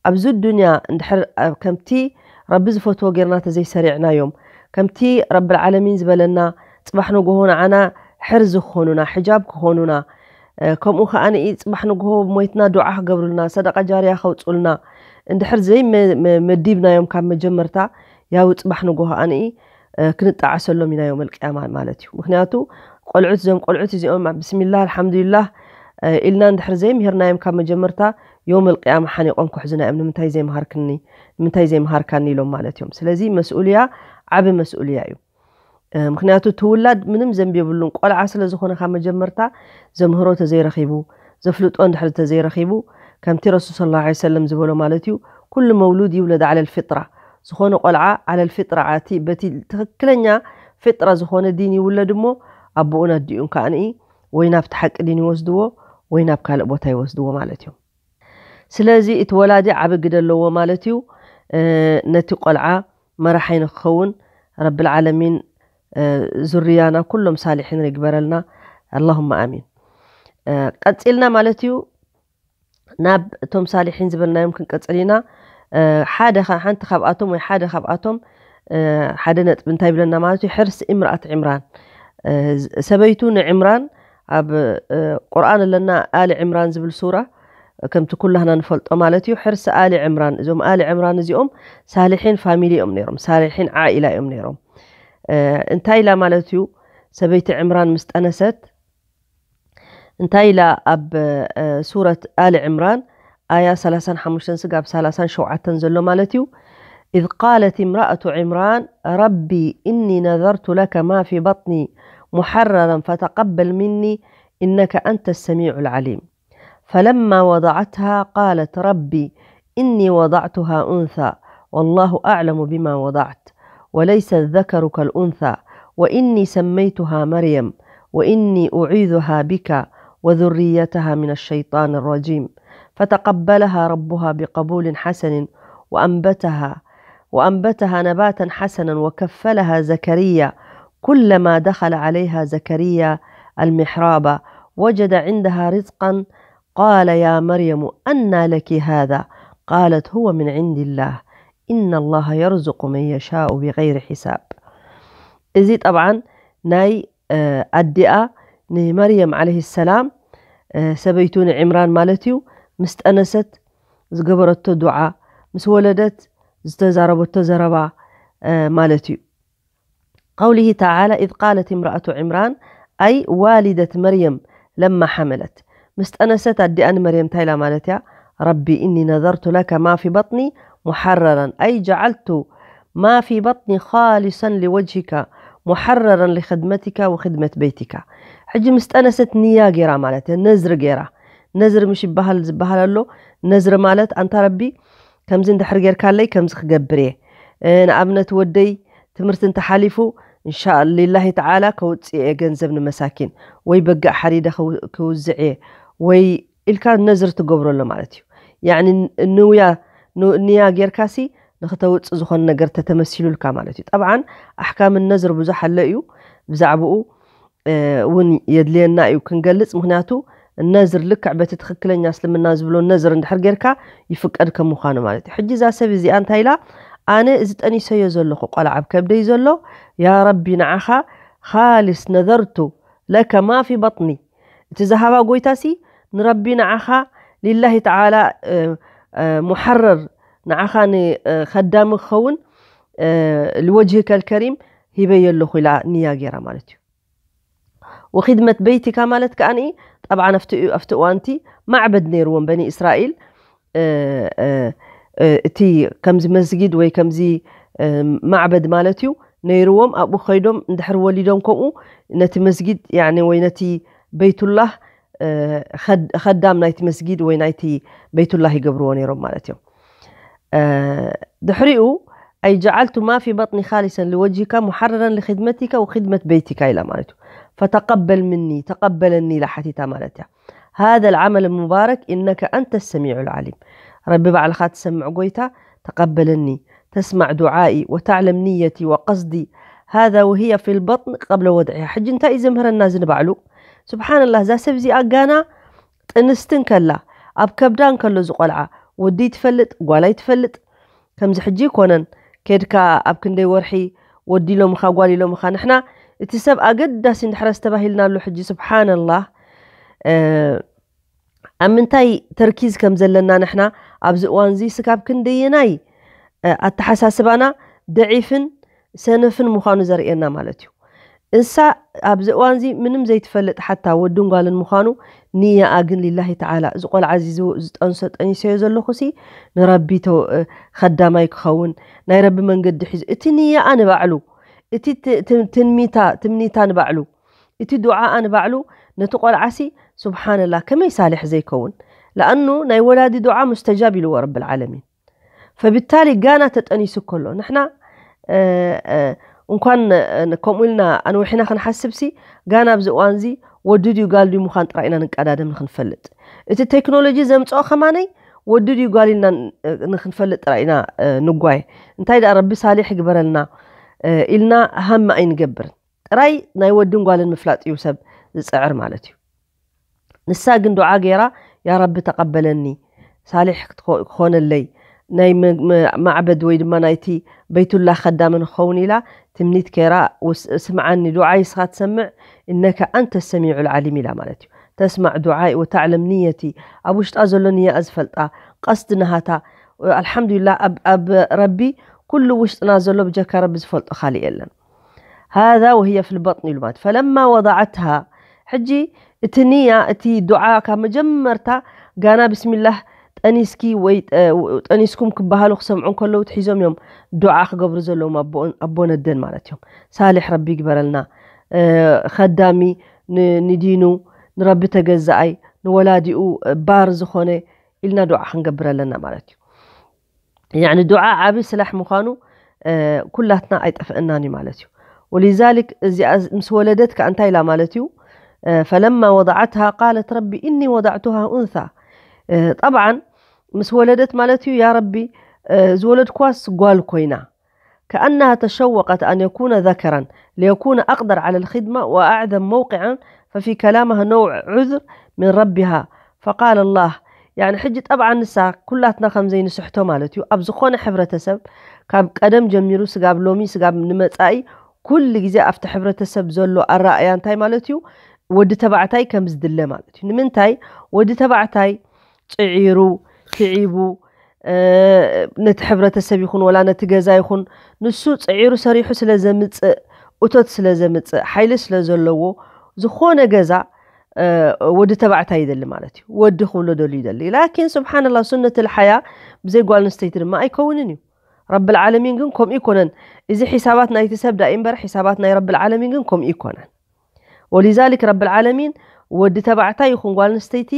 ኣብዚ ዱንያ እንድሕር ከምቲ ረቢ ዝፈትዎ ጌርና ተዘይሰሪዕናዮም ከምቲ ረብልዓለሚን ዝበለና ፅባሕ ንጎሆ ንዓና ሕር ዝኮኑና ሕጃብ ክኾኑና ከምኡ ከዓ ንኢ ፅባሕ ንጎሆ ሞይትና ዱዓ ክገብሩልና ሰደቃ ጃርያ ከውፁልና እንድሕር ዘይመዲብናዮም ካብ መጀመርታ ያው ፅባሕ ንጎሆ ከዓ ንኢ ክንጠዓሰሎም ኢና ዮም ኣልቅያማ ማለት እዩ ምክንያቱ ቆልዑት እዞም ቆልዑት እዚኦም ብስሚላህ ኣልሓምዱሊላህ ኢልና እንድሕር ዘይምሂርናዮም ካብ መጀመርታ ዮም ኣልቅያማ ሓኒቆም ክሕዙና እዮም ንምንታይ ዘይምሃርክኒ ንምንታይ ዘይምሃርካኒ ኢሎም ማለት እዮም ስለዚ መስኡልያ ዓቢ መስኡልያ እዩ ምክንያቱ እቲ ውላድ ምንም ዘንቢ የብሉን ቆልዓ ስለ ዝኾነ ካብ መጀመርታ ዘምህሮ ተዘይረኺቡ ዘፍልጦ እንድሕር ተዘይረኺቡ ከምቲ ረሱል ስለ ላ ሰለም ዝበሎ ማለት እዩ ኩሉ መውሉድ ይውለድ ዓለ ልፍጥራ ዝኾነ ቆልዓ ዓለ ልፍጥራ ዓቲ በቲ ትኽክለኛ ፍጥራ ዝኾነ ዲን ይውለድ እሞ ኣቦኡን ኣዲኡን ከዓንኢ ወይ ናብቲ ሓቂ ዲን ይወስድዎ ወይ ናብ ካልእ ቦታ ይወስድዎ ማለት እዮም ስለዚ እቲ ወላዲ ዓቢ ግደ ኣለዎ ማለት እዩ ነቲ ቆልዓ መራሓይ ንክኸውን ረብልዓለሚን ዙርያና ኩሎም ሳሊሒን ይግበረልና። ኣላሁማ ኣሚን። ቀፂልና ማለት እዩ ናብ እቶም ሳሊሒን ዝበልናዮም ክንቀፅል ኢና። ሓደ ሓንቲ ካብኣቶም ወይ ሓደ ካብኣቶም ሓደ ነጥቢ እንታይ ይብለና ማለት እዩ? ሕርስ እምርኣት ዕምራን፣ ሰበይቱ ንዕምራን ኣብ ቁርኣን ኣለና፣ ኣሊ ዕምራን ዝብል ሱራ፣ ከምቲ ኩላህና ንፈልጦ ማለት እዩ። ሕርስ ኣሊ ዕምራን፣ እዞም ኣሊ ዕምራን እዚኦም ሳሊሒን ፋሚሊ እዮም ነይሮም፣ ሳሊሒን ዓኢላ እዮም ነይሮም። እንታይ ኢላ ማለት እዩ? ሰበይቲ ዕምራን ምስ ጠነሰት እንታይ ኢላ ኣብ ሱረት ኣሊ ዕምራን ኣያ ሰላሳን ሓሙሽተን ስጋብ ሰላሳን ሸውዓተን ዘሎ ማለት እዩ። إذ قالت امرأة عمران ربي إني نذرت لك ما في بطني محررا فتقبل مني إنك أنت السميع العليم. فلما وضعتها قالت ربي إني وضعتها أنثى والله أعلم بما وضعت وليس الذكر كالأنثى وإني سميتها مريم وإني أعيذها بك وذريتها من الشيطان الرجيم. فتقبلها ربها بقبول حسن وأنبتها وأنبتها نباتا حسنا وكفلها زكريا. كلما دخل عليها زكريا المحراب وجد عندها رزقا قال يا مريم أنى لك هذا؟ قالت هو من عند الله إن الله يرزق من يشاء بغير حساب. እዚ ጠብዓን ናይ ኣዲኣ ንመርየም ዓለይሂ ሰላም ሰበይቱ ንዕምራን ማለት እዩ፣ ምስ ጠነሰት ዝገበረቶ ዱዓ፣ ምስ ወለደት ዝተዛረበቶ ዘረባ ማለት እዩ። قوله تعالى إذ قالت امرأة عمران أي والدة مريم لما حملت. ምስ ጠነሰት ኣዲኣ ንመርየም እንታይ ኢላ ማለት እያ? ربي إني نذرت لك ما في بطني محررا أي جعلت ما في بطني خالصا لوجهك محررا لخدمتك وخدمة بيتك. ሕጂ ምስ ጠነሰት ንያ ገይራ ማለት እያ፣ ነዝሪ ገይራ። ነዝሪ ምሽ ይበሃል ዝበሃል ኣሎ። ነዝሪ ማለት ኣንታ ረቢ ከምዚ እንድሕር ጌርካለይ ከምዚ ክገብር እየ። ንኣብነት ወደይ ትምህርቲ እንተሓሊፉ እንሻ ሊላሂ ተዓላ ከውፅእ እየ ገንዘብ ንመሳኪን ወይ በጋእ ሓሪደ ክውዝዕ እየ ወይ ኢልካ ነዝር ትገብረሉ ማለት እዩ። ያኒ ንውያ ንያ ጌርካሲ ንክተውፅእ ዝኾነ ነገር ተተመሲሉልካ ማለት እዩ። ጠብዓን ኣሕካም ነዝር ብዙሕ ኣሎ እዩ፣ ብዛዕባኡ እውን የድልየና እዩ ክንገልፅ። ምክንያቱ ነዝር ልክዕ በቲ ትክክለኛ እስልምና ዝብሎ ነዝር እንድሕር ጌርካ ይፍቀድ ከም ምዃኑ ማለት እዩ። ሕጂ እዛ ሰብ እዚኣ እንታይ ኢላ? ኣነ እዚ ጠኒሰዮ ዘለኹ ቆልዓ ኣብ ከብደይ ዘሎ ያ ረቢ ንዓኻ ካሊስ ነዘርቱ ለከ ማ ፊ በጥኒ፣ እቲ ዝሃባ ጎይታሲ ንረቢ ንዓኻ ሊላሂ ተዓላ ሙሐረር ንዓኻ ንኸዳሚ ክኸውን ልወጅህከ ልከሪም ሂበዮ ኣለኹ ኢላ ንያ ገይራ ማለት እዩ። ወኺድመት በይቲካ ማለት ከኣ ጠብዓን ኣብቲ ኣብቲ እዋንቲ ማዕበድ ነይርዎም በኒ እስራኤል። እቲ ከምዚ መስጊድ ወይ ከምዚ ማዕበድ ማለት እዩ ነይርዎም። ኣብኡ ከይዶም እንድሕር ወሊዶም ከምኡ ነቲ መስጊድ ያኒ ወይ ነቲ በይቱላህ ኸዳም ናይቲ መስጊድ ወይ ናይቲ በይቱላህ ይገብርዎ ነይሮም ማለት እዮም። ድሕሪኡ أي جعلت ما في بطني خالصا لوجهك محررا لخدمتك وخدمة بيتك ኢላ ማለት እዩ። فتقبل مني ተቀበለኒ ኢላ ሓቲታ ማለት እያ። هذا العمل المبارك إنك أنت السميع العليم። ረቢ ባዕልኻ ትሰምዕ ጎይታ ተቀበለኒ። تسمع دعائي وتعلم نيتي وقصدي. هذا وهي في البطن قبل وضعها። ሕጂ እንታይ እዩ ዘምህረና እዚ ንባዕሉ? ስብሓንላህ እዛ ሰብ እዚኣ ጋና ጥንስቲ እንከላ ኣብ ከብዳ እንከሎ ዝቆልዓ ወዲ ትፈልጥ ጓላይ ትፈልጥ ከምዚ ሕጂ ይኮነን። ከድካ ኣብ ክንደይ ወርሒ ወዲ ኢሎምኻ ጓል ኢሎምኻ ንሕና እቲ ሰብ ኣገዳሲ እንድሕረስ ተባሂልና ኣሎ። ሕጂ ስብሓንላህ ኣብ ምንታይ ተርኪዝ ከም ዘለና ንሕና ኣብዚ እዋን እዚ ስካብ ክንደየናይ ኣተሓሳስባና ደዒፍን ሰነፍን ምዃኑ ዘርእየና ማለት እዩ። እንሳ ኣብዚ እዋን እዚ ምንም ዘይትፈልጥ ሓታ ወድን ጓልን ምዃኑ ንያኣ ግን ሊላሂ ተዓላ እዚ ቆልዓ እዚ ዝጠንሶ ጠኒሰዮ ዘለኹ ሲ ንረቢ ከዳማይ ክኸውን ናይ ረቢ መንገዲ ሒዙ እቲ ንያኣ ንባዕሉ እቲ ትምኒታ ትምኒታ ንባዕሉ እቲ ዱዓኣ ንባዕሉ ነቲ ቆልዓ ሲ ስብሓንላ ከመይ ሳልሕ ዘይከውን ለኣኑ ናይ ወላዲ ዱዓ ሙስተጃብ ኢልዎ ረቢ ልዓለሚን። ፈብታሊ ጋና ተጠኒሱ ከሎ ንሕና እንኳን ከምኡ ኢልና ኣንውሒና ክንሓስብ ሲ ጋና ኣብዚ እዋን እዚ ወዲ ድዩ ጋል ድዩ ምዃን ጥራይ ኢና ንቀዳደም ንክንፈልጥ። እቲ ቴክኖሎጂ ዘምፅኦ ከማነይ ወዲ ድዩ ጓል ኢልና ንክንፈልጥ ጥራይ ኢና ንጓየ። እንታይ ደኣ ረቢ ሳሊሕ ይግበረልና ኢልና ሃም ኣይንገብርን። ጥራይ ናይ ወድን ጓልን ምፍላጥ እዩ ሰብ ዝፅዕር ማለት እዩ። ንሳ ግን ዱዓ ገይራ፣ ያ ረቢ ተቐበለኒ፣ ሳሊሕ ክትኮ- ክኾነለይ፣ ናይ መ- መ- ማዕበድ ወይ ድማ ናይቲ በይቱላ ኸዳመ ንክኸውን ኢላ ትምኒት ገይራ፣ ወስ- ስምዓኒ፣ ዱዓይ እስኻ ትሰምዕ፣ እነከ ኣንተ ሰሚዑ ልዓሊም ኢላ ማለት እዩ። ተስማዕ ዱዓይ ወተዕለም ንየቲ፣ ኣብ ውሽጣ ዘሎ ንያኣ ዝፈልጣ፣ ቀስዲ ናሃታ። ኣልሓምዱሊላ ኣብ ኣብ ረቢ ኩሉ ውሽጥና ዘሎ ብጀካ ረቢ ዝፈልጦ ካሊእ የለን። ሃذا وهي في البطن ኢሉ ማለት ፈለማ ወضعتها። ሕጂ እቲ ንያ እቲ ዱዓ ካብ መጀመርታ ጋና ብስሚላህ ጠኒስኪ ወይ ጠ- ጠኒስኩም ክበሃሉ ክሰምዑ እንከለዉ ትሒዞም እዮም ዱዓ ክገብሩ ዘለዎም ኣቦ- ኣቦን ኣደን ማለት እዮም። ሳሊሕ ረቢ ይግበረልና። እ፣ ኸዳሚ ን- ንዲኑ ንረቢ ተገዛኣይ ንወላዲኡ ባር ዝኾነ ኢልና ዱዓ ክንገብር ኣለና ማለት እዩ። ያኒ ዱዓ ዓቢ ስላሕ ምዃኑ እ፣ ኩላትና ኣይጠፍአናን እዩ ማለት እዩ። ወሊዛሊክ እዚኣ ምስ ወለደት ከኣ እንታይ ኢላ ማለት እዩ? እ፣ ፈለማ ወضعتها قالت رب إني وضعتها أنثى። እ፣ ጠብዓን ምስ ወለደት ማለት እዩ ያ ረቢ እ፣ ዝወለድኳስ ጓል ኮይና كأنها تشوقت أن يكون ذكرا ليكون أقدر على الخدمة وأعظم موقعا ففي كلامها نوع عذر من ربها فقال الله يعني ሕጂ ጠብዓ ንሳ ኩላትና ከም ዘይንስሕቶ ማለት እዩ ኣብ ዝኾነ ሕብረተሰብ ካብ ቀደም ጀሚሩ ስጋብ ሎሚ ስጋብ ንመጻኢ ኩሉ ግዜ ኣብቲ ሕብረተሰብ ዘሎ ኣረኣያ እንታይ ማለት እዩ ወዲ ተባዕታይ ከም ዝድለ ማለት እዩ ንምንታይ ወዲ ተባዕታይ ጽዒሩ ትዒቡ ነቲ ሕብረተሰብ ይኹን ወላ ነቲ ገዛ ይኹን ንሱ ጽዒሩ ሰሪሑ ስለ ዘምጽእ እቶት ስለ ዘምጽእ ሓይሊ ስለ ዘለዎ ዝኾነ ገዛ ወዲ ተባዕታይ ይደሊ ማለት እዩ ወዲ ክብሎ ደልዩ ይደሊ ላኪን ስብሓንላ ሱነት ልሓያ ብዘይ ጓል ኣንስተይቲ ድማ ኣይከውንን እዩ ረብል ዓለሚን ግን ከምኡ ይኮነን እዚ ሒሳባት ናይቲ ሰብ ዳኢ እምበር ሒሳባት ናይ ረብል ዓለሚን ግን ከምኡ ይኮነን ወሊዛሊክ ረብል ዓለሚን ወዲ ተባዕታይ ይኹን ጓል ኣንስተይቲ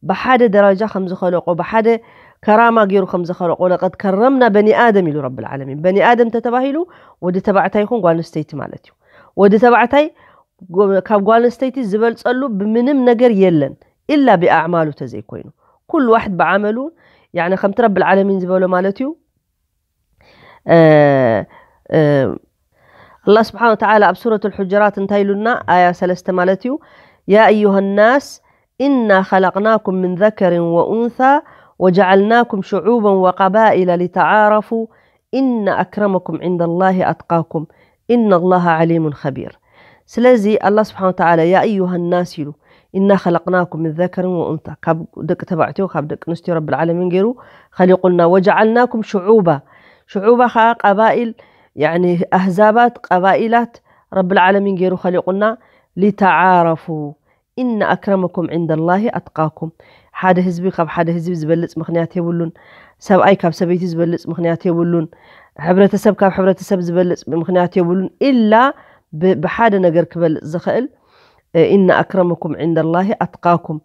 ብሓደ ደረጃ ከም ዝኸለቆ ብሓደ ከራማ ገይሩ ከም ዝኸለቆ ለቀድ ከረምና በኒ ኣደም ኢሉ ረብል ዓለሚን በኒ ኣደም ተተባሂሉ ወዲ ተባዕታይ ይኹን ጓል ኣንስተይቲ ማለት እዩ ወዲ ተባዕታይ ካብ ጓል ኣንስተይቲ ዝበልፀሉ ብምንም ነገር የለን ኢላ ብኣዕማሉ ተዘይኮይኑ ኩሉ ዋሕድ ብዓመሉ ያኒ ከምቲ ረብል ዓለሚን ዝበሎ ማለት እዩ ኣላህ ስብሓን ወተዓላ ኣብ ሱረት ልሑጀራት እንታይ ኢሉና ኣያ ሰለስተ ማለት እዩ ያ ኣዩሃ ናስ إنا خلقناكم من ذكر وأنثى وجعلناكم شعوبا وقبائل لتعارفوا إن أكرمكم عند الله أتقاكم إن الله عليم خبير ስለዚ ኣላህ ስብሓን ወተዓላ ያ ኣዩሃ ናስ ኢሉ إنا خلقناكم من ذكر وأنثى ካብ ደቂ ተባዕትዮ ካብ ደቂ ኣንስትዮ ረብል ዓለሚን ገይሩ ኸሊቁልና وجعلناكم شعوبا ሽዑባ ከዓ ቀባኢል ያኒ ኣህዛባት ቀባኢላት ረብል ዓለሚን ገይሩ ኸሊቁልና لتعارفوا إن أكرمكم عند الله أتقاكم ሓደ ህዝቢ ካብ ሓደ ህዝቢ ዝበልፅ ምኽንያት የብሉን ሰብኣይ ካብ ሰበይቲ ዝበልፅ ምኽንያት የብሉን ሕብረተሰብ ካብ ሕብረተሰብ ዝበልፅ ምኽንያት የብሉን ኢላ ብሓደ ነገር ክበልፅ ዝኽእል إن أكرمكم عند الله أتقاكم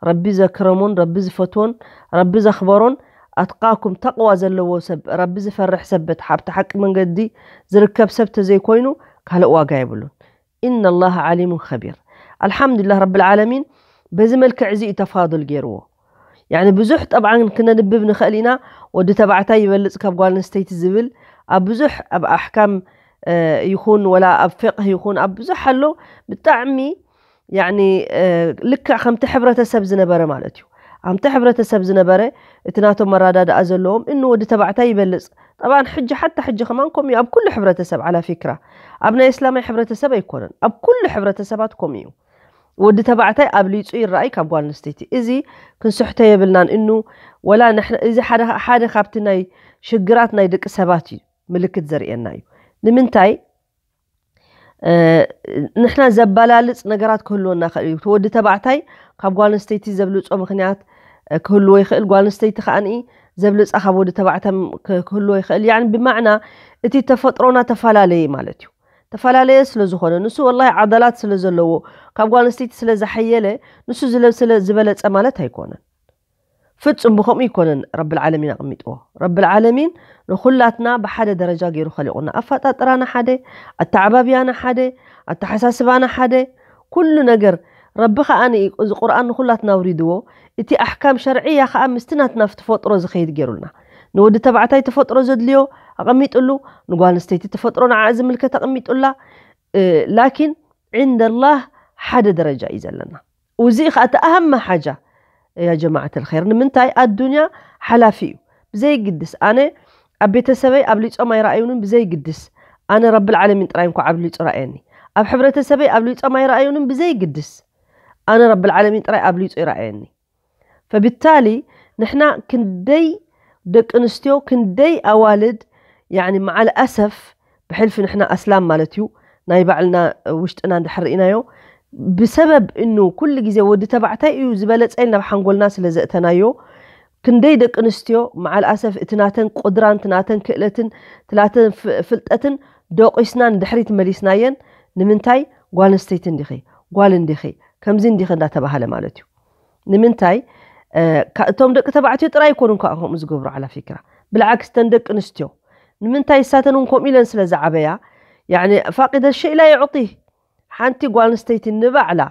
ረቢ ዘክረሞን ረቢ ዝፈትዎን ረቢ ዘኽበሮን ኣትቃኩም ተቕዋ ዘለዎ ሰብ ረቢ ዝፈርሕ ሰበት ሓብቲ ሓቂ መንገዲ ዝርከብ ሰብ ተዘይኮይኑ ካልእ ዋጋ የብሉን إن الله عليم خبير ኣልሓምዱሊላህ ረብል ዓለሚን በዚ መልክዕ እዚ እዩ ተፋضል ገይርዎ ያኒ ብዙሕ ጠብዓን ክነንብብ ንኽእል ኢና ወዲ ተባዕታይ ይበልፅ ካብ ጓል ኣንስተይቲ ዝብል ኣብ ብዙሕ ኣብ ኣሕካም ይኹን ወላ ኣብ ፍቅህ ይኹን ኣብ ብዙሕ ኣሎ ብጣዕሚ ያኒ ልክዕ ከምቲ ሕብረተሰብ ዝነበረ ማለት እዩ ኣብቲ ሕብረተሰብ ዝነበረ እቲ ናቶም መረዳድኣ ዘለዎም እኒ ወዲ ተባዕታይ ይበልፅ ጠብዓን ሕጂ ሓታ ሕጂ ከማን ከምኡ ኣብ ኩሉ ሕብረተሰብ ዓላ ፊክራ ኣብ ናይ እስላማይ ሕብረተሰብ ኣይኮነን ኣብ ኩሉ ሕብረተሰባት ከምኡ እዩ ወዲ ተባዕታይ ኣብሊፁ ይረኣይ ካብ ጓል ኣንስተይቲ እዚ ክንስሕቶ የብልናን እኑ ወላ እዚ ሓደ ካብቲ ናይ ሽግራት ናይ ደቂ ሰባት እዩ ምልክት ዘርእየና እዩ ንምንታይ ንሕና ዘበላልፅ ነገራት ክህልወና ክእል እዩ ወዲ ተባዕታይ ካብ ጓል ኣንስተይቲ ዘብልፆ ምክንያት ክህልዎ ይኽእል ጓል ኣንስተይቲ ከዓ ዘብልፃ ካብ ወዲ ተባዕታይ ክህልዎ ይኽእል ያ ብማዕና እቲ ተፈጥሮና ተፈላለየ ማለት እዩ ተፈላለየ ስለ ዝኾነ ንሱ ወላሂ ዓደላት ስለ ዘለዎ ካብ ጓል ኣንስተይቲ ስለ ዝሓየለ ንሱ ዝበለፀ ማለት ኣይኮነን ፍጹም ብኸምኡ ይኮነን ረብል ዓለሚን ኣቐሚጥዎ ረብል ዓለሚን ንኹላትና ብሓደ ደረጃ ገይሩ ኸሊቑና ኣፈጣጥራና ሓደ ኣተዓባብያና ሓደ ኣተሓሳስባና ሓደ ኩሉ ነገር ረቢ ከዓ እዚ ቁርኣን ንኹላትና ኣውሪድዎ እቲ ኣሕካም ሸርዕያ ከዓ ምስቲ ናትና ተፈጥሮ ዝኸይድ ገይሩልና ንወዲ ተባዕታይ ተፈጥሮ ዘድልዮ ኣቐሚጥሉ ንጓል ኣንስተይቲ ተፈጥሮ ንዓ ዝምልከት ኣቐሚጡላ ላኪን عند الله ሓደ ደረጃ እዩ ዘለና። እዚ ኸኣ እቲ ኣሃመ ሓጃ ያ ጀማዓት ልኸይር። ንምንታይ ኣዱንያ ሓላፊ እዩ። ብዘይግድስ ኣነ ኣብ ቤተሰበይ ኣብሊጾም ኣይረኣዩንን ብዘይግድስ ኣነ ረብል ዓለሚን ጥራይ እንኳ ኣብሊጹ ረኣየኒ። ኣብ ሕብረተሰበይ ኣብሊጾም ኣይረኣዩንን ብዘይግድስ ኣነ ረብል ዓለሚን ጥራይ ኣብሊጹ ይረኣየኒ። ፈብታሊ ንሕና ክንደይ ደቂ ኣንስትዮ ክንደይ ኣዋልድ ያኒ መዓል ኣሰፍ ብሕልፊ ንሕና ኣስላም ማለት እዩ ናይ ባዕልና ውሽጥና እንድሕር ርኢናዮ ብሰበብ እኑ ኩሉ ግዜ ወዲ ተባዕታይ እዩ ዝበለጸ ኢልና ኣብ ሓንጎልና ስለ ዘእተናዮ ክንደይ ደቂ ኣንስትዮ መዓል ኣሰፍ እቲ ናተን ቁድራን እቲ ናተን ክእለትን እቲ ናተን ፍ- ፍልጠትን ደቂስና ንድሕሪት መሊስናየን ንምንታይ ጓል ኣንስተይቲ እንዲኺ ጓል እንዲኺ ከምዚ እንዲኺ እንዳተባሃለ ማለት እዩ ንምንታይ እቶም ደቂ ተባዕትዮ ጥራይ ይኮኑን ከዓ ከምኡ ዝገብሩ ዓላ ፊክራ ብልዓክስ ተን ደቂ ኣንስትዮ ንምንታይ እሳተን እውን ከምኡ ኢለን ስለ ዝዓበያ يعني فاقد الشيء لا يعطيه ሓንቲ ጓል ኣንስተይቲ ንባዕላ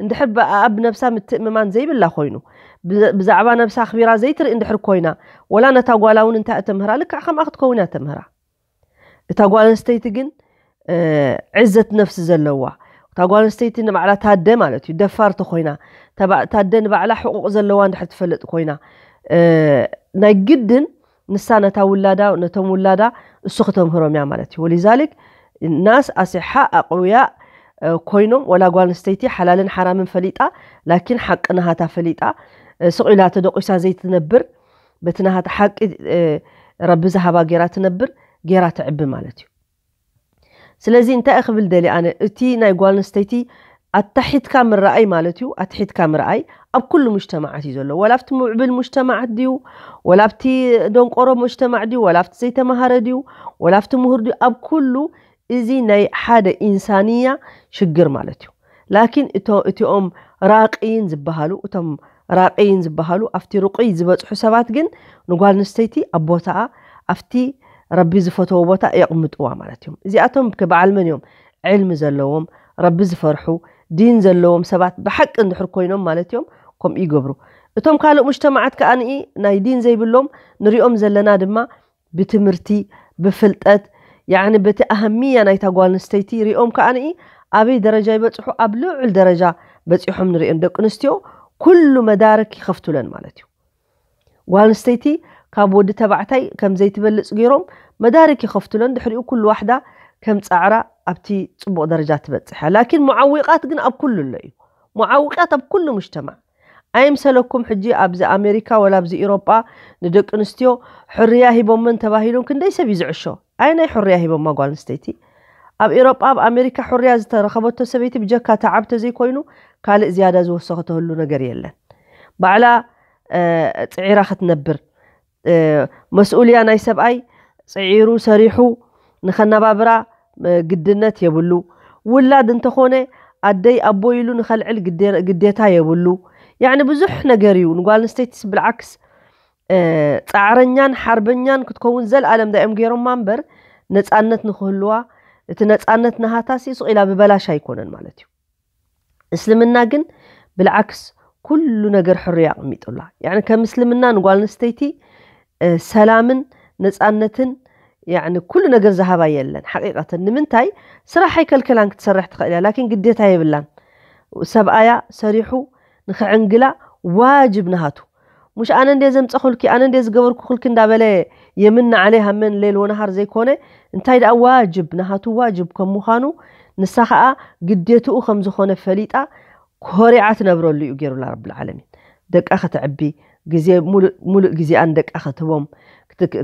እንድሕር ብኣብ ነብሳ ምትእምማን ዘይብላ ኮይኑ ብዛዕባ ነብሳ ኣኽቢራ ዘይትርኢ እንድሕር ኮይና ወላ ነታ ጓላ እውን እንታይ እተምህራ ልክዕ ከምኣ ክትከውን እያ ተምህራ እታ ጓል ኣንስተይቲ ግን ዕዘት ነፍሲ ዘለዋ እታ ጓል ኣንስተይቲ ንባዕላ ታደ ማለት እዩ ደፋር ተኮይና ታደ ንባዕላ ሕቁቕ ዘለዋ እንድሕር ትፈልጥ ኮይና ናይ ግድን ንሳ ነታ ውላዳ ነቶም ውላዳ እሱ ክተምህሮም እያ ማለት እዩ ወሊዛሊክ ናስ ኣስሓ ኣቅውያ ኮይኖም ወላ ጓል ኣንስተይቲ ሓላልን ሓራምን ፈሊጣ ላኪን ሓቂ ናሃታ ፈሊጣ ስቕ ኢላ ተደቂሳ ዘይትነብር በቲ ናሃታ ሓቂ ረቢ ዝሃባ ገይራ ትነብር ገይራ ትዕቢ ማለት እዩ ስለዚ እንታይ ክብል ደሊ ኣነ እቲ ናይ ጓል ኣንስተይቲ ኣታሒትካ ምረኣይ ማለት እዩ ኣትሒትካ ምረኣይ ኣብ ኩሉ ሙጅተማዓት እዩ ዘሎ ወላ ኣብቲ ምዕብል ሙጅተማዓት ድዩ ወላ ኣብቲ ደንቆሮ ሙጅተማዕ ድዩ ወላ ኣብቲ ዘይተማሃረ ድዩ ወላ ኣብቲ ምሁር ድዩ ኣብ ኩሉ እዚ ናይ ሓደ ኢንሳንያ ሽግር ማለት እዩ ላኪን እቲኦም ራቅይን ዝበሃሉ እቶም ራቅይን ዝበሃሉ ኣብቲ ርቁይ ዝበፅሑ ሰባት ግን ንጓል ኣንስተይቲ ኣብ ቦታኣ ኣብቲ ረቢ ዝፈተዎ ቦታ የቕምጥዋ ማለት እዮም እዚኣቶም በዓል መን እዮም ዕልሚ ዘለዎም ረቢ ዝፈርሑ ዲን ዘለዎም ሰባት ብሓቂ እንድሕር ኮይኖም ማለት እዮም ከምኡ ይገብሩ እቶም ካልእ ሙጅተማዓት ከኣ ናይ ዲን ዘይብሎም ንሪኦም ዘለና ድማ ብትምህርቲ ብፍልጠት ያኒ በቲ ኣህምያ ናይታ ጓል ኣንስተይቲ ሪኦም ከኣ ኣበይ ደረጃ ይበፅሑ ኣብ ልዑል ደረጃ በፂሖም ንሪኦም ደቂ ኣንስትዮ ኩሉ መዳርክ ይኸፍቱለን ማለት እዩ ጓል ኣንስተይቲ ካብ ወዲ ተባዕታይ ከም ዘይትበልፅ ገይሮም መዳርክ ይኸፍቱለን ድሕሪኡ ኩሉ ዋሕዳ ከም ፃዕራ ኣብቲ ፅቡቕ ደረጃ ትበፅሕ እያ ላኪን ሙዓዊቃት ግን ኣብ ኩሉ ኣሎ እዩ ሙዓዊቃት ኣብ ኩሉ ሙጅተማዕ ኣይምሰለኩም ሕጂ ኣብዚ ኣሜሪካ ወላ ኣብዚ ኢሮጳ ንደቂ ኣንስትዮ ሕርያ ሂቦመን ተባሂሉን ክንደይ ሰብ እዩ ዝዕሾ ኣይ ናይ ሕርያ ሂቦማ ጓል ኣንስተይቲ ኣብ ኢሮጳ ኣብ ኣሜሪካ ሕርያ ዝተረኸበቶ ሰበይቲ ብጀካ ተዓብ ተዘይኮይኑ ካልእ ዝያዳ ዝወሰኸተህሉ ነገር የለን ባዕላ ፅዒራ ክትነብር መስኡልያ ናይ ሰብኣይ ፅዒሩ ሰሪሑ ንኸነባብራ ግድነት የብሉ ውላድ እንተኾነ ኣደይ ኣቦ ኢሉ ንኸልዕል ግዴታ የብሉ ያኒ ብዙሕ ነገር እዩ ንጓል ኣንስተይትስ ብልዓክስ ፃዕረኛን ሓርበኛን ክትከውን ዘልኣለም ዳዮም ገይሮማ እምበር ነፃነት ንክህልዋ እቲ ነፃነት ናሃታሲ ስቕ ኢላ ብበላሽ ኣይኮነን ማለት እዩ እስልምና ግን ብልዓክስ ኩሉ ነገር ሕርያ ኣቕሚጡላ ያኒ ከም እስልምና ንጓል ኣንስተይቲ ሰላምን ነፃነትን ያኒ ኩሉ ነገር ዝሃባ የለን ሓቂቀተን ንምንታይ ስራሕ ኣይከልከላን ክትሰርሕ ትኽእል እያ ላኪን ግዴታ የብላን ሰብኣያ ሰሪሑ ንክዕንግላ ዋጅብ ናሃቱ ሙሽ ኣነ እንደ ዘምፀኹልኪ ኣነ እንደ ዝገበርኩክልኪ እንዳበለ የምን ዓለይ ሃመን ሌል ወነሃር ዘይኮነ እንታይ ደኣ ዋጅብ ናሃቱ ዋጅብ ከም ምዃኑ ንሳ ከዓ ግዴትኡ ከም ዝኾነ ፈሊጣ ኮሪዓ ትነብረሉ እዩ ገይሩላ ረብል ዓለሚን ደቃ ከተዕቢ ግዜ ሙሉእ ግዜኣን ደቃ ክትቦም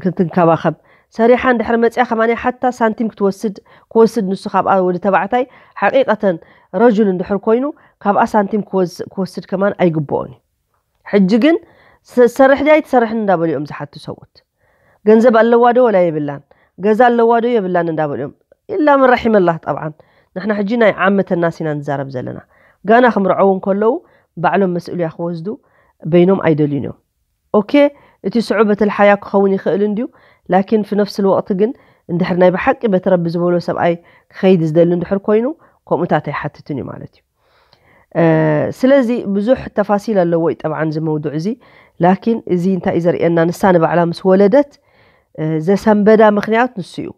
ክትንከባኸብ ሰሪሓ እንድሕር መፅያ ከማን ሓታ ሳንቲም ክትወስድ ክወስድ ንሱ ካብኣ ወዲ ተባዕታይ ሓቂቀተን ረጁል እንድሕር ኮይኑ ካብኣ ሳንቲም ክወስድ ከማን ኣይግብኦን እዩ ሕጂ ግን ሰርሕ ድያ ኣይትሰርሕን እንዳበሉ እዮም ዝሓቱ ሰብኡት ገንዘብ ኣለዋ ዶ ወላ የብላን ገዛ ኣለዋ ዶ የብላን እንዳበሉ እዮም ኢላ ምን ረሒመላህ ጠብዓን ንሕና ሕጂ ናይ ዓመተናስ ኢና ንዛረብ ዘለና ጋና ክምርዐው እንከለዉ ባዕሎም መስእሉያ ክወስዱ በይኖም ኣይደልዩን እዮም ኦኬ እቲ ስዑበት ልሓያ ክኸውን ይኽእል እንድዩ ላኪን ፊ ነፍስ ልወቅቲ ግን እንድሕር ናይ ብሓቂ በቲ ረቢ ዝበሎ ሰብኣይ ክኸይድ ዝደሊ እንድሕር ኮይኑ ከምኡታት ኣይሓትትን እዩ ማለት እዩ ስለዚ ብዙሕ ተፋሲል ኣለዎ እዩ ጠብዓን እዚ መውዱዕ እዚ ላኪን እዚ እንታይ እዩ ዘርእየና ንሳ ንባዕላ ምስ ወለደት ዘሰንበዳ ምክንያት ንሱ እዩ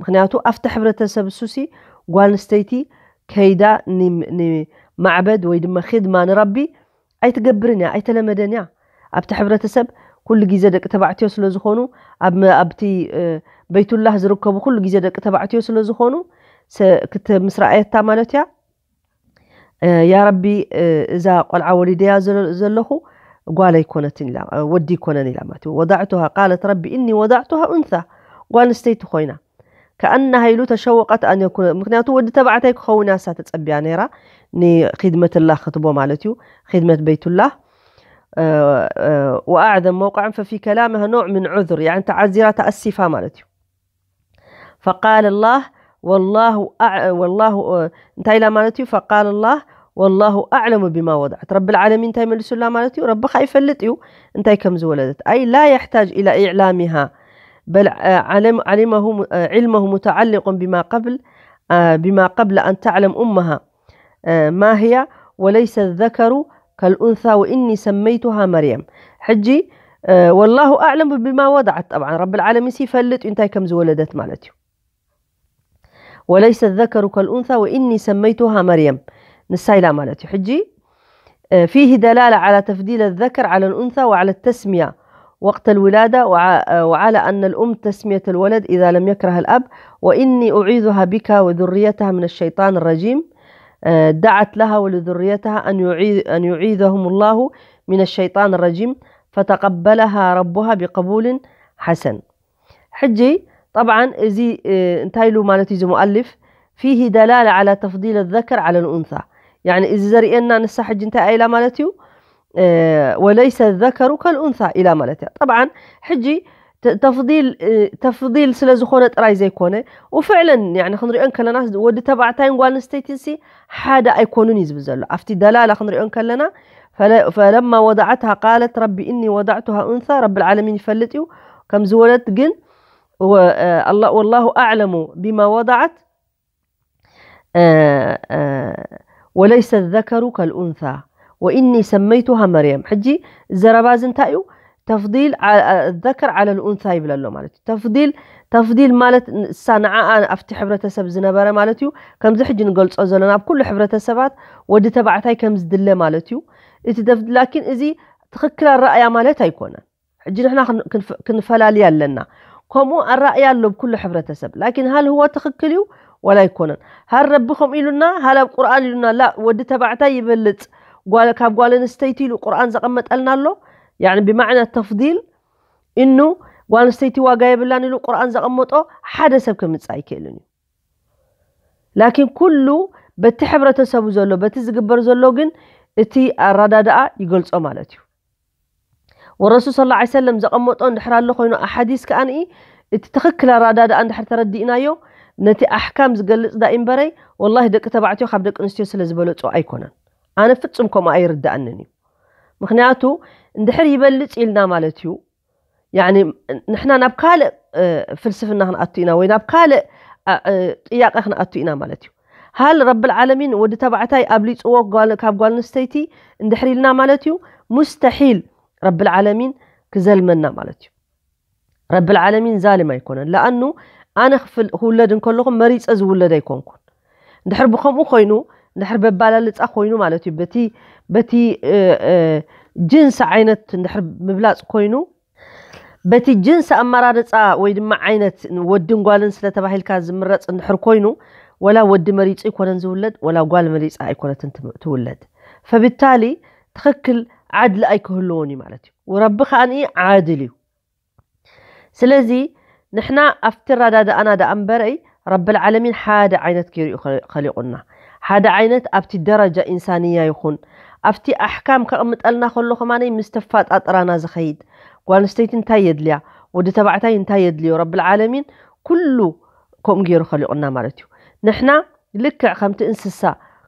ምክንያቱ ኣብቲ ሕብረተሰብ እሱሲ ጓል ኣንስተይቲ ከይዳ ንማዕበድ ወይ ድማ ኺድማ ንረቢ ኣይትገብርን እያ፣ ኣይተለመደን እያ። ኣብቲ ሕብረተሰብ ኩሉ ግዜ ደቂ ተባዕትዮ ስለ ዝኾኑ፣ ኣብቲ በይቱላህ ዝርከቡ ኩሉ ግዜ ደቂ ተባዕትዮ ስለ ዝኾኑ፣ ምስ ረኣየታ ማለት እያ፣ ያ ረቢ፣ እዛ ቆልዓ ወሊደያ ዘለኹ ጓል ኣይኮነትን ኢላ፣ ወዲ ኣይኮነን ኢላ ማለት እዩ። ወዳዕቱሃ ቃለት ረቢ እኒ ወዳዕቱሃ ኡንሳ፣ ጓል ኣንስተይቲ ኮይና። ከኣነሃ ኢሉ ተሸወቀት ኣን የኩነ፣ ምክንያቱ ወዲ ተባዕታይ ክኸውን እያ እሳ ተጸቢያ ነይራ፣ ንኺድመትላህ ክትቦ ማለት እዩ፣ ኺድመት በይቱላህ። ወኣዕዘም መውቃዕን ፈፊ ከላምሃ ኖዕ ምን ዑዝር፣ ያኒ ተዓዚራ ተኣሲፋ ማለት እዩ። ፈቃለ ላህ ወላሁ እንታይ ኢላ ማለት እዩ? ፈቃለ ላህ ወላሁ ኣዕለሙ ቢማ ወድዓት። ረብል ዓለሚን እንታይ መሊሱላ ማለት እዩ? ረቢ ኸኣ ይፈልጥ እዩ እንታይ ከም ዝወለደት። ኣይ ላ የሕታጅ ኢላ ኢዕላሚሃ በል ዓሊመሁ ሙተዓሊቁን ቢማ ቀብል ቢማ ቀብለ ኣን ተዕለም ኡመሃ ማ ህያ ወለይሰ ዘከሩ ከልኡንሳ ወኢኒ ሰመይቱሃ መርየም። ሕጂ ወላሁ ኣዕለሙ ቢማ ወድዓት፣ ጠብዓን ረብል ዓለሚን ሲ ይፈልጥ እዩ እንታይ ከም ዝወለደት ማለት እዩ። ወለይሰ ዘከሩ ከልኡንሳ ወኢኒ ሰመይቱሃ መርየም፣ ንሳ ኢላ ማለት እዩ። ሕጂ ፊህ ደላላ ዓላ ተፍዲል ዘከር ዓላ ልኡንሳ ወዓላ ተስሚያ ወቅተ ልውላዳ ወዓላ ኣነ ልኡም ተስሚየት ልወለድ ኢዛ ለም የክረህ ልኣብ ወኢኒ ኡዒዙሃ ቢካ ወዙርየተሃ ምን ሸይጣን ረጂም። دعت لها ولذريتها أن يعيذهم الله من الشيطان الرجيم فتقبلها ربها بقبول حسن። ሕጂ ጠብዓን እዚ እንታይ ኢሉ ማለት እዩ እዚ ሙኣልፍ? ፊሂ ደላላ ዓላ ተፍዲል ዘከር ዓላ ልኡንሳ። ያኒ እዚ ዘርእየና ንሳ ሕጂ እንታይ ኢላ ማለት እዩ? ወለይሰ ዘከሩ ከልኡንሳ ኢላ ማለት እያ። ጠብዓን ሕጂ ተፍዲል ተፍዲል ስለ ዝኾነ ጥራይ ዘይኮነ፣ ወፍዕለን ያኒ ክንሪኦ እንከለና ወዲ ተባዕታይን ጓል ኣንስተይትን ሲ ሓደ ኣይኮኑን እዩ ዝብል ዘሎ። ኣብቲ ደላላ ክንሪኦ እንከለና ፈለማ ወደዓትሃ ቃለት ረቢ እኒ ወደዕቱሃ ኡንሳ፣ ረብል ዓለሚን ይፈልጥ እዩ ከም ዝወለድ፣ ግን ወላሁ ኣዕለሙ ቢማ ወደዓት ወለይሰ ዘከሩ ከልኡንሳ ወኢኒ ሰመይቱሃ መርየም። ሕጂ ዘረባ እዚ እንታይ እዩ? ተፍዲል ዘከር ዓለ ልኡንሳ ይብል ኣሎ ማለት እዩ። ተፍዲል ተፍዲል ማለት እሳ ንዓኣ ኣብቲ ሕብረተሰብ ዝነበረ ማለት እዩ። ከምዚ ሕጂ ንገልጾ ዘለና ኣብ ኩሉ ሕብረተሰባት ወዲ ተባዕታይ ከም ዝድለ ማለት እዩ። እቲ ተፍዲል ላኪን እዚ ትኽክል ኣረኣያ ማለት ኣይኮነን። ሕጂ ንሕና ክንፈላልያ ኣለና። ከምኡ ኣረኣያ ኣሎ ብኩሉ ሕብረተሰብ። ላኪን ሃል ህወ ትኽክል እዩ ወላ ኣይኮነን? ሃል ረቢ ከምኡ ኢሉና? ሃል ኣብ ቁርኣን ኢሉና? ላ፣ ወዲ ተባዕታይ ይበልጽ ጓል ካብ ጓል ኣንስተይቲ ኢሉ ቁርኣን ዘቐመጠልና ኣሎ። ያኒ ብማዕና ተፍዲል እኑ ጓል ኣንስተይቲ ዋጋ የብላን ኢሉ ቁርኣን ዘቐመጦ ሓደ ሰብ ከምጽእ ኣይክእልን እዩ። ላኪን ኩሉ በቲ ሕብረተሰቡ ዘሎ በቲ ዝግበር ዘሎ ግን እቲ ኣረዳድኣ ይገልጾ ማለት እዩ። ወረሱል ሰለላሁ ዐለይሂ ወሰለም ዘቐመጦ እንድሕር ኣሎ ኮይኑ ኣሓዲስ ከኣ እቲ ትኽክል ኣረዳድኣ እንድሕር ተረዲእናዮ ነቲ ኣሕካም ዝገልጽ ዳኢ እምበረይ ወላሂ ደቂ ተባዕትዮ ካብ ደቂ ኣንስትዮ ስለ ዝበለጹ ኣይኮነን። ኣነ ፍጹም ከምኡ ኣይርድኣንን እዩ። ምኽንያቱ እንድሕር ይበልጽ ኢልና ማለት እዩ ያኒ ንሕና ናብ ካልእ ፍልስፍና ክንኣቱ ኢና ወይ ናብ ካልእ ጥያቄ ክንኣቱ ኢና ማለት እዩ። ሃል ረብል ዓለሚን ወዲ ተባዕታይ ኣብሊፅዎ ካብ ጓል ኣንስተይቲ እንድሕር ኢልና ማለት እዩ ሙስተሒል ረብል ዓለሚን ክዘልመና ማለት እዩ። ረብል ዓለሚን ዛልም ኣይኮነን። ለኣኑ ኣነ ክውለድ እንከለኹ መሪፀ ዝውለድ ኣይኮንኩን። እንድሕር ብከምኡ ኮይኑ እንድሕር በባላልፃ ኮይኑ ማለት እዩ በቲ በቲ ጅንስ ዓይነት እንድሕር ምብላፅ ኮይኑ በቲ ጅንስ ኣመራርፃ ወይ ድማ ዓይነት ወድን ጓልን ስለተባሂልካ ዝምረፅ እንድሕር ኮይኑ ወላ ወዲ መሪፁ ኣይኮነን ዝውለድ ወላ ጓል መሪፃ ኣይኮነትን ትውለድ። ፈብታሊ ትኽክል ዓድሊ ኣይክህልዎን እዩ ማለት እዩ። ረቢ ከኣ ዓድል እዩ። ስለዚ ንሕና ኣብቲ ኣረዳድኣና ደኣ እምበረይ ረብል ዓለሚን ሓደ ዓይነት ገይሩ እዩ ኸሊቑና። ሓደ ዓይነት ኣብቲ ደረጃ ኢንሳንያ ይኹን ኣብቲ ኣሕካም ከቕምጠልና ከሎ ከማነይ ምስ ተፋጣጥራና ዝኸይድ ጓል ኣንስተይቲ እንታይ የድልያ ወዲ ተባዕታይ እንታይ የድልዮ ረብል ዓለሚን ኩሉ ከምኡ ገይሩ ኸሊቑና ማለት እዩ። ንሕና ልክዕ ከምቲ እንስሳ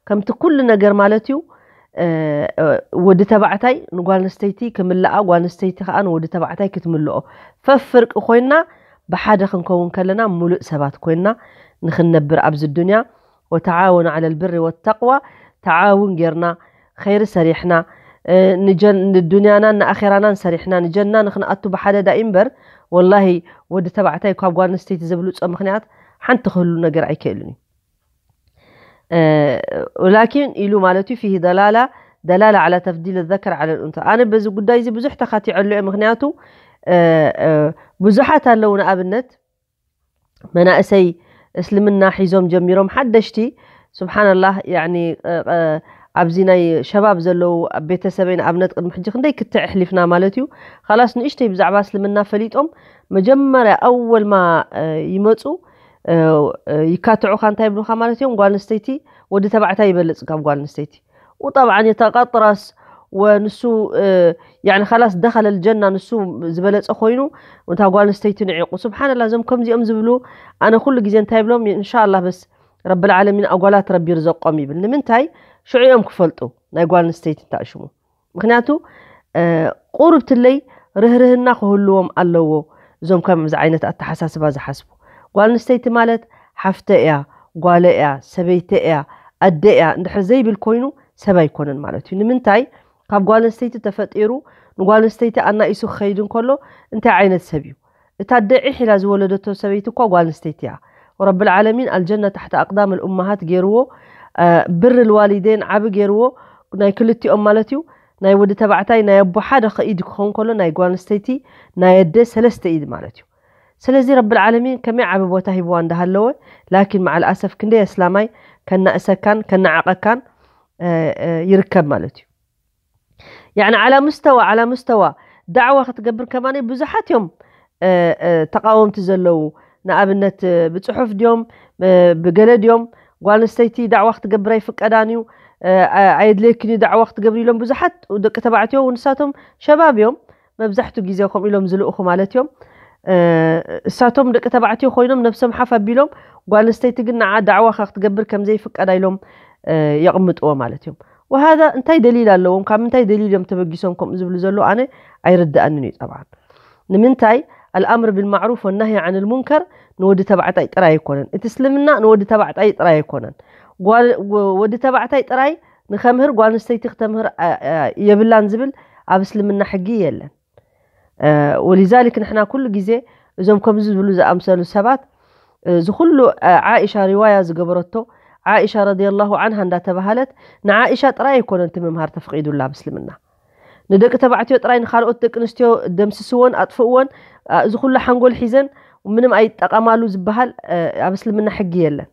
ከምቲ ኩሉ ነገር ማለት እዩ። ወዲ ተባዕታይ ንጓል ኣንስተይቲ ክምልኣ ጓል ኣንስተይቲ ከዓ ንወዲ ተባዕታይ ክትምልኦ ፈፍርቂ ኮይና ብሓደ ክንከውን ከለና ሙሉእ ሰባት ኮይና ንክንነብር ኣብዚ ዱንያ ወተዓወኑ ዓለ ልብሪ ወተቅዋ ተዓውን ጌርና ኸይሪ ሰሪሕና ንዱንያናን ንኣኼራናን ሰሪሕና ንጀና ንክንኣቱ ብሓደ ዳኢ እምበር ወላሂ ወዲ ተባዕታይ ካብ ጓል ኣንስተይቲ ዘብልፆ ምክንያት ሓንቲ ክህሉ ነገር ኣይክእልን እዩ። ላኪን ኢሉ ማለት እዩ ፊሂ ደላላ ደላላ ዓላ ተፍዲል ዘከር ዓለ ልኡንታ። ኣነ በዚ ጉዳይ እዚ ብዙሕ ተኻቲዐሉ እየ። ምክንያቱ ብዙሓት ኣለዉ፣ ንኣብነት መናእሰይ እስልምና ሒዞም ጀሚሮም ሓደሽቲ፣ ስብሓንላህ፣ ያኒ ኣብዚ ናይ ሸባብ ዘለዉ ቤተሰበይ ንኣብነት ቅድሚ ሕጂ ክንደይ ክትዕ ኣሕሊፍና ማለት እዩ። ካላስ ንእሽተይ ብዛዕባ እስልምና ፈሊጦም መጀመርያ ኣወል ማ ይመፁ ይካትዑኻ እንታይ ይብሉኻ ማለት እዮም። ጓል ኣንስተይቲ ወዲ ተባዕታይ ይበልፅ ካብ ጓል ኣንስተይቲ። وطبعا يتقطرس ونسو يعني خلاص دخل الجنة ንሱ ዝበለፀ ኮይኑ እታ ጓል ኣንስተይቲ ንዒቑ። ስብሓንላ፣ እዞም ከምዚኦም ዝብሉ ኣነ ኩሉ ግዜ እንታይ ይብሎም? እንሻላ በስ ረብል ዓለሚን ኣጓላት ረቢ ይርዘቆም ይብል። ንምንታይ? ሽዑ እዮም ክፈልጡ ናይ ጓል ኣንስተይቲ እንታይ ሽሙ። ምክንያቱ ቁሩብ ትለይ ርህርህና ክህልዎም ኣለዎ። እዞም ከምዚ ዓይነት ኣተሓሳስባ ዝሓስቡ፣ ጓል ኣንስተይቲ ማለት ሓፍተ እያ፣ ጓለ እያ፣ ሰበይቲ እያ፣ ኣደ እያ እንድሕር ዘይብል ኮይኑ ሰብ ኣይኮነን ማለት እዩ። ንምንታይ? ካብ ጓል ኣንስተይቲ ተፈጢሩ ንጓል ኣንስተይቲ ኣናኢሱ ክኸይድ እንከሎ እንታይ ዓይነት ሰብ እዩ? እታ ኣደ ዒሕ ኢላ ዝወለደቶ ሰበይቲ እኳ ጓል ኣንስተይቲ እያ። ወረብል ዓለሚን ኣልጀና ታሕቲ ኣቅዳም ልኡመሃት ገይርዎ፣ ብር ልዋሊዴን ዓቢ ገይርዎ፣ ናይ ክልቲኦም ማለት እዩ። ናይ ወዲ ተባዕታይ ናይ ኣቦ ሓደ ኢድ ክኸውን ከሎ ናይ ጓል ኣንስተይቲ ናይ ኣደ ሰለስተ ኢድ ማለት እዩ። ስለዚ ረብል ዓለሚን ከመይ ዓቢ ቦታ ሂብዋ እንዳሃለወ፣ ላኪን መዓል ኣሰፍ ክንደይ ኣስላማይ ከናእሰካን ከናዓቐካን ይርከብ ማለት እዩ። ያኒ ዓላ ምስተዋ ዓላ ምስተዋ ዳዕዋ ክትገብር ከማኒ ብዙሓት እዮም ተቃወምቲ ዘለዉ። ንኣብነት ብፅሑፍ ድዮም ብገለ ድዮም ጓል ኣንስተይቲ ዳዕዋ ክትገብር ኣይፍቀዳን እዩ፣ ኣየድልየክን እዩ ዳዕዋ ክትገብር ኢሎም ብዙሓት ደቂ ተባዕትዮ እውን ንሳቶም ሸባብ እዮም መብዛሕቱ ግዜ ከምኡ ኢሎም ዝልእኹ ማለት እዮም። እሳቶም ደቂ ተባዕትዮ ኮይኖም ነብሶም ሓፍ ኣቢሎም ጓል ኣንስተይቲ ግን ንዓ ዳዕዋ ክትገብር ከምዘይፍቀዳ ኢሎም የቕምጥዎ ማለት እዮም። ወሃዛ እንታይ ደሊል ኣለዎም? ካብ ምንታይ ደሊል እዮም ተበጊሶም ከምኡ ዝብሉ ዘለዉ? ኣነ ኣይርድኣንን እዩ ጠብዓን። ንምንታይ ኣልኣምር ብልማዕሩፍ ወናሂ ዓን ልሙንከር ንወዲ ተባዕታይ ጥራይ ኣይኮነን። እቲ እስልምና ንወዲ ተባዕታይ ጥራይ ኣይኮነን። ወዲ ተባዕታይ ጥራይ ንኸምህር ጓል ኣንስተይቲ ክተምህር የብላን ዝብል ኣብ እስልምና ሕጊ የለን። ወሊዛሊክ ንሕና ኩሉ ግዜ እዞም ከምዚ ዝብሉ ዝኣምሰሉ ሰባት እዚ ኩሉ ዓኢሻ ሪዋያ ዝገበረቶ ዓኢሻ ረዲየላሁ ዓንሃ እንዳተባሃለት ንዓኢሻ ጥራይ ኣይኮነን እቲ ምምሃር ተፈቒዱላ ኣብ እስልምና። ንደቂ ተባዕትዮ ጥራይ ንኻልኦት ደቂ ኣንስትዮ ደምስስወን ኣጥፍእወን እዚ ኩሉ ሓንጎል ሒዘን ምንም ኣይጠቐማሉ ዝበሃል ኣብ እስልምና ሕጊ የለን።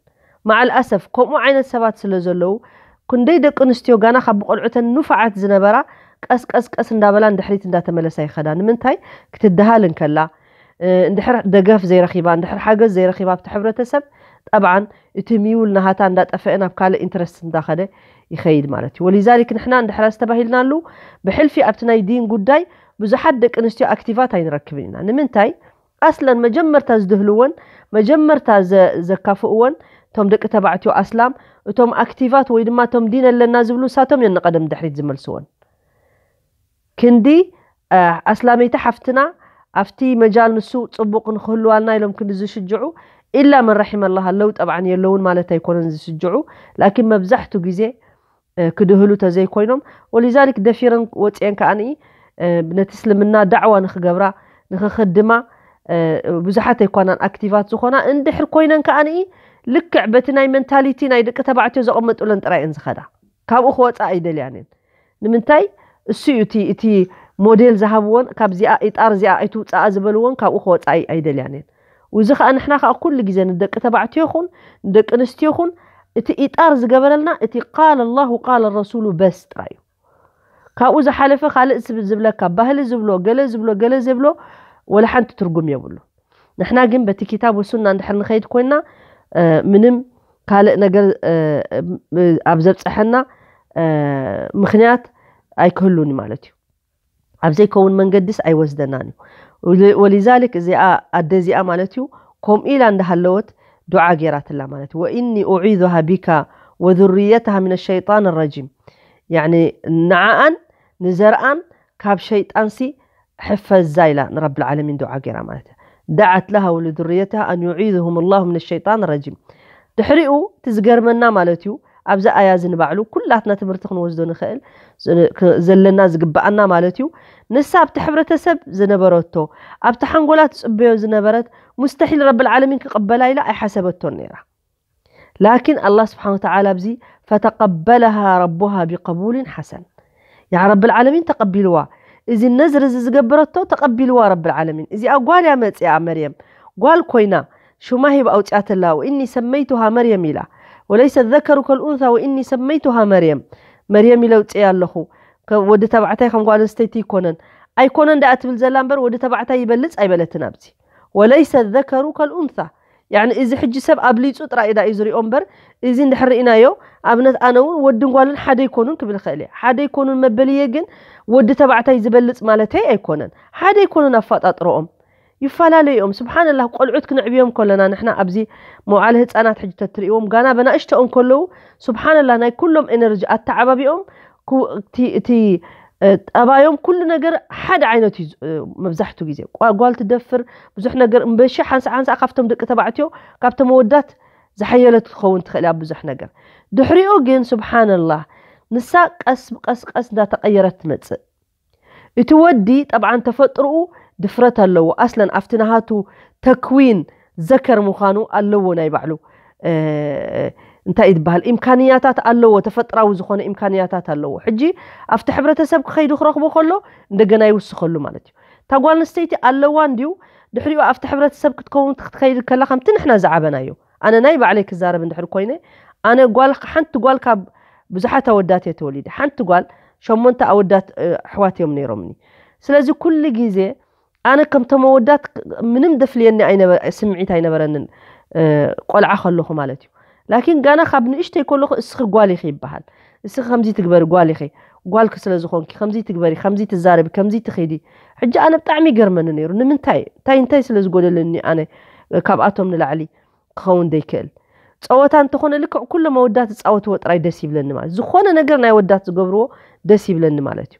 መዓል ኣሰፍ ከምኡ ዓይነት ሰባት ስለ ዘለዉ ክንደይ ደቂ ኣንስትዮ ጋና ካብ ብቆልዑተን ንፉዓት ዝነበራ ቀስቀስቀስ እንዳበላ ንድሕሪት እንዳተመለሳ ይኸዳ። ንምንታይ? ክትደሃል እንከላ እንድሕር ደገፍ ዘይረኺባ እንድሕር ሓገዝ ዘይረኺባ ኣብቲ ሕብረተሰብ ጠብዓን እቲ ሚውል ናሃታ እንዳጠፈአ ናብ ካልእ ኢንትረስት እንዳኸደ ይኸይድ ማለት እዩ። ወሊዛሊክ ንሕና እንድሕር ኣስተባሂልናሉ ብሕልፊ ኣብቲ ናይ ዲን ጉዳይ ብዙሓት ደቂ ኣንስትዮ ኣክቲቫት ኣይንረክብን ኢና። ንምንታይ? ኣስለን መጀመርታ ዝድህልወን መጀመርታ ዘካፍእወን እቶም ደቂ ተባዕትዮ ኣስላም እቶም ኣክቲቫት ወይ ድማ እቶም ዲን ኣለና ዝብሉ ንሳቶም እዮም ንቐደም ድሕሪት ዝመልስወን። ክንዲ ኣስላመይቲ ሓፍትና ኣብቲ መጃል ንሱ ፅቡቕ ንክህልዋልና ኢሎም ክንዲ ዝሽጅዑ ኢላ መን ረሒመ ኣላህ ኣለዉ ጠብዓን የለውን ማለት ኣይኮነን ዝስጅዑ። ላኪን መብዛሕቱ ግዜ ክድህሉ ተዘይኮይኖም ወሊዛሊክ ደፊረን ወፅአን ከዓኒ ነቲ እስልምና ዳዕዋ ንክገብራ ንክክድማ ብዙሓት ኣይኳናን ኣክቲቫት ዝኾና እንድሕር ኮይነን ከዓኒ ልክዕ በቲ ናይ መንታሊቲ ናይ ደቂ ተባዕትዮ ዘቐመጡለን ጥራይ እየን ዝኸዳ። ካብኡ ክወፃ ኣይደልያን እየን። ንምንታይ? እሱ እዩ እቲ እቲ ሞዴል ዝሃብዎን ካብዚኣ ኢጣር እዚኣ ኣይትውፃኣ ዝበልዎን ካብኡ ክወፃ ኣይደልያን እየን። ውዚ ከዓ ንሕና ከዓ ኩሉ ግዜ ንደቂ ተባዕትዮ ይኹን ንደቂ ኣንስትዮ ይኹን እቲ ኢጣር ዝገበረልና እቲ ቃል ኣላሁ ቃል ረሱሉ በስ ጥራይ እዩ። ካብኡ ዝሓለፈ ካልእ ዝብለካ ባህሊ ዝብሎ ገለ ዝብሎ ገለ ዝብሎ ወላ ሓንቲ ትርጉም የብሉ። ንሕና ግን በቲ ኪታብ ወሱና እንድሕር ንኸይድ ኮይና ምንም ካልእ ነገር ኣብ ዘብፀሐና ምክንያት ኣይክህሉን ማለት እዩ። ኣብ ዘይከውን መንገድስ ኣይወስደናን እዩ። ወሊዛሊክ እዚኣ ኣደ እዚኣ ማለት እዩ ከምኡ ኢላ እንዳሃለወት ዱዓ ገይራትላ ማለት እዩ። ወኢኒ ኡዒዙሃ ቢካ ወዙርየተሃ ምን ሸይጣን ረጂም። ያኒ ንዓኣን ንዘርኣን ካብ ሸይጣንሲ ሕፈዛ ኢላ ንረብል ዓለሚን ዱዓ ገይራ ማለት እያ። دعت لها ولذريتها أن يعيذهم الله من الشيطان الرجيم. ድሕሪኡ እቲ ዝገርመና ማለት እዩ ኣብዚ ኣያ እዚ ንባዕሉ ኩላትና ትምህርቲ ክንወስዶ ንኽእል ዘለና ዝግብኣና ማለት እዩ። ንሳ ኣብቲ ሕብረተሰብ ዝነበረቶ ኣብቲ ሓንጎላ ትፅበዮ ዝነበረት ሙስተሒል ረብል ዓለሚን ክቕበላ ኢላ ኣይሓሰበቶን ነይራ። ላኪን ኣላህ ስብሓን ወተዓላ ኣብዚ ፈተቀበለሃ ረቡሃ ቢቀቡልን ሓሰን። ያ ረብል ዓለሚን ተቐቢልዋ። እዚ ነዝር እዚ ዝገበረቶ ተቐቢልዋ ረብል ዓለሚን። እዚኣ ጓል እያ መፅኣ መርየም። ጓል ኮይና ሽማ ሂብ ኣውፅኣትላ። ወኢኒ ሰመይቱሃ መርየም ኢላ። ወለይሰ ዘከሩ ከልኡንሳ ወኢኒ ሰመይቱሃ መርየም። መርየም ኢለ ኣውፅኤ ኣለኹ። ከ- ወዲ ተባዕታይ ከም ጓል ኣንስተይቲ ይኮነን። ኣይኮነን ደኣ ትብል ዘላ እምበር ወዲ ተባዕታይ ይበልፅ ኣይበለትን ኣብዚ። ወለይሰ ዘከሩ ከልኡንሳ። ያኒ እዚ ሕጂ ሰብ ኣብሊፁ ጥራይ እዳ እዩ ዝሪኦ እምበር፣ እዚ እንድሕር ርኢናዮ፣ ኣብነት ኣነ እውን ወድን ጓልን ሓደ ይኮኑን ክብል ይኽእል እየ። ሓደ ይኮኑን መበልየ ግን ወዲ ተባዕታይ ዝበልፅ ማለተይ ኣይኮነን። ሓደ ይኮኑን ኣፈጣጥሮኦም። ይፈላለዩ እዮም። ስብሓንላህ፣ ቆልዑት ክነዕብዮም ከለና ንሕና ኣብዚ መውዓሊ ህፃናት ሕጂ ተትርእዎም ጋና በናእሽተኦም ከለዉ፣ ስብሓንላህ፣ ናይ ኩሎም ኤነርጂ ኣተዓባቢኦም ኩ- እቲ እቲ እ፣ ጠባዮም ኩሉ ነገር ሓደ ዓይነት እዩ። እ፣ መብዛሕትኡ ግዜ ቋ- ጓል ትደፍር ብዙሕ ነገር እምበሺ ሓንሳ ሓንሳ ካብቶም ደቂ ተባዕትዮ ካብቶም መወዳት ዝሓየለት ትኸውን ትኽእል እያ ብዙሕ ነገር። ድሕሪኡ ግን ስብሓንላህ ንሳ ቀስ ቀስ ቀስ እንዳተቐየረት ትመፅእ። እቲ ወዲ ጠብዓን ተፈጥርኡ ድፍረት ኣለዎ። ኣስለን ኣብቲ ናሃቱ ተክዊን ዘከር ምዃኑ ኣለዎ ናይ ባዕሉ እ፣ እንታይ እዩ ዝበሃል ኢምካንያታት ኣለዎ። ተፈጥራዊ ዝኾነ ኢምካንያታት ኣለዎ። ሕጂ ኣብቲ ሕብረተሰብ ክኸይዱ ክረኽቦ ከሎ እንደገና ይውስኸሉ ማለት እዩ። እታ ጓል ኣንስተይቲ ኣለዋ እንድዩ ድሕሪኡ ኣብቲ ሕብረተሰብ ክትከውን ክትከይድ ከላ ከምቲ ንሕና ዝዓበናዮ ኣነ ናይ ባዕለይ ክዛረብ እንድሕር ኮይነ ኣነ ጓል ሓንቲ ጓል ካብ ብዙሓት ኣወዳት እየ ተወሊደ ሓንቲ ጓል ሸሞንተ ኣወዳት እ፣ ኣሕዋት እዮም ነይሮምኒ። ስለዚ ኩሉ ግዜ ኣነ ከምቶም ኣወዳት ምንም ደፍልየኒ ኣይነበ- ስምዒት ኣይነበረንን እ፣ ቆልዓ ከለኹ ማለት እዩ። ላኪን ጋና ካብ ንእሽተይ ከለኹ እስኺ ጓል ኢኺ ይበሃል። እስኺ ከምዚ ትግበሪ ጓል ኢኺ። ጓልኪ ስለ ዝኾንኪ ከምዚ ትግበሪ፣ ከምዚ ትዛረቢ፣ ከምዚ ትኺዲ። ሕጂ ኣነ ብጣዕሚ ይገርመኒ ነይሩ። ንምንታይ እንታይ እንታይ ስለ ዝጎደለኒ ኣነ ካብኣቶም ንላዕሊ ክኸውን ዘይክእል? ፀወታ እንተኾነ ልክዕ ኩሎም ኣወዳት ዝፃወትዎ ጥራይ ደስ ይብለኒ ማለት ዝኾነ ነገር ናይ ኣወዳት ዝገብርዎ ደስ ይብለኒ ማለት እዩ።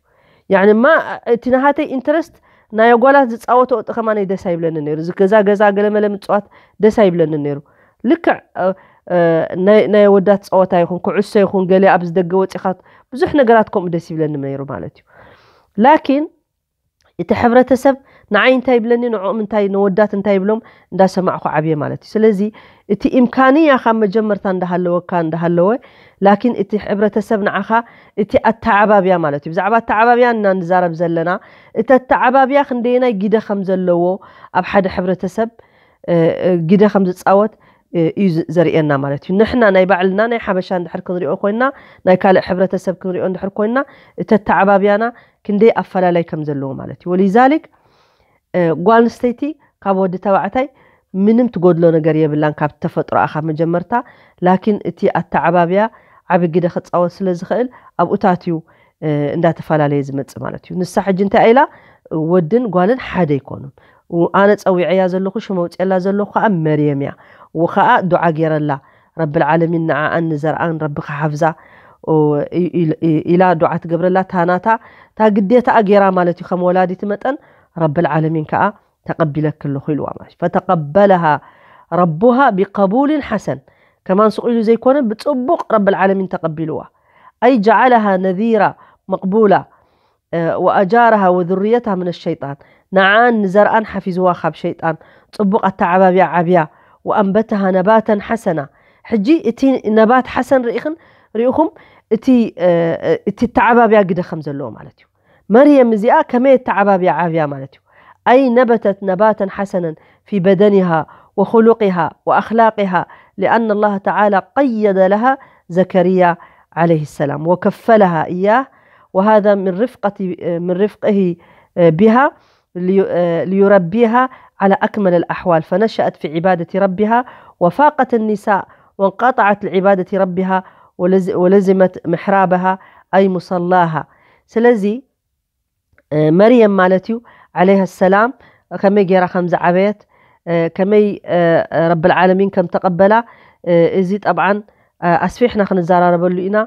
ያኒ ማ እቲ ናሃተይ ኢንትረስት ናይ ኣጓላት ዝፃወትኦ ከማነይ ደስ ኣይብለኒ ነይሩ። እዚ ገዛ ገዛ ገለመለ ምፅዋት ደስ ኣይብለኒ ነይሩ። ልክዕ እ፣ እ፣ ናይ ናይ ኣወዳት ፀወታ ይኹን ኩዕሶ ይኹን ገለ ኣብዚ ደገ ወፂኻ ብዙሕ ነገራት ከምኡ ደስ ይብለኒ ነይሩ ማለት እዩ። ላኪን እቲ ሕብረተሰብ ንዓይ እንታይ ይብለኒ ንዕኦም እንታይ ነወዳት እንታይ ይብሎም እንዳሰማዕኩ ዓብየ ማለት እዩ። ስለዚ እቲ ኢምካንያ ካብ መጀመርታ እንዳሃለወካ እንዳሃለወ ላኪን እቲ ሕብረተሰብ ንዓኻ እቲ ኣተዓባብያ ማለት እዩ። ብዛዕባ ኣተዓባብያ እና ንዛረብ ዘለና እቲ ኣተዓባብያ ክንደየናይ ጊደ ከም ዘለዎ ኣብ ሓደ ሕብረተሰብ እ፣ እ፣ ጊደ ከም ዝፃወት እ፣ እዩ ዝ- ዘርእየና ማለት እዩ። ንሕና ናይ ባዕልና ናይ ሓበሻ እንድሕር ክንሪኦ ኮይና ናይ ካልእ ሕብረተሰብ ክንሪኦ እንድሕር ኮይና እቲ ኣተዓባብያና ክንደይ ኣፈላላይ ከም ዘለዎ ማለት እዩ። ወሊዛሊክ እ፣ ጓል ኣንስተይቲ ካብ ወዲ ተባዕታይ ምንም ትጎድሎ ነገር የብላን ካብ ተፈጥሮኣ ካብ መጀመርታ። ላኪን እቲ ኣተዓባብያ ዓቢ ግደ ክፃወት ስለ ዝኽእል ኣብኡ ታትዩ እ፣ እንዳተፈላለየ ዝመፅእ ማለት እዩ። ንሳ ሕጂ እንታይ ኢላ ወድን ጓልን ሓደ ኣይኮኑን። ው- ኣነ ፀዊዐያ ዘለኹ ሽመ ውፅየላ ዘለኹ ከዓ መርየም እያ። ወከዓ ዱዓ ገይረላ ረብል ዓለሚን ንዓኣን ንዘርኣን ረቢ ክሓፍዛ ኦ፣ ኢ- ኢል- ኢ- ኢላ ዱዓ ትገብረላ ታናታ እታ ግዴታኣ ገይራ ማለት እዩ። ከም ወላዲት መጠን ረብል ዓለሚን ከዓ ተቐቢለኪ ኣለኹ ኢልዋ ማለት እዩ። ፈተቐበለሃ ረቡሃ ቢቀቡልን ሓሰን ከማን ስቕ ኢሉ ዘይኮነ ብፅቡቕ ረብል ዓለሚን ተቐቢልዋ። ኣይ ጀዓለሃ ነዚራ መቕቡላ እ፣ ወኣጃረሃ ወዙርየታ ምን ሸይጣን ንዓን ንዘርኣን ሓፊዝዋ ካብ ሸይጣን ፅቡቕ ኣተዓባብያ ዓብያ ወኣንበተሃ ነባተን ሓሰና። ሕጂ እቲ ነባት ሓሰን ርኢኽን ርኢኹም እቲ እ፣ እቲ ኣተዓባብያ ግደ ከም ዘለዎ ማለት እዩ። መርየም እዚኣ ከመይ ኣተዓባብያ ዓብያ ማለት እዩ። ኣይ ነበተት ነባተን ሓሰነን في بدنها وخلقها وأخلاقها لأن الله تعالى قيد لها زكريا عليه السلام وكفلها إياه وهذا من رفقة من رفقه بها لي- ليربيها على أكمل الأحوال فنشأت في عبادة ربها وفاقت النساء وانقطعت لعبادة ربها ولز- ولزمت محرابها أي مصلاها. ስለዚ እ፣ መርየም ማለት እዩ ዓለይሃ ሰላም ከመይ ገይራ ከም ዝዓበየት እ፣ ከመይ እ፣ ረብል ዓለሚን ከም ተቐበላ እ፣ እዚ ጠብዓን እ፣ ኣስፊሕና ክንዘራረበሉ ኢና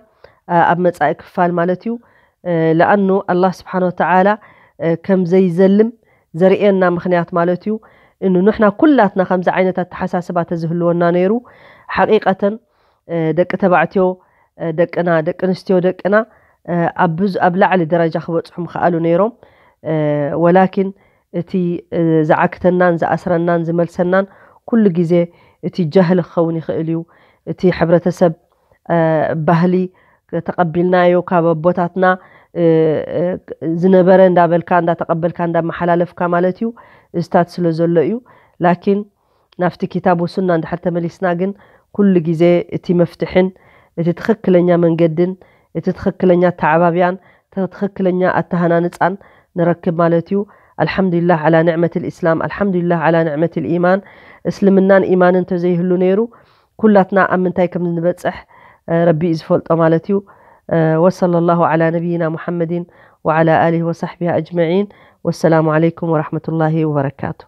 እ፣ ኣብ መጻኢ ክፋል ማለት እዩ። እ፣ ለኣኑ ኣላህ ስብሓን ወተዓላ እ፣ ከም ዘይዘልም ዘርእየና ምኽንያት ማለት እዩ። እኑ ንሕና ኩላትና ከምዚ ዓይነት ኣተሓሳስባ ተዝህልወና ነይሩ ሓቂቀተን እ፣ ደቂ ተባዕትዮ እ፣ ደቅና ደቂ ኣንስትዮ ደቅና እ፣ ኣብ ብዙ ኣብ ላዕሊ ደረጃ ክበፅሑ ምኽኣሉ ነይሮም። እ፣ ወላኪን እቲ እ፣ ዝዓግተናን ዝኣስረናን ዝመልሰናን ኩሉ ግዜ እቲ ጃህል ክኸውን ይኽእል እዩ። እቲ ሕብረተሰብ ባህሊ ተቐቢልናዮ ካብ ኣቦታትና ዝነበረ እንዳበልካ እንዳተቐበልካ እንዳመሓላለፍካ ማለት እዩ። እዝታት ስለ ዘሎ እዩ። ላኪን ናብቲ ኪታብ ወሱና እንድሕር ተመሊስና ግን ኩሉ ግዜ እቲ መፍትሕን እቲ ትኽክለኛ መንገድን እቲ ትኽክለኛ ተዓባብያን ትኽክለኛ ኣተሃናንፃን ንረክብ ማለት እዩ። ኣልሓምዱሊላህ ዓላ ንዕመት ልእስላም፣ ኣልሓምዱሊላህ ዓላ ንዕመት ልኢማን። እስልምናን ኢማንን እንተዘይህሉ ነይሩ ኩላትና ኣብ ምንታይ ከም ንበፅሕ ረቢ እዩ ዝፈልጦ ማለት እዩ። ወሰለ ላሁ ዓላ ነቢይና ሙሓመድን ወዓላ ኣሊህ ወሳሕቢህ ኣጅመዒን። ወሰላሙ ዓለይኩም ወራሕመቱላሂ ወበረካቱ።